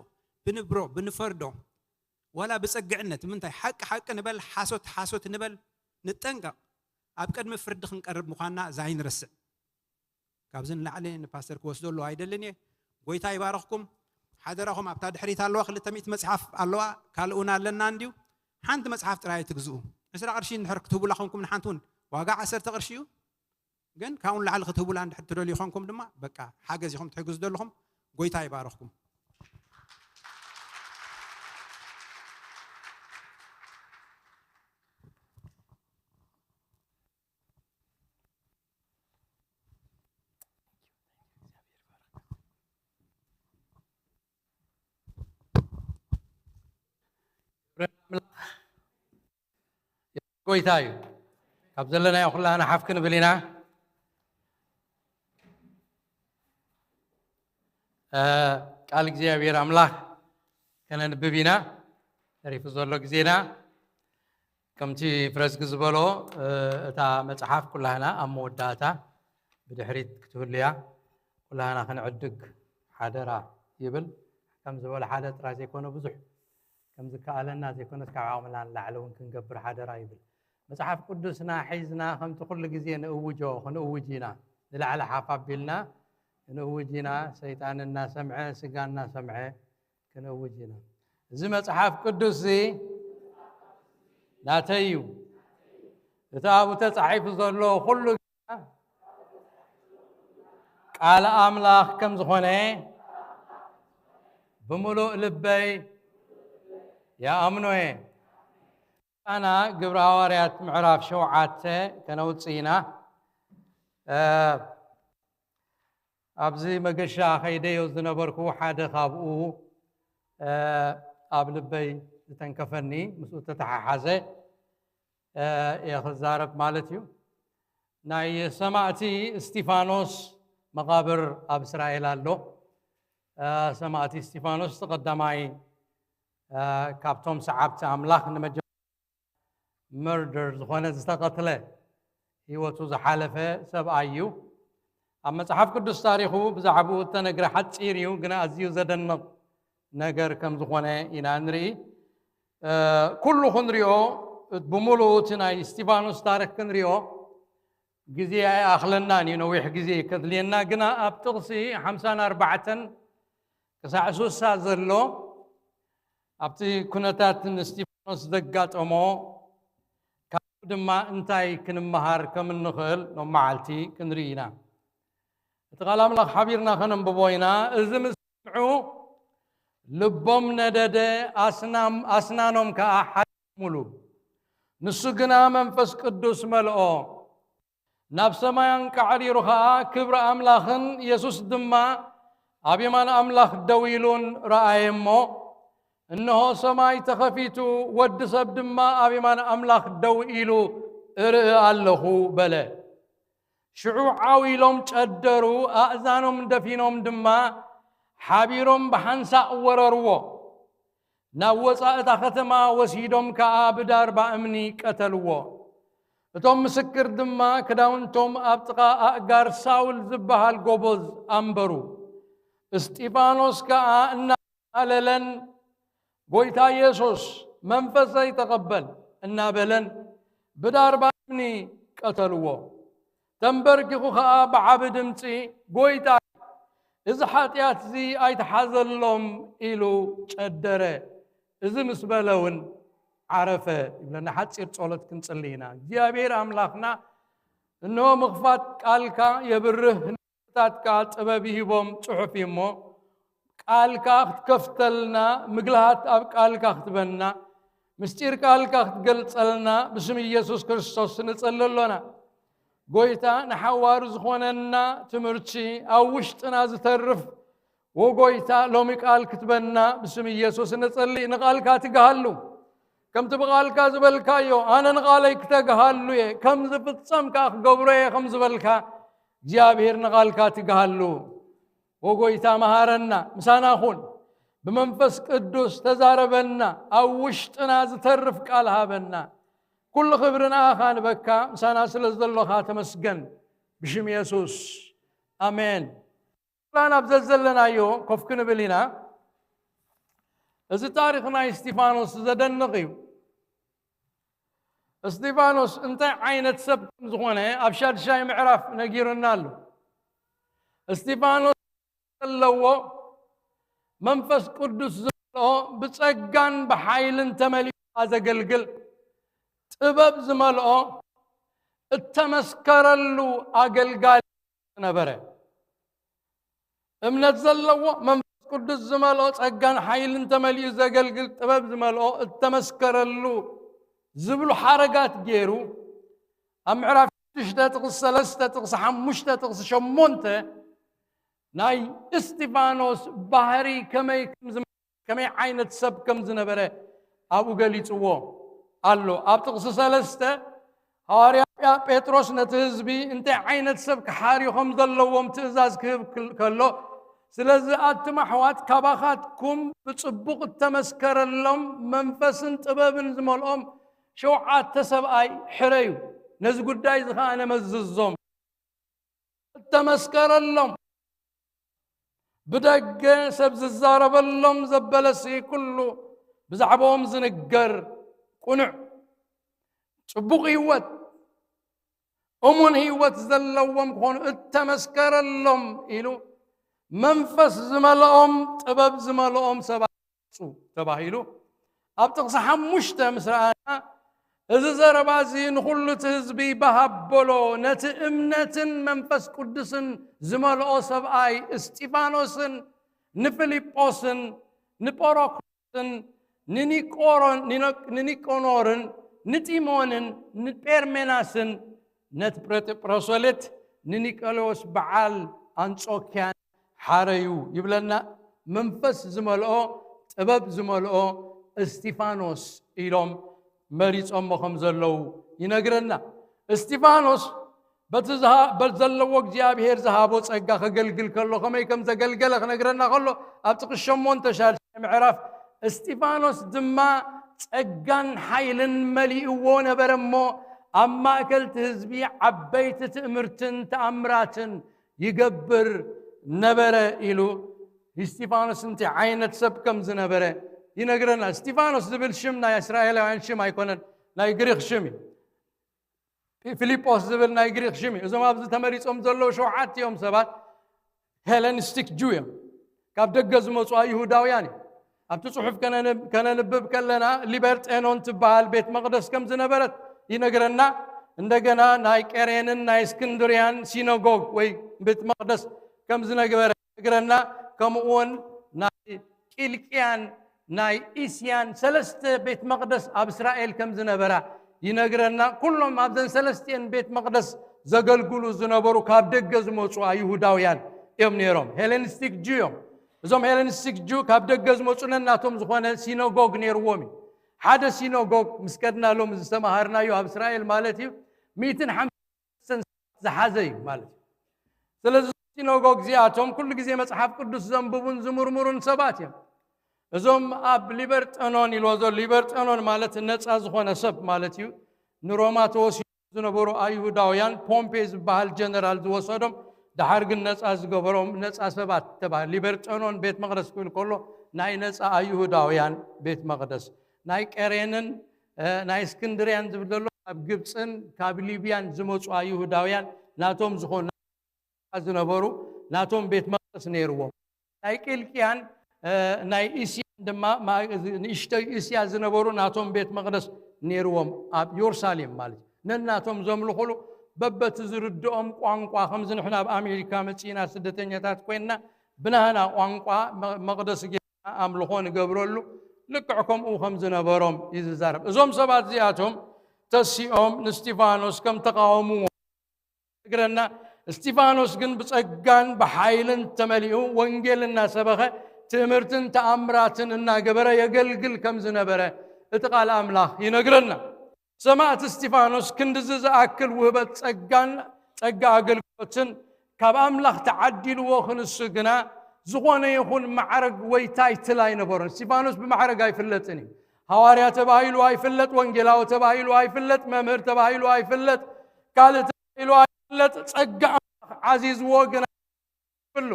ብንብሮ፣ ብንፈርዶ፣ ዋላ ብጸግዕነት፣ ምንታይ ሓቂ ሓቂ ንበል፣ ሓሶት ሓሶት ንበል፣ ንጠንቀቕ። ኣብ ቅድሚ ፍርዲ ክንቀርብ ምዃንና እዛ ኣይንረስዕ። ካብዚ ንላዕሊ ንፓስተር ክወስዶ ኣለዎ ኣይደልን እየ። ጎይታ ይባረኽኩም። ሓደራኹም ኣብታ ድሕሪት ኣለዋ ክልተ ሚእቲ መጽሓፍ ኣለዋ፣ ካልእ እውን ኣለና እንድዩ። ሓንቲ መጽሓፍ ጥራይ ትግዝኡ። ዕስራ ቅርሺ እንድሕር ክትህቡላ ኾንኩም ንሓንቲ እውን ዋጋ ዓሰርተ ቅርሺ እዩ። ግን ካብኡ ንላዕሊ ክትህቡላ እንድሕር ትደልዩ ኾንኩም ድማ በቃ ሓገዝ ኢኹም ትሕግዙ ዘለኹም። ጎይታ ይባርኽኩም። ጎይታ እዩ። ካብ ዘለናዮ ኩላና ሓፍ ክንብል ኢና። እ፣ ቃል እግዚኣብሔር ኣምላኽ ከነንብብ ኢና። ተሪፉ ዘሎ ግዜና ከምቲ ፍረዝጊ ዝበሎ፣ እ፣ እታ መጽሓፍ ኩላህና ኣብ መወዳእታ ብድሕሪት ክትህሉ እያ። ኩላህና ክንዕድግ ሓደራ ይብል። ከም ዝበሎ ሓደ ጥራይ ዘይኮነ ብዙሕ ከም ዝከኣለና ዘይኮነስ ካብ ዓቕምና ንላዕሊ እውን ክንገብር ሓደራ ይብል። መጽሓፍ ቅዱስና ሒዝና ከምቲ ኩሉ ግዜ ንእውጆ ክንእውጅ ኢና። ንላዕሊ ሓፍ ኣቢልና ክንእውጅ ኢና። ሰይጣን እናሰምዐ፣ ስጋ እናሰምዐ ክንእውጅ ኢና። እዚ መጽሓፍ ቅዱስ እዚ ናተይ እዩ። እቲ ኣብኡ ተጻሒፉ ዘሎ ኩሉ ቃል ኣምላኽ ከም ዝኾነ ብምሉእ ልበይ ይኣምኖ እየ። ኣና ግብረ ሃዋርያት ምዕራፍ ሸውዓተ ከነውጽእ ኢና። እ፣ ኣብዚ መገሻ ከይደዮ ዝነበርኩ ሓደ ካብኡ፣ እ፣ ኣብ ልበይ ዝተንከፈኒ ምስኡ ተተሓሓዘ፣ እ፣ እየ ክዛረብ ማለት እዩ። ናይ ሰማእቲ እስጢፋኖስ መቓብር ኣብ እስራኤል ኣሎ። እ፣ ሰማእቲ እስጢፋኖስ እቲ ቀዳማይ፣ እ፣ ካብቶም ሰዓብቲ ኣምላኽ ንመጀ-፣ መርደር ዝኾነ ዝተቐትለ ህይወቱ ዝሓለፈ ሰብኣይ እዩ። ኣብ መጽሓፍ ቅዱስ ታሪኹ ብዛዕባኡ እተነግረ ሓጺር እዩ፣ ግና ኣዝዩ ዘደንቕ ነገር ከም ዝኾነ ኢና ንርኢ። እ፣ ኩሉ ክንሪኦ፣ ብምሉኡ እቲ ናይ እስጢፋኖስ ታሪኽ ክንሪኦ ግዜ ኣይኣኽለናን እዩ፣ ነዊሕ ግዜ ከድልየና። ግና ኣብ ጥቕሲ ሓምሳን ኣርባዕተን ክሳዕ ሱሳ ዘሎ ኣብቲ ኩነታት ንእስጢፋኖስ ዘጋጠሞ፣ ካብኡ ድማ እንታይ ክንመሃር ከም እንኽእል ሎም መዓልቲ ክንርኢ ኢና። እቲ ቃል ኣምላኽ ሓቢርና ከነንብቦ ኢና። እዚ ምስ ሰምዑ ልቦም ነደደ፣ ኣስናም-፣ ኣስናኖም ከኣ ሓደሙሉ። ንሱ ግና መንፈስ ቅዱስ መልኦ። ናብ ሰማይ ኣንቃዕሪሩ ኸኣ ክብሪ ኣምላኽን የሱስ ድማ ኣብ የማን ኣምላኽ ደው ኢሉን ረኣየ እሞ፣ እንሆ ሰማይ ተኸፊቱ፣ ወዲ ሰብ ድማ ኣብ የማን ኣምላኽ ደው ኢሉ እርኢ ኣለኹ በለ። ሽዑ ዓው ኢሎም ጨደሩ፣ ኣእዛኖም ደፊኖም ድማ ሓቢሮም ብሓንሳእ ወረርዎ። ናብ ወጻኢ እታ ከተማ ወሲዶም ከኣ ብዳርባ እምኒ ቀተልዎ። እቶም ምስክር ድማ ክዳውንቶም ኣብ ጥቓ ኣእጋር ሳውል ዝበሃል ጎበዝ ኣንበሩ። እስጢፋኖስ ከኣ እናማለለን፣ "ጐይታ የሱስ፣ መንፈሰይ ተቐበል" እናበለን ብዳርባ እምኒ ቀተልዎ። ተንበርኪኹ ኸኣ ብዓቢ ድምጺ፣ "ጐይታ፣ እዚ ሓጢኣት እዚ ኣይትሓዘሎም" ኢሉ ጨደረ። እዚ ምስ በለ እውን ዓረፈ ይብለና። ሓጺር ጸሎት ክንጽሊ ኢና። እግዚኣብሔር ኣምላኽና፣ እንሆ ምኽፋት ቃልካ የብርህ፣ ንነብታትካ ጥበብ ይሂቦም ጽሑፍ እዩ እሞ፣ ቃልካ ክትከፍተልና፣ ምግልሃት ኣብ ቃልካ ክትበና፣ ምስጢር ቃልካ ክትገልጸልና ብስም ኢየሱስ ክርስቶስ ንጸሊ ኣሎና። ጐይታ፣ ንሓዋሩ ዝኾነና ትምህርቲ ኣብ ውሽጥና ዝተርፍ፣ ወጎይታ፣ ሎሚ ቃል ክትበና ብስም ኢየሱስ ንጸሊ። ንቓልካ ትግሃሉ። ከምቲ ብቓልካ ዝበልካዮ፣ "ኣነ ንቓለይ ክተግሃሉ እየ፣ ከም ዝፍጸም ከኣ ክገብሮ እየ" ከም ዝበልካ፣ እግዚኣብሔር ንቓልካ ትግሃሉ። ወጎይታ፣ መሃረና፣ ምሳና ኩን፣ ብመንፈስ ቅዱስ ተዛረበና፣ ኣብ ውሽጥና ዝተርፍ ቃል ሃበና። ኩሉ ክብሪ ንኣኻ ንበካ፣ ምሳና ስለ ዘሎኻ ተመስገን። ብሽም የሱስ፣ ኣሜን። ኩላና ኣብ ዘዘለናዮ ኮፍ ክንብል ኢና። እዚ ታሪኽ ናይ እስጢፋኖስ ዘደንቕ እዩ። እስጢፋኖስ እንታይ ዓይነት ሰብ ከም ዝኾነ ኣብ ሻድሻይ ምዕራፍ ነጊሩና ኣሎ። እስጢፋኖስ ዘለዎ መንፈስ ቅዱስ ዝመልኦ ብጸጋን ብሓይልን ተመሊኡ ዘገልግል ጥበብ ዝመልኦ እተመስከረሉ ኣገልጋሊ ነበረ። እምነት ዘለዎ መንፈስ ቅዱስ ዝመልኦ ጸጋን ሓይልን ተመሊኡ ዘገልግል ጥበብ ዝመልኦ እተመስከረሉ ዝብሉ ሓረጋት ገይሩ ኣብ ምዕራፍ ሽዱሽተ ጥቕሲ ሰለስተ ጥቕሲ ሓሙሽተ ጥቕሲ ሸሞንተ ናይ እስጢፋኖስ ባህሪ ከመይ ከም ዝመ- ከመይ ዓይነት ሰብ ከም ዝነበረ ኣብኡ ገሊጽዎ ኣሎ። ኣብ ጥቕሲ ሰለስተ ሃዋርያ ጴጥሮስ ነቲ ህዝቢ እንታይ ዓይነት ሰብ ክሓርዩ ከም ዘለዎም ትእዛዝ ክህብ ክል- ከሎ፣ ስለዚ ኣቱም ኣሕዋት ካባኻትኩም ብጽቡቕ እተመስከረሎም መንፈስን ጥበብን ዝመልኦም ሸውዓተ ሰብኣይ ሕረዩ፣ ነዚ ጉዳይ እዚ ኸኣ ነመዝዞም። እተመስከረሎም ብደገ ሰብ ዝዛረበሎም ዘበለሲ ኩሉ ብዛዕባኦም ዝንገር ቅኑዕ ጽቡቕ ህይወት እሙን ህይወት ዘለዎም ክኾኑ እተመስከረሎም ኢሉ መንፈስ ዝመልኦም ጥበብ ዝመልኦም ሰባት ተባሂሉ ኣብ ጥቕሲ ሓሙሽተ ምስ ረኣና፣ እዚ ዘረባ እዚ ንኹሉ እቲ ህዝቢ ባህ ኣበሎ። ነቲ እምነትን መንፈስ ቅዱስን ዝመልኦ ሰብኣይ እስጢፋኖስን ንፊልጶስን ንጳሮክሎስን ንኒቆሮን ንኖ- ንኒቆኖርን ንጢሞንን ንጴርሜናስን ነቲ ፕሮሶሌት ንኒቆሎስ በዓል ኣንጾኪያን ሓረዩ ይብለና። መንፈስ ዝመልኦ ጥበብ ዝመልኦ እስጢፋኖስ ኢሎም መሪጾሞ ከም ዘለዉ ይነግረና። እስጢፋኖስ በቲ ዝሃ- በቲ ዘለዎ እግዚኣብሔር ዝሃቦ ጸጋ ከገልግል ከሎ ከመይ ከም ዘገልገለ ክነግረና ከሎ ኣብቲ ቅሸሞንተ ሻድሻይ ምዕራፍ እስጢፋኖስ ድማ ጸጋን ሓይልን መሊእዎ ነበረ እሞ ኣብ ማእከል እቲ ህዝቢ ዓበይቲ ትእምርትን ተኣምራትን ይገብር ነበረ ኢሉ እስጢፋኖስ እንታይ ዓይነት ሰብ ከም ዝነበረ ይነግረና። እስጢፋኖስ ዝብል ሽም ናይ እስራኤላውያን ሽም ኣይኮነን፣ ናይ ግሪኽ ሽም እዩ። ፊልጶስ ዝብል ናይ ግሪኽ ሽም እዩ። እዞም ኣብዚ ተመሪጾም ዘለዉ ሸውዓተ እዮም ሰባት ሄለኒስቲክ ጁ እዮም። ካብ ደገ ዝመጹ ኣይሁዳውያን እዮም። ኣብቲ ጽሑፍ ከነንብ- ከነንብብ ከለና ሊበርጤኖን ትበሃል ቤት መቕደስ ከም ዝነበረት ይነግረና። እንደገና ናይ ቀሬንን ናይ እስክንድርያን ሲነጎግ ወይ ቤት መቕደስ ከም ዝነበረ ይነግረና። ከምኡ እውን ናይ ቂልቅያን ናይ እስያን ሰለስተ ቤት መቕደስ ኣብ እስራኤል ከም ዝነበራ ይነግረና። ኩሎም ኣብዘን ሰለስቲኤን ቤት መቕደስ ዘገልግሉ ዝነበሩ ካብ ደገ ዝመጹ ኣይሁዳውያን እዮም ነይሮም። ሄሌኒስቲክ ጁ እዮም። እዞም ሄሌኒስቲክ ጁ ካብ ደገ ዝመጹ ነናቶም ዝኾነ ሲነጎግ ነይርዎም እዩ። ሓደ ሲነጎግ ምስ ከድና ሎም ዝተማሃርናዮ ኣብ እስራኤል ማለት እዩ ሚእትን ሓምሳን ዝሓዘ እዩ ማለት እዩ። ስለዚ ሲነጎግ እዚኣቶም ኩሉ ግዜ መጽሓፍ ቅዱስ ዘንብቡን ዝምርምሩን ሰባት እዮም። እዞም ኣብ ሊበርጠኖን ኢልዎ ዘሎ ሊበርጠኖን ማለት ነፃ ዝኾነ ሰብ ማለት እዩ። ንሮማ ተወሲዱ ዝነበሩ ኣይሁዳውያን ፖምፔ ዝበሃል ጀነራል ዝወሰዶም፣ ድሓር ግን ነፃ ዝገበሮም ነፃ ሰባት ተባሂሉ። ሊበርጠኖን ቤት መቕደስ ክብል ከሎ ናይ ነፃ ኣይሁዳውያን ቤት መቕደስ፣ ናይ ቀሬንን ናይ እስክንድርያን ዝብል ዘሎ ካብ ግብፅን ካብ ሊብያን ዝመፁ ኣይሁዳውያን ናቶም ዝኾኑ ዝነበሩ ናቶም ቤት መቕደስ ነይርዎም። ናይ ቂልቅያን ናይ እስያን ድማ ንእሽተይ እስያ ዝነበሩ ናቶም ቤት መቕደስ ነይርዎም ኣብ ዮርሳሌም ማለት እዩ። ነናቶም ዘምልኹሉ በበቲ ዝርድኦም ቋንቋ፣ ከምዚ ንሕና ኣብ ኣሜሪካ መፂእና ስደተኛታት ኮይንና ብናህና ቋንቋ መቕደስ ኣምልኾ ንገብረሉ ልክዕ ከምኡ ከም ዝነበሮም እዩ ዝዛረብ። እዞም ሰባት እዚኣቶም ተሲኦም ንስቲፋኖስ ከም ተቃወምዎ እግረና። እስቲፋኖስ ግን ብጸጋን ብሓይልን ተመሊኡ ወንጌል እናሰበኸ ትምህርትን ተኣምራትን እናገበረ የገልግል ከም ዝነበረ እቲ ቃል ኣምላኽ ይነግረና። ሰማዕት እስቲፋኖስ ክንድዚ ዝኣክል ውህበት ጸጋን ጸጋ ኣገልግሎትን ካብ ኣምላኽ ተዓዲልዎ ክንሱ ግና ዝኾነ ይኹን ማዕረግ ወይ ታይትል ኣይነበሮን። እስቲፋኖስ ብማዕረግ ኣይፍለጥን እዩ። ሃዋርያ ተባሂሉ ኣይፍለጥ፣ ወንጌላዊ ተባሂሉ ኣይፍለጥ፣ መምህር ተባሂሉ ኣይፍለጥ፣ ካልእ ተባሂሉ ኣይፍለጥ። ጸጋ ኣምላኽ ዓዚዝዎ ግና ይብሉ።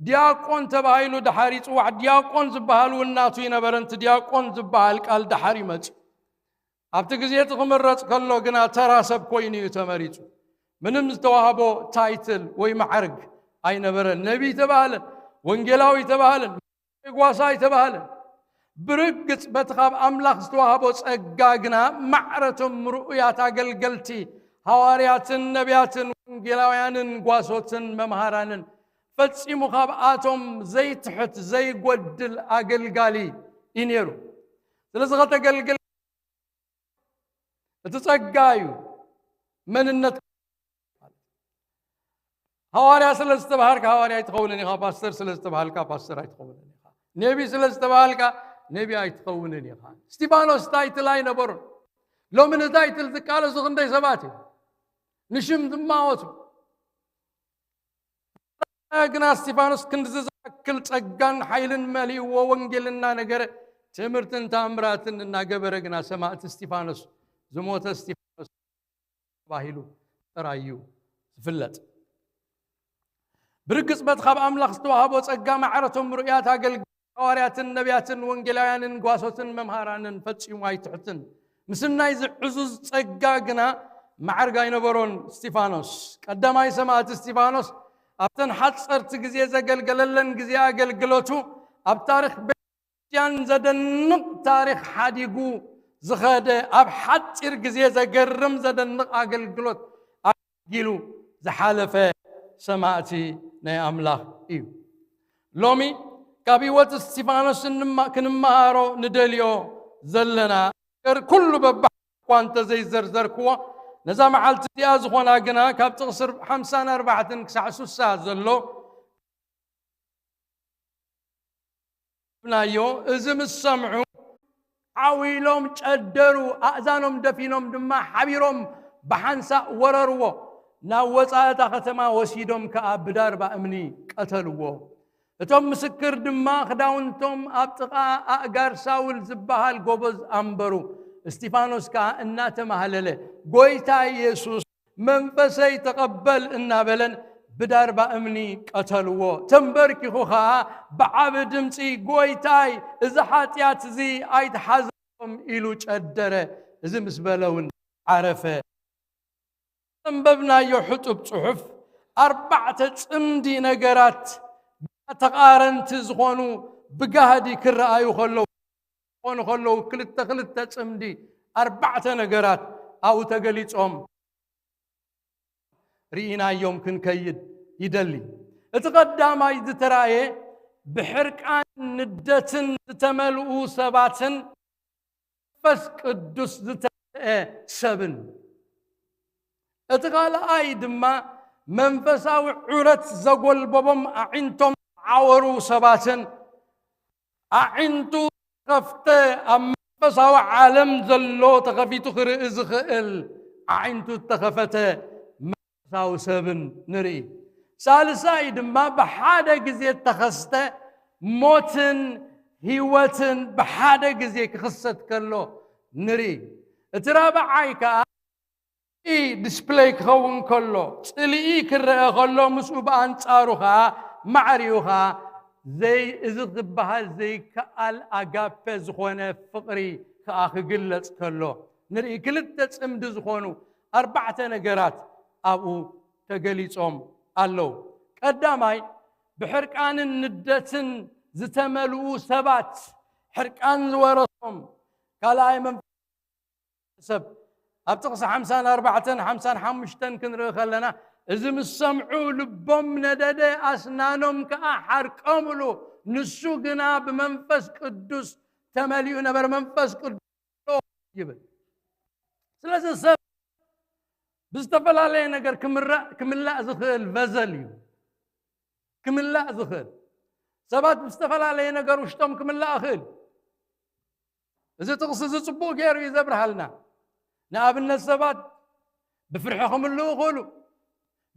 ዲያቆን ተባሂሉ ድሓር ይጽዋዕ። ዲያቆን ዝበሃል እውን ናቱ ይነበረ። እቲ ዲያቆን ዝበሃል ቃል ድሓር ይመጽእ። ኣብቲ ግዜ እቲ ክምረጽ ከሎ ግና ተራ ሰብ ኮይኑ እዩ ተመሪጹ። ምንም ዝተዋህቦ ታይትል ወይ ማዕርግ ኣይነበረን። ነቢይ ተባህለን፣ ወንጌላዊ ተባህለን፣ ጓሳ ኣይተባህለን። ብርግጽ በቲ ካብ ኣምላኽ ዝተዋህቦ ጸጋ ግና ማዕረቶም ምርኡያት ኣገልገልቲ፣ ሃዋርያትን ነቢያትን ወንጌላውያንን ጓሶትን መምሃራንን፣ ፈጺሙ ካብኣቶም ዘይትሕት ዘይጎድል ኣገልጋሊ እዩ ነይሩ። ስለዚ ከተገልግል እቲ ጸጋ እዩ መንነት። ሃዋርያ ስለ ዝተባሃልካ ሃዋርያ ኣይትኸውንን ኢኻ፣ ፓስተር ስለ ዝተባሃልካ ፓስተር ኣይትኸውንን ኢኻ፣ ነቢ ስለ ዝተባሃልካ ነቢ ኣይትኸውንን ኢኻ። እስቲፋኖስ ታይትል ኣይነበሩን። ሎሚ ንታይትል ዝቃለሱ ክንደይ ሰባት እዩ ንሽም ዝማወቱ። ግና እስቲፋኖስ ክንድዚ ዝኣክል ጸጋን ሓይልን መሊእዎ ወንጌል እናነገረ ትምህርትን ተኣምራትን እናገበረ ግና ሰማእቲ እስቲፋኖስ፣ ዝሞተ እስቲፋኖስ ተባሂሉ ጥራይ እዩ ዝፍለጥ። ብርግጽ በቲ ካብ ኣምላኽ ዝተዋህቦ ጸጋ ማዕረቶም ምርኡያት ኣገልግሎት ሃዋርያትን ነቢያትን ወንጌላውያንን ጓሶትን መምሃራንን ፈጺሙ ኣይትሕትን። ምስናይ ዝዕዙዝ ጸጋ ግና ማዕርግ ኣይነበሮን። እስቲፋኖስ ቀዳማይ ሰማእቲ እስቲፋኖስ ኣብተን ሓጸርቲ ግዜ ዘገልገለለን ግዜ ኣገልግሎቱ ኣብ ታሪኽ ቤተክርስትያን ዘደንቕ ታሪኽ ሓዲጉ ዝኸደ፣ ኣብ ሓጺር ግዜ ዘገርም ዘደንቕ ኣገልግሎት ኣገልጊሉ ዝሓለፈ ሰማእቲ ናይ ኣምላኽ እዩ። ሎሚ ካብ ህይወት እስቲፋኖስ እንማ-፣ ክንመሃሮ ንደልዮ ዘለና ነገር ኩሉ በባዕኳ እንተዘይዘርዘርክዎ፣ ነዛ መዓልቲ እዚኣ ዝኾና ግና ካብ ጥቕሲ ሓምሳን ኣርባዕተን ክሳዕ ስሳ ዘሎ ናዮ። እዚ ምስ ሰምዑ ዓው ኢሎም ጨደሩ፣ ኣእዛኖም ደፊኖም ድማ ሓቢሮም ብሓንሳእ ወረርዎ። ናብ ወጻኢ እታ ከተማ ወሲዶም ከኣ ብዳርባ እምኒ ቀተልዎ። እቶም ምስክር ድማ ክዳውንቶም ኣብ ጥቓ ኣእጋር ሳውል ዝበሃል ጎበዝ ኣንበሩ። እስቲፋኖስ ከኣ እናተማህለለ፣ "ጎይታ ኢየሱስ፣ መንፈሰይ ተቐበል" እናበለን ብዳርባ እምኒ ቀተልዎ። ተንበርኪኹ ኸኣ ብዓቢ ድምጺ፣ "ጎይታይ፣ እዚ ሓጢኣት እዚ ኣይትሓዞም" ኢሉ ጨደረ። እዚ ምስ በለ እውን ዓረፈ። ዘንበብናዮ ሕጡብ ጽሑፍ ኣርባዕተ ጽምዲ ነገራት ተቓረንቲ ዝኾኑ ብጋህዲ ክረኣዩ ከለዉ፣ ክኾኑ ከለዉ፣ ክልተ ክልተ ጽምዲ ኣርባዕተ ነገራት ኣብኡ ተገሊጾም ርኢናዮም ክንከይድ ይደሊ። እቲ ቀዳማይ ዝተራእየ ብሕርቃን ንደትን ዝተመልኡ ሰባትን መንፈስ ቅዱስ ዝተመልአ ሰብን። እቲ ካልኣይ ድማ መንፈሳዊ ዑረት ዘጎልበቦም ኣዒንቶም ዝዓወሩ ሰባትን ኣዒንቱ ከፍተ ኣብ መንፈሳዊ ዓለም ዘሎ ተኸፊቱ ክርኢ ዝኽእል ኣዒንቱ እተኸፈተ መንፈሳዊ ሰብን ንርኢ። ሳልሳይ ድማ ብሓደ ግዜ እተኸስተ ሞትን ህይወትን ብሓደ ግዜ ክኽሰት ከሎ ንርኢ። እቲ ራብዓይ ከኣ ዲስፕለይ ክኸውን ከሎ፣ ጽልኢ ክረአ ከሎ፣ ምስኡ ብኣንጻሩ ኸኣ ማዕሪኡ ኸኣ ዘይ-፣ እዚ ክበሃል ዘይከኣል ኣጋፔ ዝኾነ ፍቕሪ ኸኣ ክግለጽ ከሎ ንርኢ። ክልተ ጽምዲ ዝኾኑ ኣርባዕተ ነገራት ኣብኡ ተገሊጾም ኣለዉ። ቀዳማይ፣ ብሕርቃንን ንደትን ዝተመልኡ ሰባት፣ ሕርቃን ዝወረሶም። ካልኣይ፣ መንፈስ ሰብ ኣብ ጥቕሲ ሓምሳን ኣርባዕተን ሓምሳን ሓሙሽተን ክንርኢ ከለና፣ እዚ ምስ ሰምዑ ልቦም ነደደ፣ ኣስናኖም ከኣ ሓርቀምሉ፣ ንሱ ግና ብመንፈስ ቅዱስ ተመሊኡ ነበረ። መንፈስ ቅዱስ ይብል። ስለዚ ሰብ ብዝተፈላለየ ነገር ክምራእ-፣ ክምላእ ዝኽእል ቨዘል እዩ። ክምላእ ዝኽእል፣ ሰባት ብዝተፈላለየ ነገር ውሽጦም ክምላእ ይኽእል። እዚ ጥቕሲ እዚ ጽቡቕ ገይሩ እዩ ዘብርሃልና። ንኣብነት ሰባት ብፍርሒ ክምልኡ ይኽእሉ፣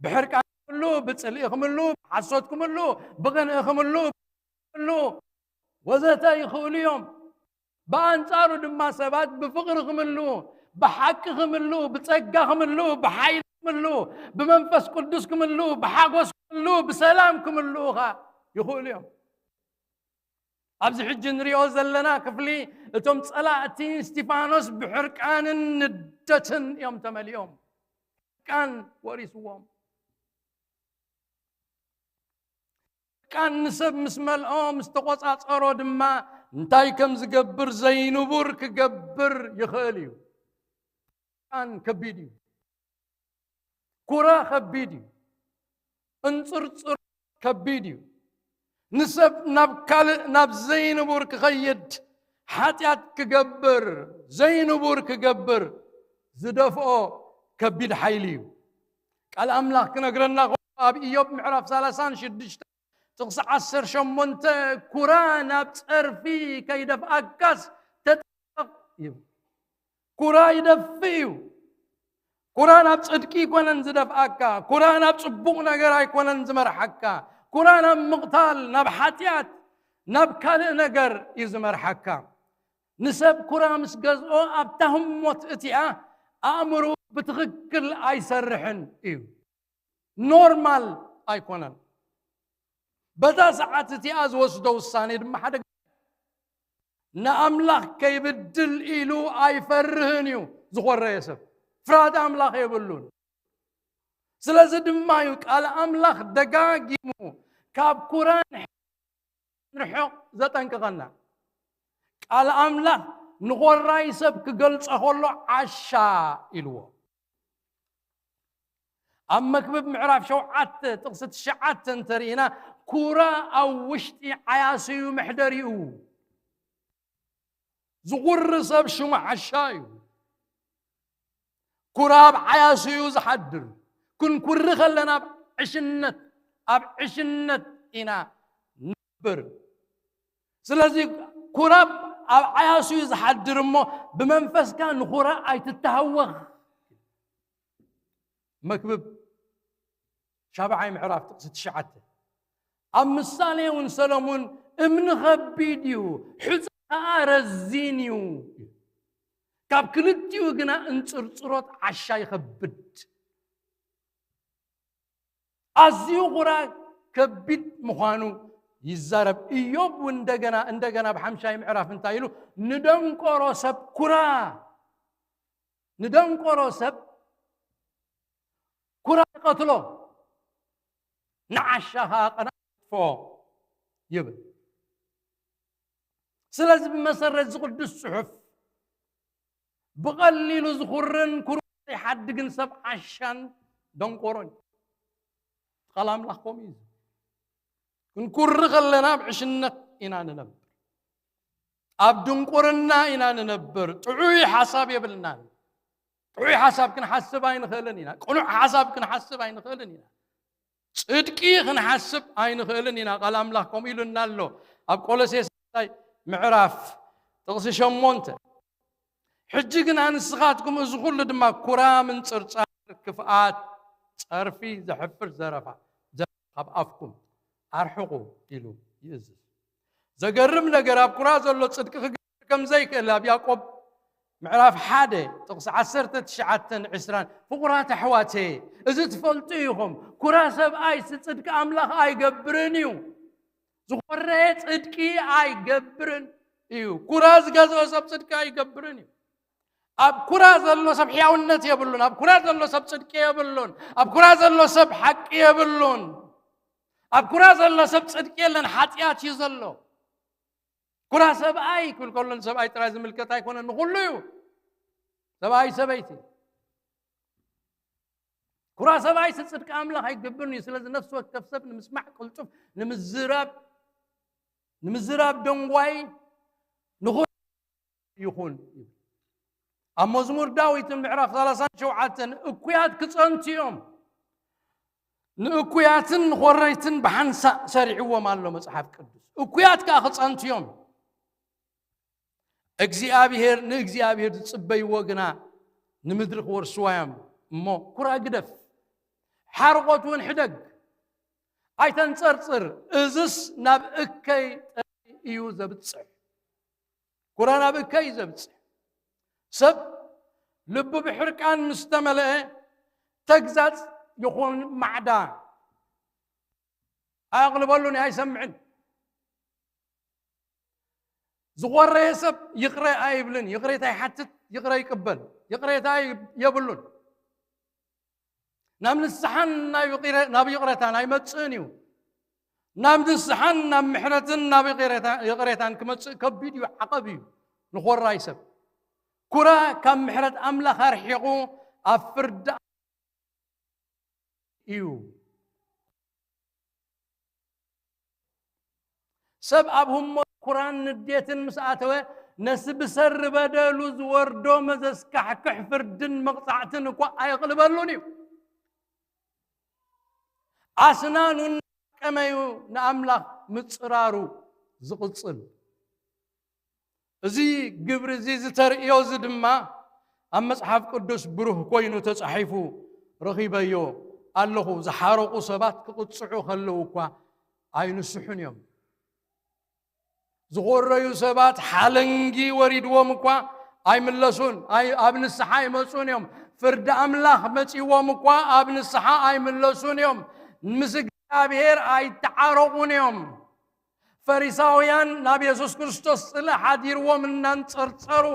ብሕርቃን ክምልኡ፣ ብጽልኢ ክምልኡ፣ ብሓሶት ክምልኡ፣ ብቕንኢ ክምልኡ፣ ክምልኡ ወዘተ ይኽእሉ እዮም። ብኣንጻሩ ድማ ሰባት ብፍቕሪ ክምልኡ፣ ብሓቂ ክምልኡ፣ ብጸጋ ክምልኡ፣ ብሓይሊ ክምልኡ፣ ብመንፈስ ቅዱስ ክምልኡ፣ ብሓጎስ ክምልኡ፣ ብሰላም ክምልኡ ኸኣ ይኽእሉ እዮም። ኣብዚ ሕጂ ንሪኦ ዘለና ክፍሊ እቶም ጸላእቲ እስቲፋኖስ ብሕርቃንን ንደትን እዮም ተመሊኦም። ሕርቃን ወሪስዎም። ሕርቃን ንሰብ ምስ መልኦ፣ ምስ ተቖጻጸሮ ድማ እንታይ ከም ዝገብር ዘይንቡር ክገብር ይኽእል እዩ። ኣን ከቢድ እዩ። ኩራ ከቢድ እዩ። እንጽርጽር ከቢድ እዩ። ንሰብ ናብ ካልእ፣ ናብ ዘይንቡር ክኸይድ፣ ሓጢኣት ክገብር፣ ዘይንቡር ክገብር ዝደፍኦ ከቢድ ሓይሊ እዩ። ቃል ኣምላኽ ክነግረና ከሎ ኣብ ኢዮብ ምዕራፍ ሰላሳን ሽዱሽተ ጥቕሲ ዓሰርተ ሸሞንተ፣ ኩራ ናብ ጸርፊ ከይደፍኣካስ ተጠንቀቕ ይብል። ኩራ ይደፍእ እዩ። ኩራ ናብ ጽድቂ ኣይኮነን ዝደፍኣካ። ኩራ ናብ ጽቡቕ ነገር ኣይኮነን ዝመርሓካ። ኩራ ናብ ምቕታል፣ ናብ ሓጢኣት፣ ናብ ካልእ ነገር እዩ ዝመርሓካ። ንሰብ ኩራ ምስ ገዝኦ ኣብታ ህሞት እቲኣ ኣእምሮ ብትኽክል ኣይሰርሕን እዩ። ኖርማል ኣይኮነን። በታ ሰዓት እቲኣ ዝወስዶ ውሳኔ ድማ ሓደ ንኣምላኽ ከይብድል ኢሉ ኣይፈርህን እዩ። ዝኾረየ ሰብ ፍርሃት ኣምላኽ የብሉን። ስለዚ ድማ እዩ ቃል ኣምላኽ ደጋጊሙ ካብ ኩራን ርሑቕ ዘጠንቅቐና። ቃል ኣምላኽ ንኾራይ ሰብ ክገልጾ ከሎ ዓሻ ኢልዎ። ኣብ መክብብ ምዕራፍ ሸውዓተ ጥቕሲ ትሽዓተ እንተርኢና፣ ኩራ ኣብ ውሽጢ ዓያስዩ መሕደሪኡ። ዝኹሪ ሰብ ሽሙ ዓሻ እዩ። ኩራ ኣብ ዓያስዩ ዝሓድር። ክንኩሪ ከለና ኣብ ዕሽነት፣ ኣብ ዕሽነት ኢና ንነብር። ስለዚ ኩራ ኣብ ዓያስዩ ዝሓድር እሞ፣ ብመንፈስካ ንኹራ ኣይትተሃወኽ። መክብብ ሻብዓይ ምዕራፍ ጥቕሲ ትሽዓተ። ኣብ ምሳሌ እውን ሰሎሙን፣ እምኒ ኸቢድ እዩ፣ ሑጻ ኸኣ ረዚን እዩ፣ ካብ ክልቲኡ ግና እንጽርጽሮት ዓሻ ይኸብድ። ኣዝዩ ኩራ ከቢድ ምዃኑ ይዛረብ። ኢዮብ እውን እንደገና፣ እንደገና ኣብ ሓምሻይ ምዕራፍ እንታይ ኢሉ? ንደንቆሮ ሰብ ኩራ፣ ንደንቆሮ ሰብ ኩራ ይቐትሎ፣ ንዓሻ ኸኣ ቀናጥፎ ይብል። ስለዚ ብመሰረት እዚ ቅዱስ ጽሑፍ፣ ብቐሊሉ ዝኹርን ኩሩ ዘይሓድግን ሰብ ዓሻን ደንቆሮን እዩ። ቃል ኣምላኽ ከምኡ እዩ። ክንኩሪ ከለና ኣብ ዕሽነት ኢና ንነብር። ኣብ ድንቁርና ኢና ንነብር። ጥዑይ ሓሳብ የብልናን። ጥዑይ ሓሳብ ክንሓስብ ኣይንኽእልን ኢና። ቅኑዕ ሓሳብ ክንሓስብ ኣይንኽእልን ኢና። ጽድቂ ክንሓስብ ኣይንኽእልን ኢና። ቃል ኣምላኽ ከምኡ ኢሉና ኣሎ። ኣብ ቆሎሴ ሳልሳይ ምዕራፍ ጥቕሲ ሸሞንተ፣ ሕጂ ግና ንስኻትኩም እዚ ኹሉ ድማ ኩራ፣ ምንጽርጻር፣ ክፍኣት፣ ጸርፊ፣ ዘሕፍር ዘረፋ፣ ዘረፋ ካብ ኣፍኩም ኣርሕቑ ኢሉ ይእዝዝ። ዘገርም ነገር፣ ኣብ ኩራ ዘሎ ጽድቂ ክገብር ከም ዘይክእል ኣብ ያዕቆብ ምዕራፍ ሓደ ጥቕሲ ዓሰርተ ትሽዓተን ዕስራን፣ ፍቑራት ኣሕዋተየ፣ እዚ ትፈልጡ ኢኹም፣ ኩራ ሰብኣይስ ጽድቂ ኣምላኽ ኣይገብርን እዩ። ዝኾረየ ጽድቂ ኣይገብርን እዩ። ኩራ ዝገዝኦ ሰብ ጽድቂ ኣይገብርን እዩ። ኣብ ኩራ ዘሎ ሰብ ሕያውነት የብሉን። ኣብ ኩራ ዘሎ ሰብ ጽድቂ የብሉን። ኣብ ኩራ ዘሎ ሰብ ሓቂ የብሉን። ኣብ ኩራ ዘሎ ሰብ ጽድቂ የለን፣ ሓጢኣት እዩ ዘሎ። ኩራ ሰብኣይ ክብል ከሎ ንሰብኣይ ጥራይ ዝምልከት ኣይኮነን፣ ንኹሉ እዩ። ሰብኣይ ሰበይቲ። ኩራ ሰብኣይስ ጽድቂ ኣምላኽ ኣይገብርን እዩ። ስለዚ ነፍሲ ወከፍ ሰብ ንምስማዕ ቅልጡፍ፣ ንምዝራብ፣ ንምዝራብ ደንጓይ፣ ንኹ ይኹን። ኣብ መዝሙር ዳዊት ምዕራፍ ሰላሳን ሸውዓተን፣ እኩያት ክጸንቱ እዮም፣ ንእኩያትን ንኾረይትን ብሓንሳእ ሰሪዕዎም ኣሎ መጽሓፍ ቅዱስ። እኩያት ከኣ ክጸንቱ እዮም። እግዚኣብሔር፣ ንእግዚኣብሔር ዝጽበይዎ ግና ንምድሪ ክወርስዋ እዮም። እሞ ኩራ ግደፍ፣ ሓርቖት እውን ሕደግ፣ ኣይተንጸርጽር። እዝስ ናብ እከይ ጥራይ እዩ ዘብጽሕ። ኩራ ናብ እከይ እዩ ዘብጽሕ። ሰብ ልቡ ብሕርቃን ምስ ተመልአ፣ ተግዛጽ ይኹን ማዕዳ ኣየቕልበሉን፣ ኣይሰምዕን። ዝኾረየ ሰብ ይቕረ ኣይብልን፣ ይቕሬታ ይሓትት፣ ይቕረ ይቅበል፣ ይቕሬታ የብሉን። ናብ ንስሓን ናብ ይቕረ-፣ ናብ ይቕሬታን ኣይመጽእን እዩ። ናብ ንስሓን ናብ ምሕረትን ናብ ይቕሬታ-፣ ይቕሬታን ክመጽእ ከቢድ እዩ፣ ዓቐብ እዩ ንኾራይ ሰብ። ኩራ ካብ ምሕረት ኣምላኽ ኣርሒቑ ኣብ ፍርዲ እዩ። ሰብ ኣብ ህሞት ኩራን ንዴትን ምስ ኣተወ፣ ነቲ ብሰሪ በደሉ ዝወርዶ መዘስካሕክሕ ፍርድን መቕጻዕትን እኳ ኣየቕልበሉን እዩ። ኣስናኑ እናቀመዩ ንኣምላኽ ምጽራሩ ዝቕጽል። እዚ ግብሪ እዚ ዝተርእዮ እዚ ድማ ኣብ መጽሓፍ ቅዱስ ብሩህ ኮይኑ ተጻሒፉ ረኺበዮ ኣለኹ። ዝሓረቑ ሰባት ክቕጽዑ ከለዉ እኳ ኣይንስሑን እዮም። ዝኾረዩ ሰባት ሓለንጊ ወሪድዎም እኳ ኣይምለሱን፣ ኣይ-፣ ኣብ ንስሓ ኣይመጹን እዮም። ፍርዲ ኣምላኽ መጺዎም እኳ ኣብ ንስሓ ኣይምለሱን እዮም። ምስ እግዚኣብሔር ኣይተዓረቑን እዮም። ፈሪሳውያን ናብ የሱስ ክርስቶስ ጽልእ ሓዲርዎም እናንጸርጸሩ፣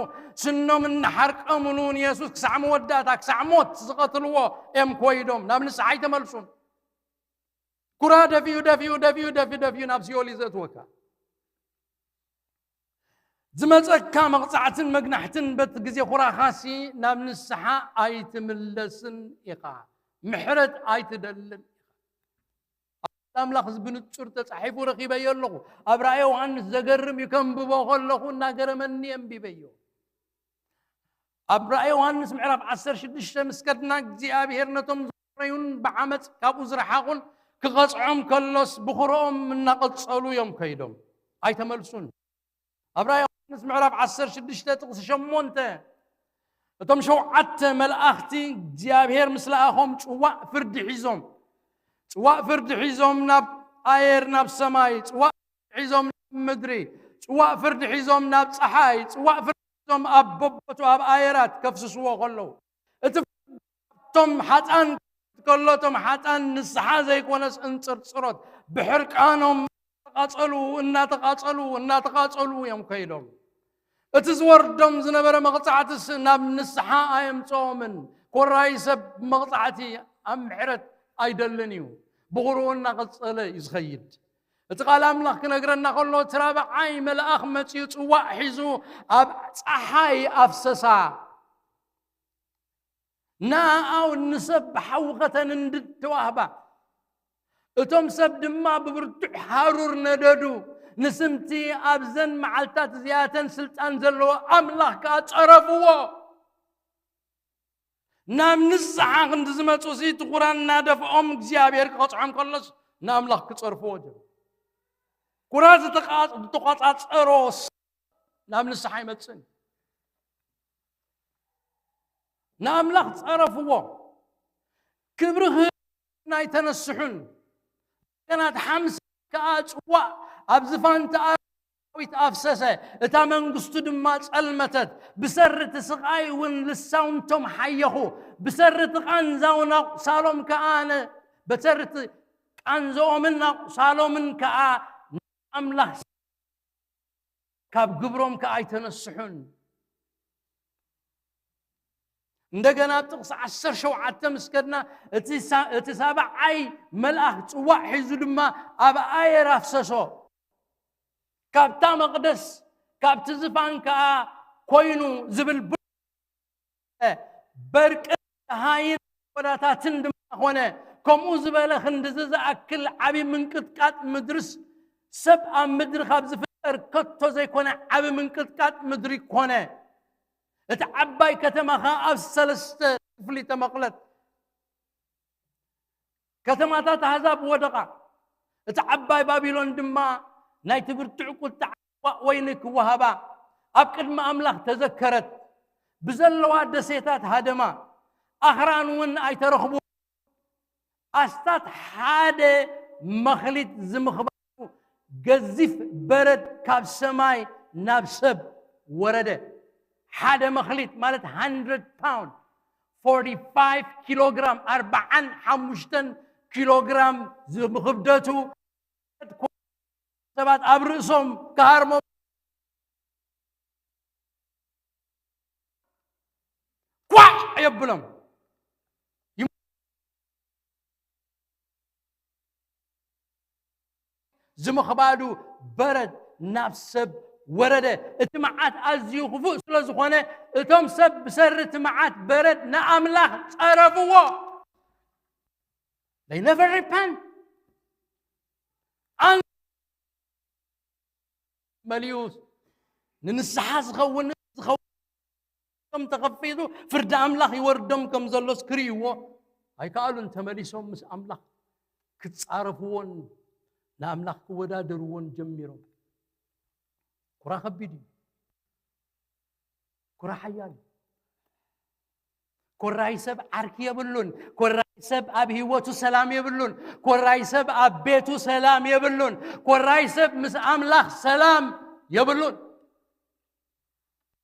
ስኖም እናሓርቀምሉ ንየሱስ ክሳዕ መወዳእታ፣ ክሳዕ ሞት ዝቐትልዎ እዮም ኮይዶም። ናብ ንስሓ ኣይተመልሱን። ኩራ ደፊኡ፣ ደፊኡ፣ ደፊኡ፣ ደፊኡ፣ ደፊኡ ናብ ሲኦል እዩ ዘእትወካ። ዝመጸካ መቕጻዕትን መግናሕትን በቲ ግዜ ኩራኻሲ ናብ ንስሓ ኣይትምለስን ኢኻ። ምሕረት ኣይትደልን ኢኻ። ኣምላኽ ብንጹር ተጻሒፉ ረኺበዮ ኣለኹ። ኣብ ራእይ ዮሃንስ ዘገርም እዩ፣ ከንብቦ ከለኹ እናገረመኒ ኣንቢበዮ። ኣብ ራእይ ዮሃንስ ምዕራፍ ዓሰርተ ሽዱሽተ ምስ ከድና፣ እግዚኣብሔር ነቶም ዝኾረዩን ብዓመፅ ካብኡ ዝረሓቑን ክቐፅዖም ከሎስ፣ ብኹርኦም እናቐጸሉ እዮም ከይዶም፣ ኣይተመልሱን። ኣብ ራእይ ዮሃንስ ምዕራፍ ዓሰርተ ሽዱሽተ ጥቕሲ ሸሞንተ፣ እቶም ሸውዓተ መላእኽቲ እግዚኣብሔር ምስ ለኣኾም፣ ጽዋእ ፍርዲ ሒዞም፣ ጽዋእ ፍርዲ ሒዞም ናብ ኣየር፣ ናብ ሰማይ፣ ጽዋእ ሒዞም ናብ ምድሪ፣ ጽዋእ ፍርዲ ሒዞም ናብ ጸሓይ፣ ጽዋእ ፍርዲ ሒዞም ኣብ በቦቱ ኣብ ኣየራት ከፍስስዎ ከለዉ፣ እቲ ፍርዲ ኣብቶም ሓጥኣን ከሎ፣ እቶም ሓጥኣን ንስሓ ዘይኮነስ እንጽርጽሮት ብሕርቃኖም እናተቓጸሉ፣ እናተቓጸሉ፣ እናተቓጸሉ እዮም ከይዶም። እቲ ዝወርዶም ዝነበረ መቕጻዕትስ ናብ ንስሓ ኣየምጽኦምን። ኮራይ ሰብ መቕጻዕቲ ኣብ ምሕረት ኣይደልን እዩ። ብኹርኡ እናቐጸለ እዩ ዝኸይድ። እቲ ቃል ኣምላኽ ክነግረና ከሎ፣ እቲ ራብዓይ መልኣኽ መጺኡ ጽዋእ ሒዙ ኣብ ጸሓይ ኣፍሰሳ። ንኣኣውን ንሰብ ብሓዊ ከተንድድ ተዋህባ። እቶም ሰብ ድማ ብብርቱዕ ሃሩር ነደዱ። ንስምቲ ኣብዘን መዓልታት እዚኣተን ስልጣን ዘለዎ ኣምላኽ ከኣ ጸረፍዎ። ናብ ንስሓ ክንዲ ዝመጹ ሲ፣ እቲ ኩራ እናደፍኦም እግዚኣብሔር ክቐጽዖም ከሎስ፣ ንኣምላኽ ክጸርፍዎ ጀመሩ። ኩራ ዝተቓ-፣ ዝተቖጻጸሮ ስ-፣ ናብ ንስሓ ኣይመጽእን። ንኣምላኽ ጸረፍዎ። ክብሪ ክህብ ኣይተነስሑን። ገና እቲ ሓምሳ ከኣ ጽዋእ ኣብ ዝፋን እቲ ኣራዊት ኣፍሰሰ። እታ መንግስቱ ድማ ጸልመተት። ብሰሪ እቲ ስቓይ እውን ልሳውንቶም ሓየኹ። ብሰሪ እቲ ቃንዛውን ኣቑሳሎም ከኣ ነ-፣ ብሰሪ እቲ ቃንዛኦምን ኣቑሳሎምን ከኣ ንኣምላኽ ካብ ግብሮም ከኣ ኣይተነስሑን። እንደገና ኣብ ጥቕሲ ዓሰርተ ሸውዓተ ምስ ከድና፣ እቲ ሳ-፣ እቲ ሳብዓይ መልኣኽ ጽዋእ ሒዙ ድማ ኣብ ኣየር ኣፍሰሶ። ካብታ መቕደስ፣ ካብቲ ዝፋን ከኣ ኮይኑ ዝብል ቡ-፣ በርቅን ጸሃይን ወዳታትን ድማ ኾነ። ከምኡ ዝበለ ክንድዚ ዝኣክል ዓቢ ምንቅጥቃጥ ምድርስ፣ ሰብ ኣብ ምድሪ ካብ ዝፍጠር ከቶ ዘይኮነ ዓቢ ምንቅጥቃጥ ምድሪ ኮነ። እቲ ዓባይ ከተማ ኸኣ ኣብ ሰለስተ ክፍሊ ተመቕለት። ከተማታት ኣህዛብ ወደቓ። እቲ ዓባይ ባቢሎን ድማ ናይቲ ብርቱዕ ቁጥዓ ጽዋእ ወይኒ ክወሃባ ኣብ ቅድሚ ኣምላኽ ተዘከረት። ብዘለዋ ደሴታት ሃደማ። ኣኽራን እውን ኣይተረኽቡ። ኣስታት ሓደ መኽሊት ዝምኽባሩ ገዚፍ በረድ ካብ ሰማይ ናብ ሰብ ወረደ። ሓደ መኽሊት ማለት hundred pound፣ forty-five ኪሎግራም፣ ኣርባዓን ሓሙሽተን ኪሎግራም ዝኽብደቱ ሰባት ኣብ ርእሶም ክሃርሞም ኳዕ የብሎም። ይም-፣ ብምኽባዱ በረድ ናብ ሰብ ወረደ። እቲ መዓት ኣዝዩ ክፉእ ስለ ዝኾነ፣ እቶም ሰብ ብሰሪ እቲ መዓት በረድ ንኣምላኽ ጸረፍዎ። They never repent. ኣን-፣ መሊኡ ንንስሓ ዝኸውን፣ ዝኸውን ከም ተኸፊቱ ፍርዲ ኣምላኽ ይወርዶም ከም ዘሎስ ክርእይዎ ኣይከኣሉን። ተመሊሶም ምስ ኣምላኽ ክጻረፍዎን ንኣምላኽ ክወዳደርዎን ጀሚሮም። ኩራ ከቢድ እዩ። ኩራ ሓያል እዩ። ኮራይ ሰብ ዓርኪ የብሉን። ኮራይ ሰብ ኣብ ህይወቱ ሰላም የብሉን። ኮራይ ሰብ ኣብ ቤቱ ሰላም የብሉን። ኮራይ ሰብ ምስ ኣምላኽ ሰላም የብሉን።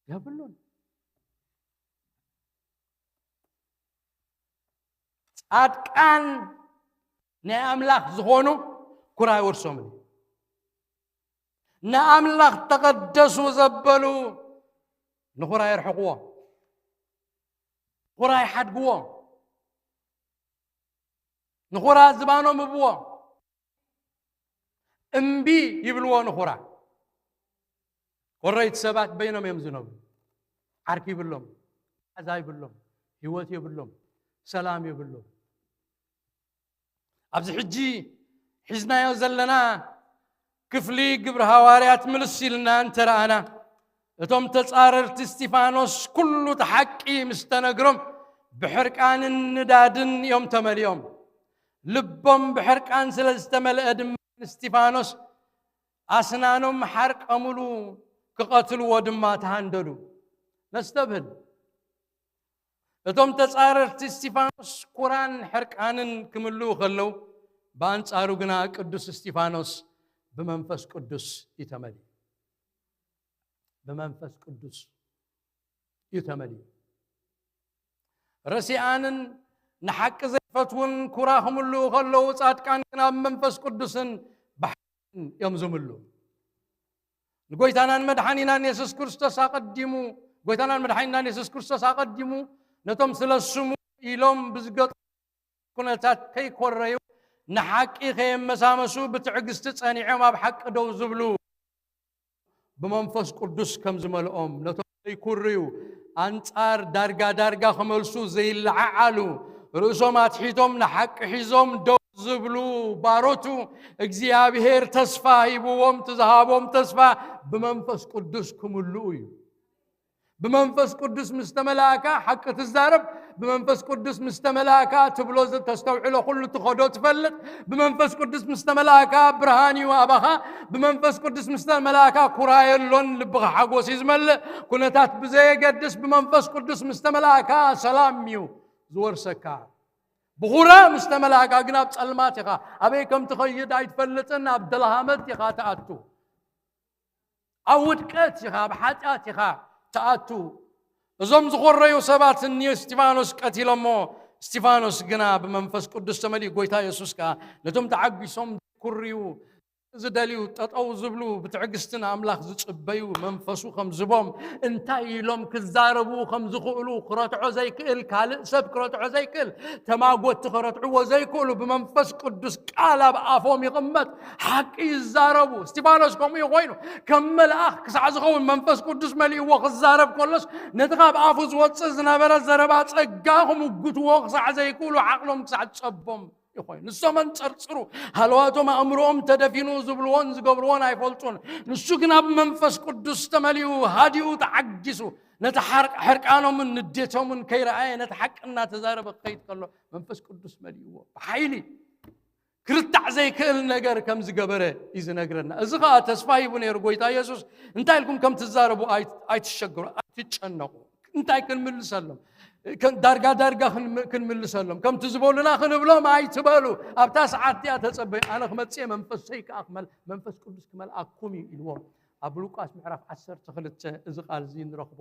የብሉን። ጻድቃን ናይ ኣምላኽ ዝኾኑ ኩራ ኣይወርሶምን እዩ። ንኣምላኽ ተቐደሱ ዘበሉ ንኹራ የርሕቕዎ። ንኹራ ይሓድግዎ። ንኹራ ዝባኖም ህብዎ። እምቢ ይብልዎ ንኹራ። ኮረይቲ ሰባት በይኖም እዮም ዝነብሩ። ዓርኪ ይብሎም፣ ሓዛ ይብሎም፣ ህይወት የብሎም፣ ሰላም የብሎም። ኣብዚ ሕጂ ሒዝናዮ ዘለና ክፍሊ ግብሪ ሃዋርያት ምልስ ኢልና እንተረኣና፣ እቶም ተጻረርቲ እስጢፋኖስ ኩሉ እቲ ሓቂ ምስ ተነግሮም ብሕርቃንን ንዳድን እዮም ተመሊኦም። ልቦም ብሕርቃን ስለ ዝተመልአ ድማ እስጢፋኖስ ኣስናኖም ሓርቀሙሉ፣ ክቐትልዎ ድማ ተሃንደዱ። ነስተብህል። እቶም ተጻረርቲ እስጢፋኖስ ኩራን ሕርቃንን ክምልኡ ከለዉ፣ ብኣንጻሩ ግና ቅዱስ እስጢፋኖስ ብመንፈስ ቅዱስ እዩ ተመልዩ። ብመንፈስ ቅዱስ እዩ ተመልዩ። ረሲኣንን ንሓቂ ዘይፈትውን ኩራ ክምልኡ ከለዉ፣ ጻድቃን ግና ብመንፈስ ቅዱስን ብሓይልን እዮም ዝምልኡ። ንጎይታናን መድሓኒናን የሱስ ክርስቶስ ኣቐዲሙ፣ ጎይታናን መድሓኒናን የሱስ ክርስቶስ ኣቐዲሙ ነቶም ስለ ስሙ ኢሎም ብዝገጥሙ ኩነታት ከይኮረዩ፣ ንሓቂ ከየመሳመሱ ብትዕግስቲ ጸኒዖም ኣብ ሓቂ ደው ዝብሉ፣ ብመንፈስ ቅዱስ ከም ዝመልኦም፣ ነቶም ዘይኩርዩ፣ ኣንጻር ዳርጋ ዳርጋ ክመልሱ ዘይለዓዓሉ፣ ርእሶም ኣትሒቶም ንሓቂ ሒዞም ደው ዝብሉ ባሮቱ፣ እግዚኣብሔር ተስፋ ሂብዎም፣ እቲ ዝሃቦም ተስፋ ብመንፈስ ቅዱስ ክምልኡ እዩ። ብመንፈስ ቅዱስ ምስ ተመላእካ ሓቂ ትዛረብ። ብመንፈስ ቅዱስ ምስ ተመላእካ ትብሎ ዝ-፣ ተስተውዕሎ ኩሉ ትኸዶ ትፈልጥ። ብመንፈስ ቅዱስ ምስ ተመላእካ ብርሃን እዩ ኣባኻ። ብመንፈስ ቅዱስ ምስ ተመላእካ ኩራ የሎን፣ ልብኻ ሓጎስ እዩ ዝመልእ። ኩነታት ብዘየገድስ ብመንፈስ ቅዱስ ምስ ተመላእካ ሰላም እዩ ዝወርሰካ። ብኹራ ምስ ተመላእካ ግን ኣብ ጸልማት ኢኻ። ኣበይ ከም ትኸይድ ኣይትፈልጥን፣ ኣብ ደልሃመት ኢኻ ትኣቱ። ኣብ ውድቀት ኢኻ፣ ኣብ ሓጢኣት ኢኻ ትኣቱ። እዞም ዝኾረዩ ሰባት እኒ እስጢፋኖስ ቀቲሎሞ፣ እስጢፋኖስ ግና ብመንፈስ ቅዱስ ተመሊኡ፣ ጎይታ የሱስ ከኣ ነቶም ተዓጊሶም ዘይኩርዩ፣ ዝደልዩ፣ ጠጠው ዝብሉ፣ ብትዕግስቲ ንኣምላኽ ዝጽበዩ መንፈሱ ከም ዝቦም፣ እንታይ ኢሎም ክዛረቡ ከም ዝኽእሉ ክረትዖ ዘይክእል፣ ካልእ ሰብ ክረትዖ ዘይክእል፣ ተማጎትቲ ክረትዕዎ ዘይክእሉ፣ ብመንፈስ ቅዱስ ቃል ኣብ ኣፎም ይቕመጥ፣ ሓቂ ይዛረቡ። እስጢፋኖስ ከምኡ እዩ ኮይኑ። ከም መልኣኽ ክሳዕ ዝኸውን መንፈስ ቅዱስ መሊእዎ ክዛረብ ከሎስ፣ ነቲ ካብ ኣፉ ዝወጽእ ዝነበረ ዘረባ ጸጋ ክምጉትዎ ክሳዕ ዘይክእሉ፣ ዓቕሎም ክሳዕ ዝጸቦም እዩ ኮይኑ። ንሶም ኣንጸርጽሩ፣ ሃለዋቶም ኣእምሮኦም ተደፊኑ ዝብልዎን ዝገብርዎን ኣይፈልጡን። ንሱ ግን ኣብ መንፈስ ቅዱስ ተመሊኡ፣ ሃዲኡ፣ ተዓጊሱ፣ ነቲ ሓር-፣ ሕርቃኖምን ንዴቶምን ከይረኣየ፣ ነቲ ሓቂ እናተዛረበ ክኸይድ ከሎ፣ መንፈስ ቅዱስ መሊእዎ። ብሓይሊ ክርታዕ ዘይክእል ነገር ከም ዝገበረ እዩ ዝነግረና። እዚ ኸኣ ተስፋ ሂቡ ነይሩ ጎይታ የሱስ። እንታይ ኢልኩም ከም ትዛረቡ ኣይ-፣ ኣይትሸገሩ፣ ኣይትጨነቑ። እንታይ ክንምልሰሎም? ከ-፣ ዳርጋ ዳርጋ ክንም-፣ ክንምልሰሎም። ከምቲ ዝበሉና ክንብሎም ኣይትበሉ። ኣብታ ሰዓት እቲኣ ተጸበዩ። ኣነ ክመጽእ እየ፣ መንፈሰይ ከኣ ክመል-፣ መንፈስ ቅዱስ ክመልኣኩም እዩ ኢልዎም። ኣብ ሉቃስ ምዕራፍ ዓሰርተ ክልተ እዚ ቃል እዚ ንረኽቦ።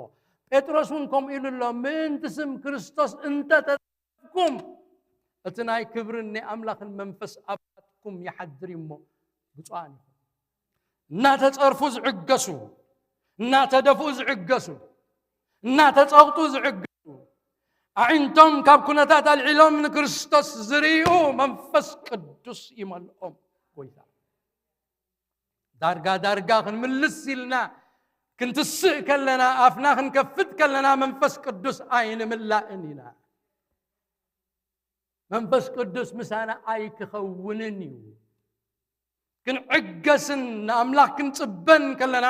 ጴጥሮስ እውን ከምኡ ኢሉ ኣሎ። ምእንቲ ስም ክርስቶስ እንተ ተጻረፍኩም፣ እቲ ናይ ክብርን ናይ ኣምላኽን መንፈስ ኣባትኩም ይሓድር እዩ እሞ ብፁዓን ኢኹም። እናተጸርፉ ዝዕገሱ፣ እናተደፍኡ ዝዕገሱ፣ እናተጸቕጡ ዝዕገሱ፣ ኣዒንቶም ካብ ኩነታት ኣልዒሎም ንክርስቶስ ዝርእዩ መንፈስ ቅዱስ ይመልኦም። ጎይታ ዳርጋ ዳርጋ ክንምልስ ኢልና ክንትስእ ከለና፣ ኣፍና ክንከፍት ከለና መንፈስ ቅዱስ ኣይንምላእን ኢና። መንፈስ ቅዱስ ምሳና ኣይክኸውንን እዩ። ክንዕገስን ንኣምላኽ ክንጽበን ከለና፣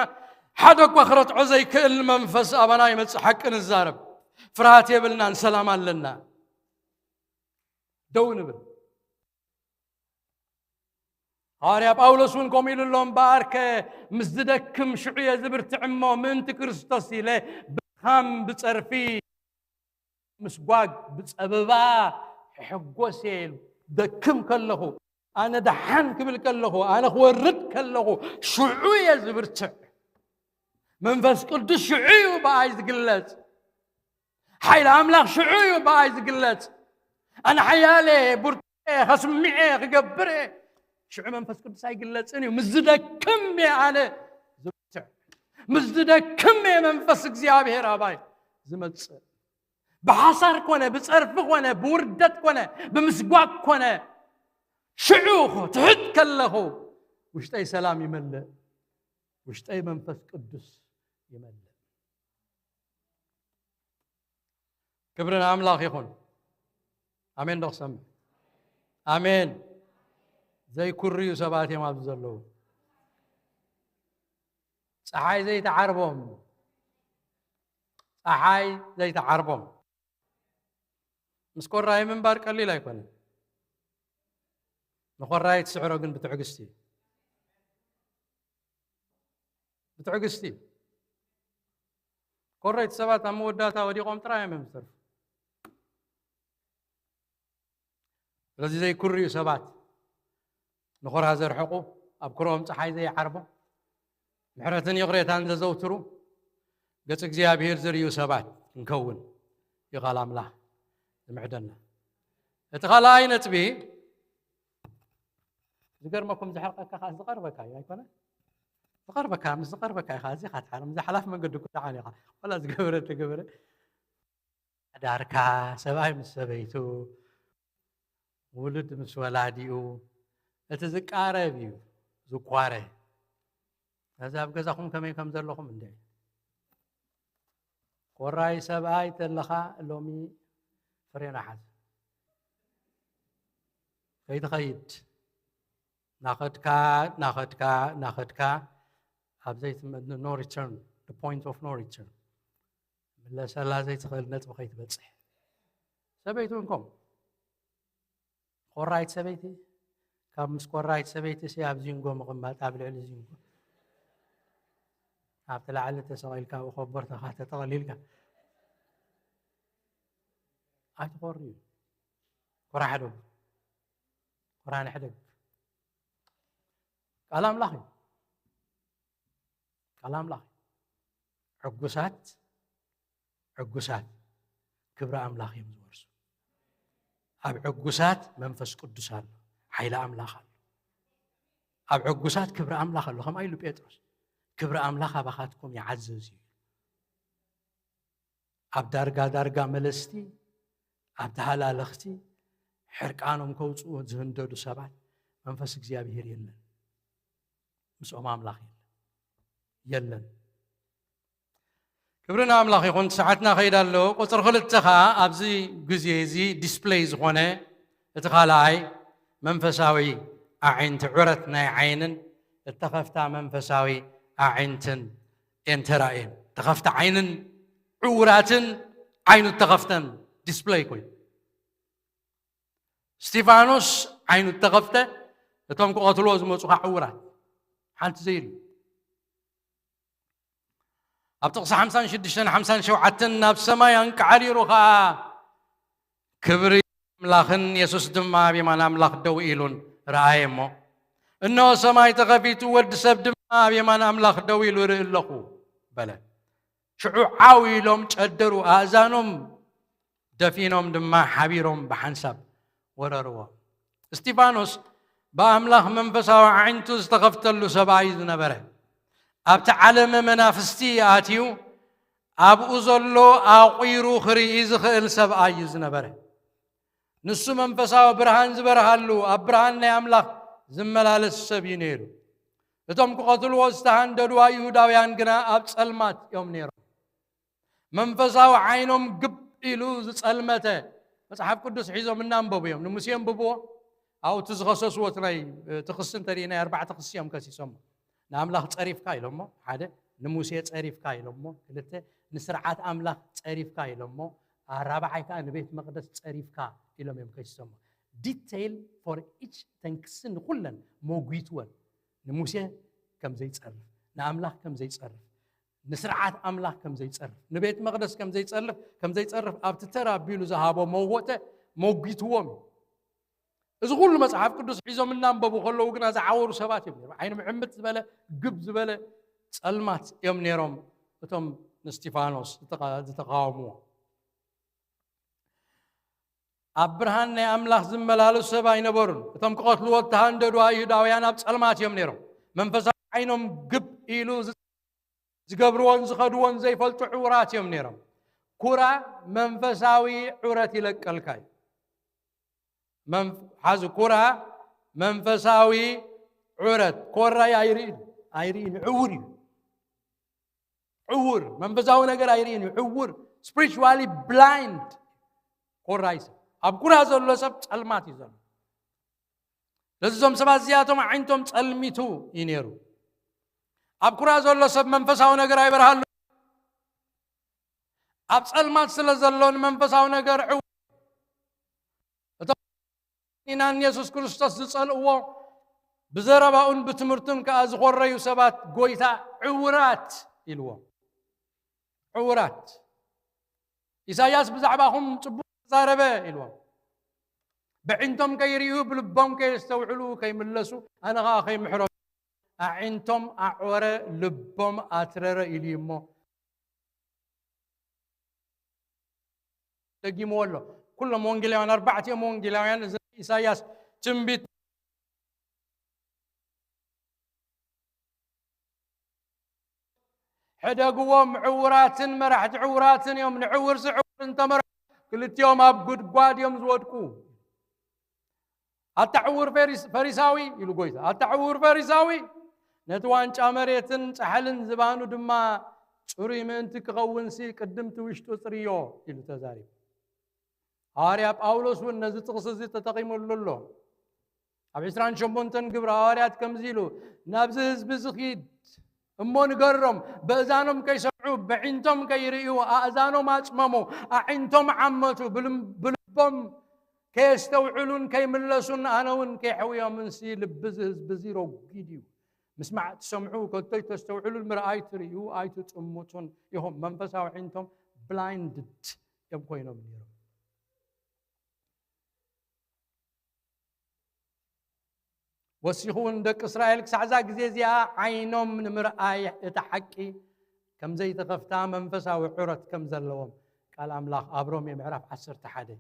ሓደ እኳ ክረትዖ ዘይክእል መንፈስ ኣባና ይመጽእ። ሓቂ ንዛረብ፣ ፍርሃት የብልናን፣ ሰላም ኣለና። ደው ንብል። ሃዋርያ ጳውሎስ እውን ከምኡ ኢሉ ኣሎ፣ እምበኣርከ ምስ ዝደክም ሽዑ እየ ዝብርትዕ እሞ፣ ምእንቲ ክርስቶስ ኢለ ብድኻም ብጸርፊ ምስጓግ ብጸበባ ሕጎስ እየ ኢሉ። ደክም ከለኹ፣ ኣነ ደሓን ክብል ከለኹ፣ ኣነ ክወርድ ከለኹ፣ ሽዑ እየ ዝብርትዕ። መንፈስ ቅዱስ ሽዑ እዩ ብኣይ ዝግለጽ። ሓይሊ ኣምላኽ ሽዑ እዩ ብኣይ ዝግለጽ። ኣነ ሓያል እየ፣ ብርቱዕ እየ፣ ከስምዕ እየ፣ ክገብር እየ። ሽዑ መንፈስ ቅዱስ ኣይግለጽን እዩ። ምስ ዝደክም እየ ኣነ ዝብርትዕ። ምስ ዝደክም እየ መንፈስ እግዚኣብሔር ኣባይ ዝመጽእ። ብሓሳር ኮነ፣ ብጸርፊ ኮነ፣ ብውርደት ኮነ፣ ብምስጓግ ኮነ፣ ሽዑ ትሕት ከለኹ ውሽጠይ ሰላም ይመልእ፣ ውሽጠይ መንፈስ ቅዱስ ይመልእ። ክብሪ ንኣምላኽ ይኹን። ኣሜን ዶ ክሰምዕ? ኣሜን። ዘይኩርዩ ሰባት እዮም ኣብዚ ዘለዉ። ጸሓይ ዘይተዓርቦም፣ ጸሓይ ዘይተዓርቦም። ምስ ኮራይ ምንባር ቀሊል ኣይኮነን። ንኮራይ ትስዕሮ ግን ብትዕግስቲ እዩ። ብትዕግስቲ እዩ። ኮረይቲ ሰባት ኣብ መወዳእታ ወዲቖም ጥራይ እዮም ዝተርፉ። ስለዚ ዘይኩርዩ ሰባት፣ ንኾራ ዘርሕቑ፣ ኣብ ኩርኦም ጸሓይ ዘይዓርቦ፣ ምሕረትን ይቕሬታን ዘዘውትሩ፣ ገጽ እግዚኣብሔር ዝርእዩ ሰባት ክንከውን እዩ ቃል ኣምላኽ ዝምዕደና። እቲ ካልኣይ ነጥቢ፣ ዝገርመኩም፣ ዝሕርቀካ ከኣ ዝቐርበካ እዩ፣ ኣይኮነ? ዝቐርበካ፣ ምስ ዝቐርበካ ኢኻ ኣዚኻ ትሓርም። እዚ ሓላፍ መንገዲ እኮ ደሓን ኢኻ። ዋላ ዝገበረ ተገበረ፣ ሓዳርካ፣ ሰብኣይ ምስ ሰበይቱ፣ ውሉድ ምስ ወላዲኡ፣ እቲ ዝቃረብ እዩ ዝኳረ። እዚ ኣብ ገዛኹም ከመይ ከም ዘለኹም እንድዒ። ቆራይ ሰብኣይ ተለኻ ሎሚ ፍሬና ሓዝ። ከይትኸይድ፣ ናኸድካ፣ ናኸድካ፣ ናኸድካ፣ ኣብ ዘይትመ-፣ no return፣ the point of no return። ምለሰላ ዘይትኽእል ነጥቢ ከይትበጽሕ። ሰበይቲ እውን ከምኡ። ቆራይት ሰበይቲ፣ ካብ ምስ ቆራይት ሰበይቲ ሲ ኣብ ዚንጎ ምቕማጥ፣ ኣብ ልዕሊ ዚንጎ። ኣብቲ ላዕሊ ተሰቒልካ፣ ብኮቦርታኻ ተጠቕሊልካ። ኣይትኾርዩ። ኮራ ሕደጉ። ኮራ ንሕደግ። ቃል ኣምላኽ እዩ። ቃል ኣምላኽ እዩ። ዕጉሳት፣ ዕጉሳት ክብሪ ኣምላኽ እዮም ዝወርሱ። ኣብ ዕጉሳት መንፈስ ቅዱስ ኣሎ፣ ሓይሊ ኣምላኽ ኣሎ። ኣብ ዕጉሳት ክብሪ ኣምላኽ ኣሎ። ከምኣ ኢሉ ጴጥሮስ፣ "ክብሪ ኣምላኽ ኣባኻትኩም ይዓዝዝ" እዩ። ኣብ ዳርጋ ዳርጋ መለስቲ፣ ኣብ ተሃላለኽቲ፣ ሕርቃኖም ከውጽኡ ዝህንደዱ ሰባት መንፈስ እግዚኣብሔር የለን። ምስኦም ኣምላኽ የለን። የለን። ክብሪ ንኣምላኽ ይኹን። ሰዓትና ከይድ ኣሎ። ቁጽሪ ክልተ ኸኣ ኣብዚ ግዜ እዚ ዲስፕለይ ዝኾነ እቲ ካልኣይ መንፈሳዊ ኣዒንቲ፣ ዑረት ናይ ዓይንን እተኸፍታ መንፈሳዊ ኣዒንትን እየን ተራእየን። ተኸፍታ ዓይንን ዕውራትን ዓይኑ እተኸፍተን ዲስፕለይ ኮይኑ። እስጢፋኖስ ዓይኑ እተኸፍተ፣ እቶም ክቐትልዎ ዝመጹ ኸዓ ዕውራት፣ ሓንቲ ዘይርእዩ። ኣብ ጥቕሲ ሓምሳን ሽዱሽተን ሓምሳን ሸውዓተን ናብ ሰማይ ኣንቃዕሪሩ ኸኣ ክብሪ ኣምላኽን የሱስ ድማ ኣብ የማን ኣምላኽ ደው ኢሉን ረኣየ እሞ፣ እንሆ ሰማይ ተኸፊቱ፣ ወዲ ሰብ ድማ ኣብ የማን ኣምላኽ ደው ኢሉ እርኢ ኣለኹ በለ። ሽዑ ዓው ኢሎም ጨደሩ፣ ኣእዛኖም ደፊኖም ድማ ሓቢሮም ብሓንሳብ ወረርዎ። እስጢፋኖስ ብኣምላኽ መንፈሳዊ ኣዒንቱ ዝተኸፍተሉ ሰብኣይ እዩ ዝነበረ። ኣብቲ ዓለመ መናፍስቲ ኣትዩ ኣብኡ ዘሎ ኣቑሩ ክርኢ ዝኽእል ሰብኣይ እዩ ዝነበረ። ንሱ መንፈሳዊ ብርሃን ዝበርሃሉ፣ ኣብ ብርሃን ናይ ኣምላኽ ዝመላለስ ሰብ እዩ ነይሩ። እቶም ክቐትልዎ ዝተሃንደዱ ኣይሁዳውያን ግና ኣብ ጸልማት እዮም ነይሮም። መንፈሳዊ ዓይኖም ግብ ኢሉ ዝጸልመተ፣ መጽሓፍ ቅዱስ ሒዞም እናንበቡ እዮም። ንሙሴ ኣንብብዎ። ኣብኡ እቲ ዝኸሰስዎ እቲ ናይ፣ እቲ ክሲ እንተሪእናዮ፣ ኣርባዕተ ክሲ እዮም ከሲሶሞ። ንኣምላኽ ጸሪፍካ ኢሎሞ፣ ሓደ። ንሙሴ ጸሪፍካ ኢሎሞ፣ ክልተ። ንስርዓት ኣምላኽ ጸሪፍካ ኢሎሞ፣ ኣራብዓይ ከኣ ንቤት መቕደስ ጸሪፍካ ኢሎም እዮም ከሲሶሞ። ዲቴይል ፎር ኢች፣ ተን ክሲ ንኹለን መጒትወን። ንሙሴ ከም ዘይጸርፍ፣ ንኣምላኽ ከም ዘይጸርፍ፣ ንስርዓት ኣምላኽ ከም ዘይጸርፍ፣ ንቤት መቕደስ ከም ዘይጸርፍ፣ ከም ዘይጸርፍ ኣብቲ ተራ ኣቢሉ ዝሃቦ መወተ መጒትዎም እዩ። እዚ ኩሉ መጽሓፍ ቅዱስ ሒዞም እናንበቡ ከለዉ ግና ዝዓወሩ ሰባት እዮም ነይሮም። ዓይኖም ዕምት ዝበለ፣ ግብ ዝበለ ጸልማት እዮም ነይሮም፣ እቶም ንስቲፋኖስ ዝተቃ-፣ ዝተቃወምዎ። ኣብ ብርሃን ናይ ኣምላኽ ዝመላለሱ ሰብ ኣይነበሩን። እቶም ክቐትልዎ እተሃንደዱ ኣይሁዳውያን ኣብ ጸልማት እዮም ነይሮም። መንፈሳዊ ዓይኖም ግብ ኢሉ ዝ-፣ ዝገብርዎን ዝኸድዎን ዘይፈልጡ ዕዉራት እዮም ነይሮም። ኩራ መንፈሳዊ ዑረት ይለቀልካ እዩ። መንፍ-፣ ሓዚ ኩራ መንፈሳዊ ዑረት፣ ኮራይ ኣይርእን፣ ኣይርእን፣ ዕዉር እዩ። ዕዉር፣ መንፈሳዊ ነገር ኣይርእን እዩ። ዕዉር፣ spiritually blind። ኮራይ ሰብ፣ ኣብ ኩራ ዘሎ ሰብ ጸልማት እዩ ዘሎ። ስለዚ እዞም ሰባት እዚኣቶም ኣዒንቶም ጸልሚቱ እዩ ነይሩ። ኣብ ኩራ ዘሎ ሰብ መንፈሳዊ ነገር ኣይበርሃሉ። ኣብ ጸልማት ስለ ዘሎ ንመንፈሳዊ ነገር ዕዉር። እቶም ኢና ንየሱስ ክርስቶስ ዝጸልእዎ፣ ብዘረባኡን ብትምህርቱን ከኣ ዝኾረዩ ሰባት ጎይታ ዕውራት ኢልዎም። ዕውራት። ኢሳይያስ ብዛዕባኹም ጽቡቕ ተዛረበ ኢልዎም። በዒንቶም ከይርእዩ፣ ብልቦም ከየስተውዕሉ፣ ከይምለሱ፣ ኣነ ኸኣ ከይምሕሮም። ኣዒንቶም ኣዕወረ፣ ልቦም ኣትረረ ኢሉ እዩ እሞ፣ ደጊምዎ ኣሎ። ኩሎም ወንጌላውያን፣ ኣርባዕቲኦም ወንጌላውያን፣ እዚ ኢሳይያስ ትንቢት፣ ሕደግዎም፣ ዕውራትን መራሕቲ ዕውራትን እዮም። ንዕውርሲ ዕውር እንተመርሑ፣ ክልቲኦም ኣብ ጉድጓድ እዮም ዝወድቁ። ኣታ ዕውር ፈሪስ-፣ ፈሪሳዊ፣ ኢሉ ጎይታ፣ ኣታ ዕውር ፈሪሳዊ፣ ነቲ ዋንጫ መሬትን ጻሕልን ዝባኑ ድማ ጽሩይ ምእንቲ ክኸውንሲ፣ ቅድምቲ ውሽጡ ጽርዮ፣ ኢሉ ተዛሪቡ። ሃዋርያ ጳውሎስ እውን ነዚ ጥቕሲ እዚ ተጠቒሙሉ ኣሎ። ኣብ ዕስራን ሸሞንተን ግብሪ ሃዋርያት ከምዚ ኢሉ፣ ናብዚ ህዝቢ እዚ ኪድ እሞ ንገሮም፣ በእዛኖም ከይሰምዑ፣ በዒንቶም ከይርእዩ፣ ኣእዛኖም ኣጽመሙ፣ ኣዒንቶም ዓመቱ፣ ብልም-፣ ብልቦም ከየስተውዕሉን ከይምለሱን፣ ኣነ እውን ከይሕውዮምንሲ፣ ልቢ እዚ ህዝቢ እዚ ረጒድ እዩ። ምስማዕ ትሰምዑ፣ ከቶ ኣይተስተውዕሉን፣ ምርኣይ ትርእዩ ኣይትጥምቱን ኢኹም። መንፈሳዊ ኣዒንቶም ብላይንድድ እዮም ኮይኖም ነይሮም። ወሲኹ እውን፣ ደቂ እስራኤል ክሳዕ እዛ ግዜ እዚኣ ዓይኖም ንምርኣይ እቲ ሓቂ ከም ዘይተኸፍታ፣ መንፈሳዊ ዑረት ከም ዘለዎም ቃል ኣምላኽ ኣብ ሮሜ ምዕራፍ ዓሰርተ ሓደ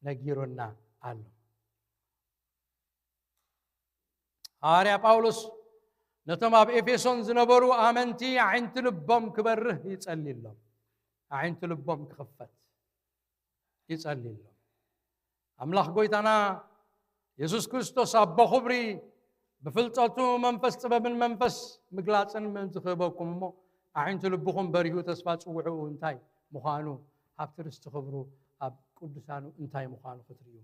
ነጊሩና ኣሎ። ሃዋርያ ጳውሎስ ነቶም ኣብ ኤፌሶን ዝነበሩ ኣመንቲ ኣዒንቲ ልቦም ክበርህ ይጸልየሎም። ኣዒንቲ ልቦም ክኽፈት ይጸልየሎም። ኣምላኽ ጎይታና የሱስ ክርስቶስ ኣቦ ኽብሪ ብፍልጠቱ መንፈስ ጥበብን መንፈስ ምግላጽን ምእንቲ ክህበኩም እሞ፣ ኣዒንቲ ልብኹም በሪሁ፣ ተስፋ ጽውዕኡ እንታይ ምዃኑ፣ ሃብቲ ርስቲ ክብሩ ኣብ ቅዱሳኑ እንታይ ምዃኑ ክትርእዩ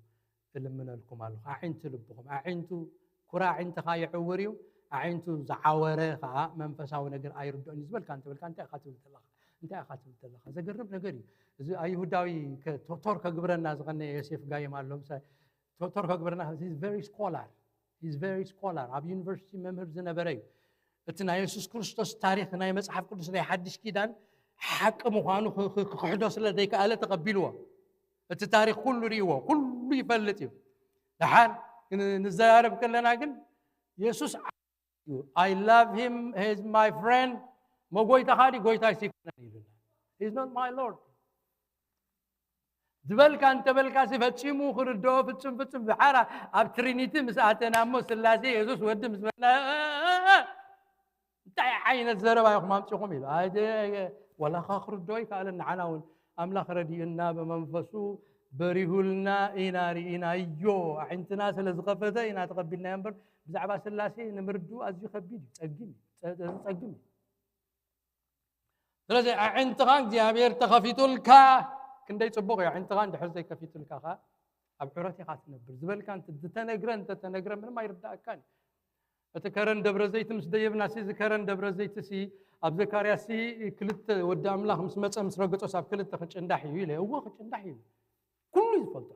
እልምነልኩም ኣለኹ። ኣዒንቲ ልብኹም፣ ኣዒንቱ፣ ኩራ ኣዒንትኻ ይዕውር እዩ። ኣዒንቱ ዝዓወረ ኸኣ መንፈሳዊ ነገር ኣይርድኦን እዩ ዝበልካ እንተበልካ፣ እንታይ ኢኻ ትብል ዘለኻ? እንታይ ኢኻ ትብል ዘለኻ? ዘገርም ነገር እዩ። እዚ ኣይሁዳዊ ከ-፣ ቶ-፣ ቶር ከግብረና ዝቐነየ ዮሴፍ ጋይም ኣሎ። ምሳሌ፣ ቶ-፣ ቶር ከግብረና፣ he's very scholar። He's very scholar። ኣብ ዩኒቨርሲቲ መምህር ዝነበረ እዩ። እቲ ናይ የሱስ ክርስቶስ ታሪኽ፣ ናይ መጽሓፍ ቅዱስ፣ ናይ ሓድሽ ኪዳን ሓቂ ምዃኑ ክ-፣ ክ-፣ ክኽሕዶ ስለ ዘይከኣለ ተቐቢልዎ። እቲ ታሪኽ ኩሉ ርእይዎ፣ ኩሉ ይፈልጥ እዩ። ደሓር ን-፣ ንዘራረብ ከለና ግን፣ የሱስ እዩ፣ "I love him, he's my friend." መጎይታኻ ድዩ ጎይታይ ሲኮነን ኢሉና። "He's not my Lord." ዝበልካ እንተበልካሲ ፈጺሙ ክርድኦ ፍጹም ፍጹም ዝሓራ ኣብ ትሪኒቲ ምስ ኣተና እሞ ስላሴ የሱስ ወዲ ምስ በልና፣ "እ፣ እ፣ እ፣ እ፣ እንታይ ዓይነት ዘረባ ኢኹም ኣምጺኹም?" ኢሉ። ኣይ፣ ደ-፣ ወላኻ ክርድኦ ይከኣለን። ንዓና እውን ኣምላኽ ረዲኡና ብመንፈሱ በሪሁልና ኢና ርኢናዮ። ኣዒንትና ስለ ዝኸፈተ ኢና ተቐቢልናዮ እምበር፣ ብዛዕባ ስላሴ ንምርድኡ ኣዝዩ ከቢድ እዩ፣ ጸግም እዩ፣ ጸ-፣ ጸግም እዩ። ስለዚ ኣዒንትኻ እግዚኣብሔር ተኸፊቱልካ፣ ክንደይ ጽቡቕ እዩ። ኣዒንትኻ እንድሕር ዘይከፊቱልካ ኸኣ ኣብ ዑረት ኢኻ ትነብር። ዝበልካ እንተ-፣ ዝተነግረ እንተተነግረ ምንም ኣይርዳእካን እዩ። እቲ ከረን ደብረ ዘይት ምስ ደየብና ሲ፣ እዚ ከረን ደብረ ዘይት ሲ፣ ኣብ ዘካርያስ ሲ ክልተ፣ ወዲ ኣምላኽ ምስ መጸ ምስ ረገጾስ ኣብ ክልተ ክጭንዳሕ እዩ ኢለ። እወ ክጭንዳሕ እዩ። ኩሉ እዩ ዝፈልጦ።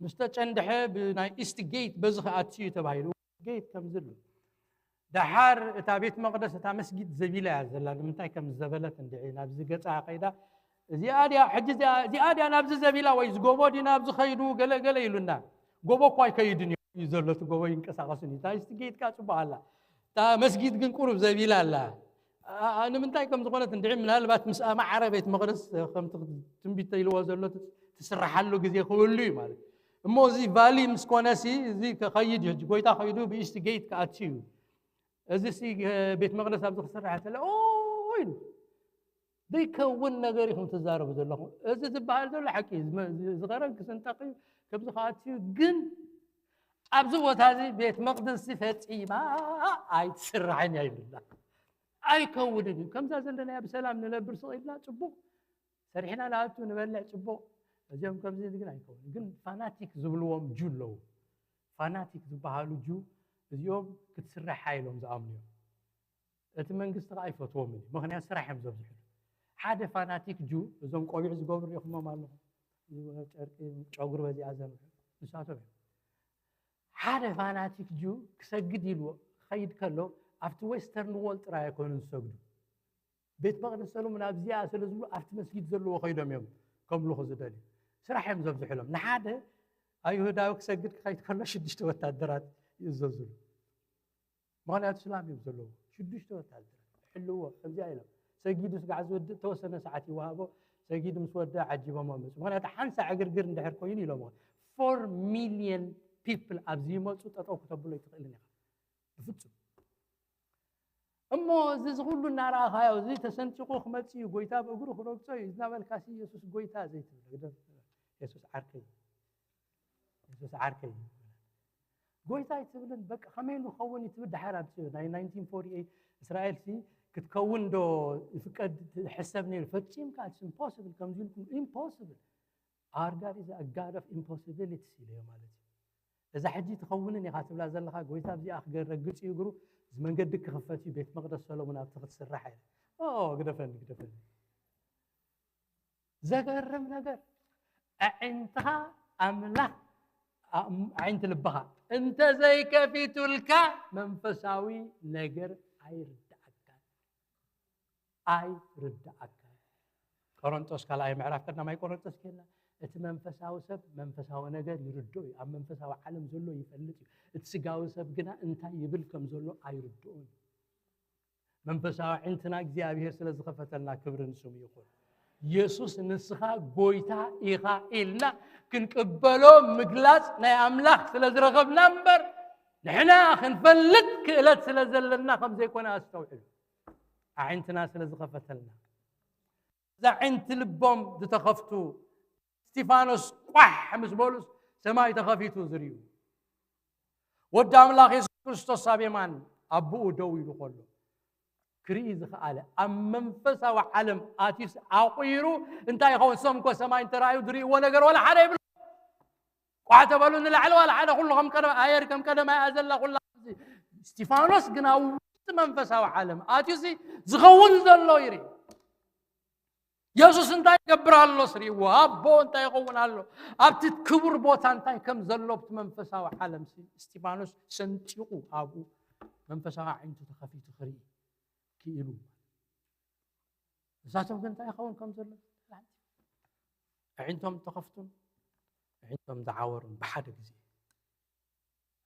ምስ ተጨንድሐ ብናይ ኢስት ጌት በዚ ክኣቱ እዩ ተባሂሉ። ጌት ከም ዝሉ። ደሓር እታ ቤት መቕደስ፣ እታ መስጊድ ዘቢላ እያ ዘላ። ንምንታይ ከም ዘበለት እንድዒ ናብዚ ገጻ ከይዳ፣ እዚኣ ድያ፣ ሕጂ እዚኣ፣ እዚኣ ድያ ናብዚ ዘቢላ ወይ ዝጎቦ ድዩ ናብዚ ከይዱ ገለ ገለ ኢሉና። ጎቦ እኳ ኣይከይድን እዩ ዘሎ፣ እቲ ጎቦ ይንቀሳቐስን እዩ። እታ ኢስት ጌት ከኣ ጽቡቕ ኣላ። እታ መስጊድ ግን ቁሩብ ዘቢላ ኣላ። ኣ-፣ ኣ-፣ ንምንታይ ከም ዝኾነት እንድዒ ምናልባት ምስ ኣማዕረ ቤት መቕደስ ከምቲ ትንቢት ተይልዎ ዘሎ ት-፣ ትስርሓሉ ግዜ ክህሉ እዩ ማለት እዩ። እሞ እዚ ቫሊ ምስ ኮነሲ፣ እዚ ከኸይድ እዩ። ሕጂ ጎይታ ከይዱ ብኢስት ጌት ክኣቱ እዩ። እዚ ሲ፣ እ፣ ቤት መቕደስ ኣብዚ ክስራሕ ተለ፣ ኦ፣ ኢሉ። ዘይከውን ነገር ኢኹም ትዛረቡ ዘለኹም። እዚ ዝበሃል ዘሎ ሓቂ እዩ። ዝመ-፣ ዝ-፣ ዝኸረን ክስንጠቕ እዩ፣ ከምዚ ክኣቱ እዩ። ግን ኣብዚ ቦታ እዚ ቤት መቕደስ ፈጺማ ኣይትስራሕን እያ ይብላ። ኣይከውንን እዩ። ከምዛ ዘለናያ ብሰላም ንነብር ስቕ ኢልና ጽቡቕ ሰሪሕና ንኣቱ ንበልዕ ጽቡቕ። እዚኦም ከምዚ ግን ኣይከውንን። ግን ፋናቲክ ዝብልዎም ጁ ኣለዉ። ፋናቲክ ዝበሃሉ ጁ እዚኦም ክትስራሕ ኢሎም ዝኣምኑ እዮም። እቲ መንግስቲ ኸዓ ኣይፈትዎምን እዩ። ምኽንያቱ ስራሕ እዮም ዘብዝሕሉ። ሓደ ፋናቲክ ጁ፣ እዞም ቆቢዕ ዝገብሩ ሪኢኹሞም ኣለኹም። እዚ ጨርቂ ጨጉሪ በዚኣ ዘንብሑ ንሳቶም እዮም። ሓደ ፋናቲክ ጁ ክሰግድ ኢሉ ክኸይድ ከሎ ኣብቲ ዌስተርን ዎል ጥራይ ኣይኮኑን ዝሰግዱ። ቤት መቕደስ ሰሎሞን ኣብዚኣ ስለ ዝብሉ ኣብቲ መስጊድ ዘለዎ ከይዶም እዮም ከምልኹ ዝደልዩ። ስራሕ እዮም ዘብዝሕሎም። ንሓደ ኣይሁዳዊ ክሰግድ ክኸይድ ከሎ ሽዱሽተ ወታደራት ይእዘዙሉ። ምኽንያቱ ስላም እዮም ዘለዎ። ሽዱሽተ ወታደራት ይሕልዎ። ከምዚኣ ኢሎም ሰጊዱ ስጋዕ ዝወድእ ተወሰነ ሰዓት ይወሃቦ። ሰጊዱ ምስ ወደ ዓጂቦም መፁ። ምኽንያቱ ሓንሳእ ዕግርግር እንድሕር ኮይኑ ኢሎም ፎር ሚልዮን ፒፕል ኣብዚ ይመፁ ጠጠው ክተብሎ ኣይትኽእልን ኢኻ ብፍፁም። እሞ እዚ ዝኹሉ እናረኣኻዮ፣ እዚ ተሰንጢቑ ክመጽእ እዩ፣ ጎይታ ብእግሩ ክረግጾ እዩ እናበልካሲ፣ የሱስ ጎይታ ዘይትብል፣ ግደፍ፣ የሱስ ዓርከይ፣ የሱስ ዓርከይ። ጎይታ ኣይትብልን፣ በቃ ከመይ ኢሉ ክኸውን እዩ ትብል። ድሓር ኣብ ናይ ናይንቲን ፎርቲ ኤይት እስራኤል ሲ ክትከውን ዶ ይፍቀድ ትሕሰብ ነይሩ? ፈጺምካ፣ it's impossible፣ ከምዚ ኢልኩም፣ impossible። Our God is a God of impossibilities ኢለዮ ማለት እዩ። እዛ ሕጂ ትኸውንን ኢኻ ትብላ ዘለኻ፣ ጎይታ ኣብዚኣ ክገረግጽ እዩ እግሩ፣ እዚ መንገዲ ክኽፈት እዩ፣ ቤት መቕደስ ሰሎሞን ኣብቲ ክትስራሕ ኢለ። ኦ፣ ግደፈኒ፣ ግደፈኒ። ዘገርም ነገር፣ ኣዒንትኻ ኣምላኽ፣ ኣም-፣ ኣዒንቲ ልብኻ እንተ ዘይከፊቱልካ መንፈሳዊ ነገር ኣይርድኣካን። ኣይርድኣካን። ቆሮንጦስ ካልኣይ ምዕራፍ ቀዳማይ ቆሮንጦስ ኬና፣ እቲ መንፈሳዊ ሰብ መንፈሳዊ ነገር ይርድኦ እዩ፣ ኣብ መንፈሳዊ ዓለም ዘሎ ይፈልጥ እዩ፣ እቲ ስጋዊ ሰብ ግና እንታይ ይብል ከም ዘሎ ኣይርድኦን እዩ። መንፈሳዊ ኣዒንትና እግዚኣብሔር ስለ ዝኸፈተልና ክብሪ ንስሙ ይኹን። የሱስ ንስኻ ጎይታ ኢኻ ኢልና ክንቅበሎ ምግላጽ ናይ ኣምላኽ ስለ ዝረኸብና እምበር፣ ንሕና ክንፈልጥ ክእለት ስለ ዘለና ከም ዘይኮነ ኣስተውዕሉ። ኣዒንትና ስለ ዝኸፈተልና። እዛ ኣዒንቲ ልቦም ዝተኸፍቱ እስጢፋኖስ ቋሕ ምስ በሉስ ሰማይ ተኸፊቱ ዝርእዩ። ወዲ ኣምላኽ የሱስ ክርስቶስ ኣብ የማን ኣቦኡ ደው ኢሉ ከሎ ክርኢ ዝኸኣለ፣ ኣብ መንፈሳዊ ዓለም ኣትዩስ ኣቑይሩ እንታይ ይኸውን? ሰም እኮ ሰማይ እንተረኣዩ ዝርእይዎ ነገር ዋላ ሓደ ይብሉ። ቋሕ ተበሉ ንላዕሊ ዋላ ሓደ፣ ኩሉ ከም ቀደም፣ ኣየር ከም ቀደም ኣያ ዘላ ኩላ። እስጢፋኖስ ግን ኣብ ውሽጢ መንፈሳዊ ዓለም ኣትዩሲ ዝኸውን ዘሎ ይርኢ። የሱስ እንታይ ይገብር ኣሎ ስሪእዎ፣ ኣቦ እንታይ ይኸውን ኣሎ፣ ኣብቲ ክቡር ቦታ እንታይ ከም ዘሎ ኣብቲ መንፈሳዊ ዓለም ሲ እስጢፋኖስ ሰንጢቑ ኣብኡ መንፈሳዊ ኣዒንቱ ተኸፊቱ ክርኢ ክኢሉ። እሳቶም ግን እንታይ ይኸውን ከም ዘሎ ኣዒንቶም ተኸፍቱን ኣዒንቶም ዝዓወሩን ብሓደ ግዜ።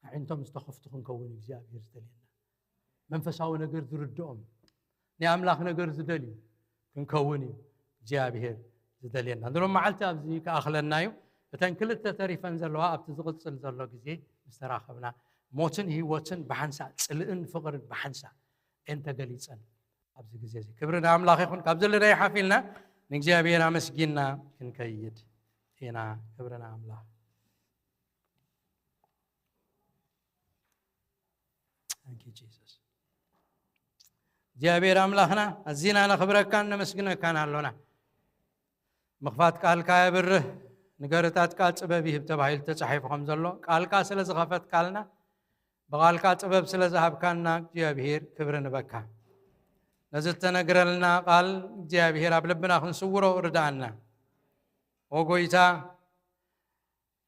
ኣዒንቶም ዝተኸፍቱ ክንከውን እዩ እግዚኣብሔር ዝደልየና። መንፈሳዊ ነገር ዝርድኦም፣ ናይ ኣምላኽ ነገር ዝደልዩ ክንከውን እዩ እግዚኣብሔር ዝደልየና። ንሎም መዓልቲ ኣብዚ ክኣኽለና እዩ። እተን ክልተ ተሪፈን ዘለዋ ኣብቲ ዝቕጽል ዘሎ ግዜ ምስ ተራኸብና፣ ሞትን ህይወትን ብሓንሳእ፣ ጽልእን ፍቕርን ብሓንሳእ እየን ተገሊጸን። ኣብዚ ግዜ እዚ ክብሪ ንኣምላኽ ይኹን። ካብ ዘለናዮ ሓፍ ኢልና ንእግዚኣብሔር ኣመስጊንና ክንከይድ ኢና። ክብሪ ንኣምላኽ። Thank you, Jesus። እግዚኣብሔር ኣምላኽና፣ ኣዚና ነኽብረካን ነመስግነካን ኣሎና። ምኽፋት ቃልካ የብርህ፣ ንገርታትካ ጥበብ ይህብ ተባሂሉ ተጻሒፉ ከም ዘሎ፣ ቃልካ ስለ ዝኸፈትካልና፣ ብቓልካ ጥበብ ስለ ዝሃብካና እግዚኣብሔር ክብሪ ንበካ። ነዚ እተነግረልና ቃል እግዚኣብሔር ኣብ ልብና ክንስውሮ ርድኣና። ኦ ጎይታ፣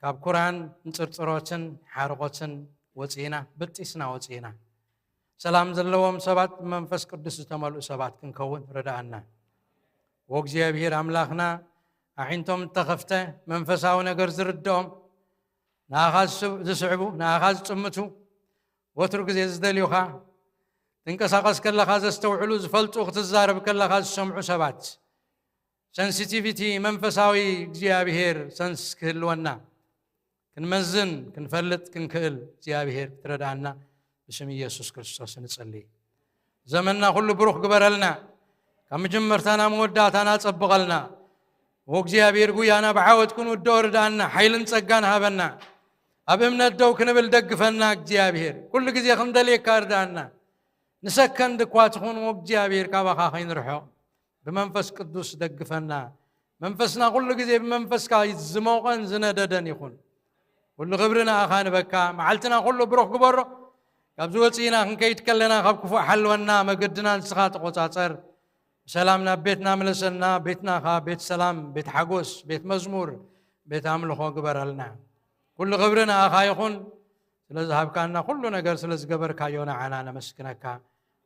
ካብ ኩራን እንጽርጽሮትን ሓርቆትን ወጺእና፣ ብጢስና ወጺእና፣ ሰላም ዘለዎም ሰባት፣ ብመንፈስ ቅዱስ ዝተመልኡ ሰባት ክንከውን ርድኣና። ኦ እግዚኣብሔር ኣምላኽና፣ ኣዒንቶም እተኸፍተ መንፈሳዊ ነገር ዝርድኦም፣ ንኣኻ ዝስብ-፣ ዝስዕቡ፣ ንኣኻ ዝጥምቱ፣ ወትሩ ግዜ ዝደልዩኻ፣ ትንቀሳቐስ ከለኻ ዘስተውዕሉ፣ ዝፈልጡ፣ ክትዛረብ ከለኻ ዝሰምዑ ሰባት፣ ሰንሲቲቪቲ መንፈሳዊ እግዚኣብሔር ሰንስ ክህልወና፣ ክንመዝን ክንፈልጥ ክንክእል እግዚኣብሔር ክትረድኣና ብስም ኢየሱስ ክርስቶስ ንጸሊ። ዘመንና ኩሉ ብሩኽ ግበረልና። ካብ መጀመርታና መወዳእታና ጸብቐልና። ኦ እግዚኣብሔር፣ ጉያና ብዓወት ክንውድኦ ርድኣና፣ ሓይልን ጸጋን ሃበና። ኣብ እምነት ደው ክንብል ደግፈና እግዚኣብሔር። ኩሉ ግዜ ክንደልየካ ርድኣና። ንሰከንድ እኳ ትኹን ኦ እግዚኣብሔር፣ ካባኻ ከይንርሕቕ ብመንፈስ ቅዱስ ደግፈና። መንፈስና ኩሉ ግዜ ብመንፈስካ ዝሞቐን ዝነደደን ይኹን። ኩሉ ክብሪ ንኣኻ ንበካ። መዓልትና ኩሉ ብሩኽ ግበሮ። ካብዚ ወፂእና ክንከይድ ከለና ካብ ክፉእ ሓልወና፣ መገድና ንስኻ ተቖጻጸር። ብሰላም ናብ ቤትና ምለሰና። ቤትናኻ ቤት ሰላም፣ ቤት ሓጎስ፣ ቤት መዝሙር፣ ቤት ኣምልኾ ግበረልና። ኩሉ ክብሪ ንኣኻ ይኹን። ስለ ዝሃብካና ኩሉ ነገር፣ ስለ ዝገበርካዮ ንዓና ነመስግነካ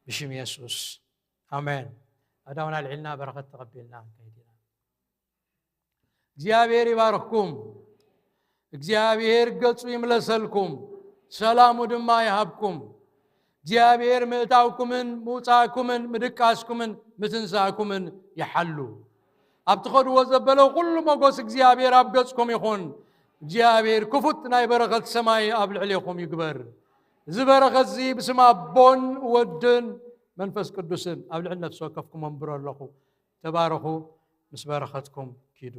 ብሽም የሱስ። ኣሜን። ኣእዳውና ኣልዒልና በረኸት ተቐቢልና ክንከይድ ኢና። እግዚኣብሔር ይባርኽኩም። እግዚኣብሔር ገጹ ይምለሰልኩም፣ ሰላሙ ድማ ይሃብኩም። እግዚኣብሔር ምእታውኩምን ምውጻእኩምን ምድቃስኩምን ምትንሳእኩምን ይሓሉ። ኣብ ትኸድዎ ዘበለ ኩሉ ሞገስ እግዚኣብሔር ኣብ ገጽኩም ይኹን። እግዚኣብሔር ክፉት ናይ በረኸት ሰማይ ኣብ ልዕሌኹም ይግበር። እዚ በረኸት እዚ ብስም ኣቦን ወድን መንፈስ ቅዱስን ኣብ ልዕሊ ነፍሲ ወከፍኩም ኣንብሮ ኣለኹ። ተባረኹ፣ ምስ በረኸትኩም ኪዱ።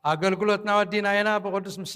ኣገልግሎትና ወዲና ኢና። ብቅዱስ ምሳ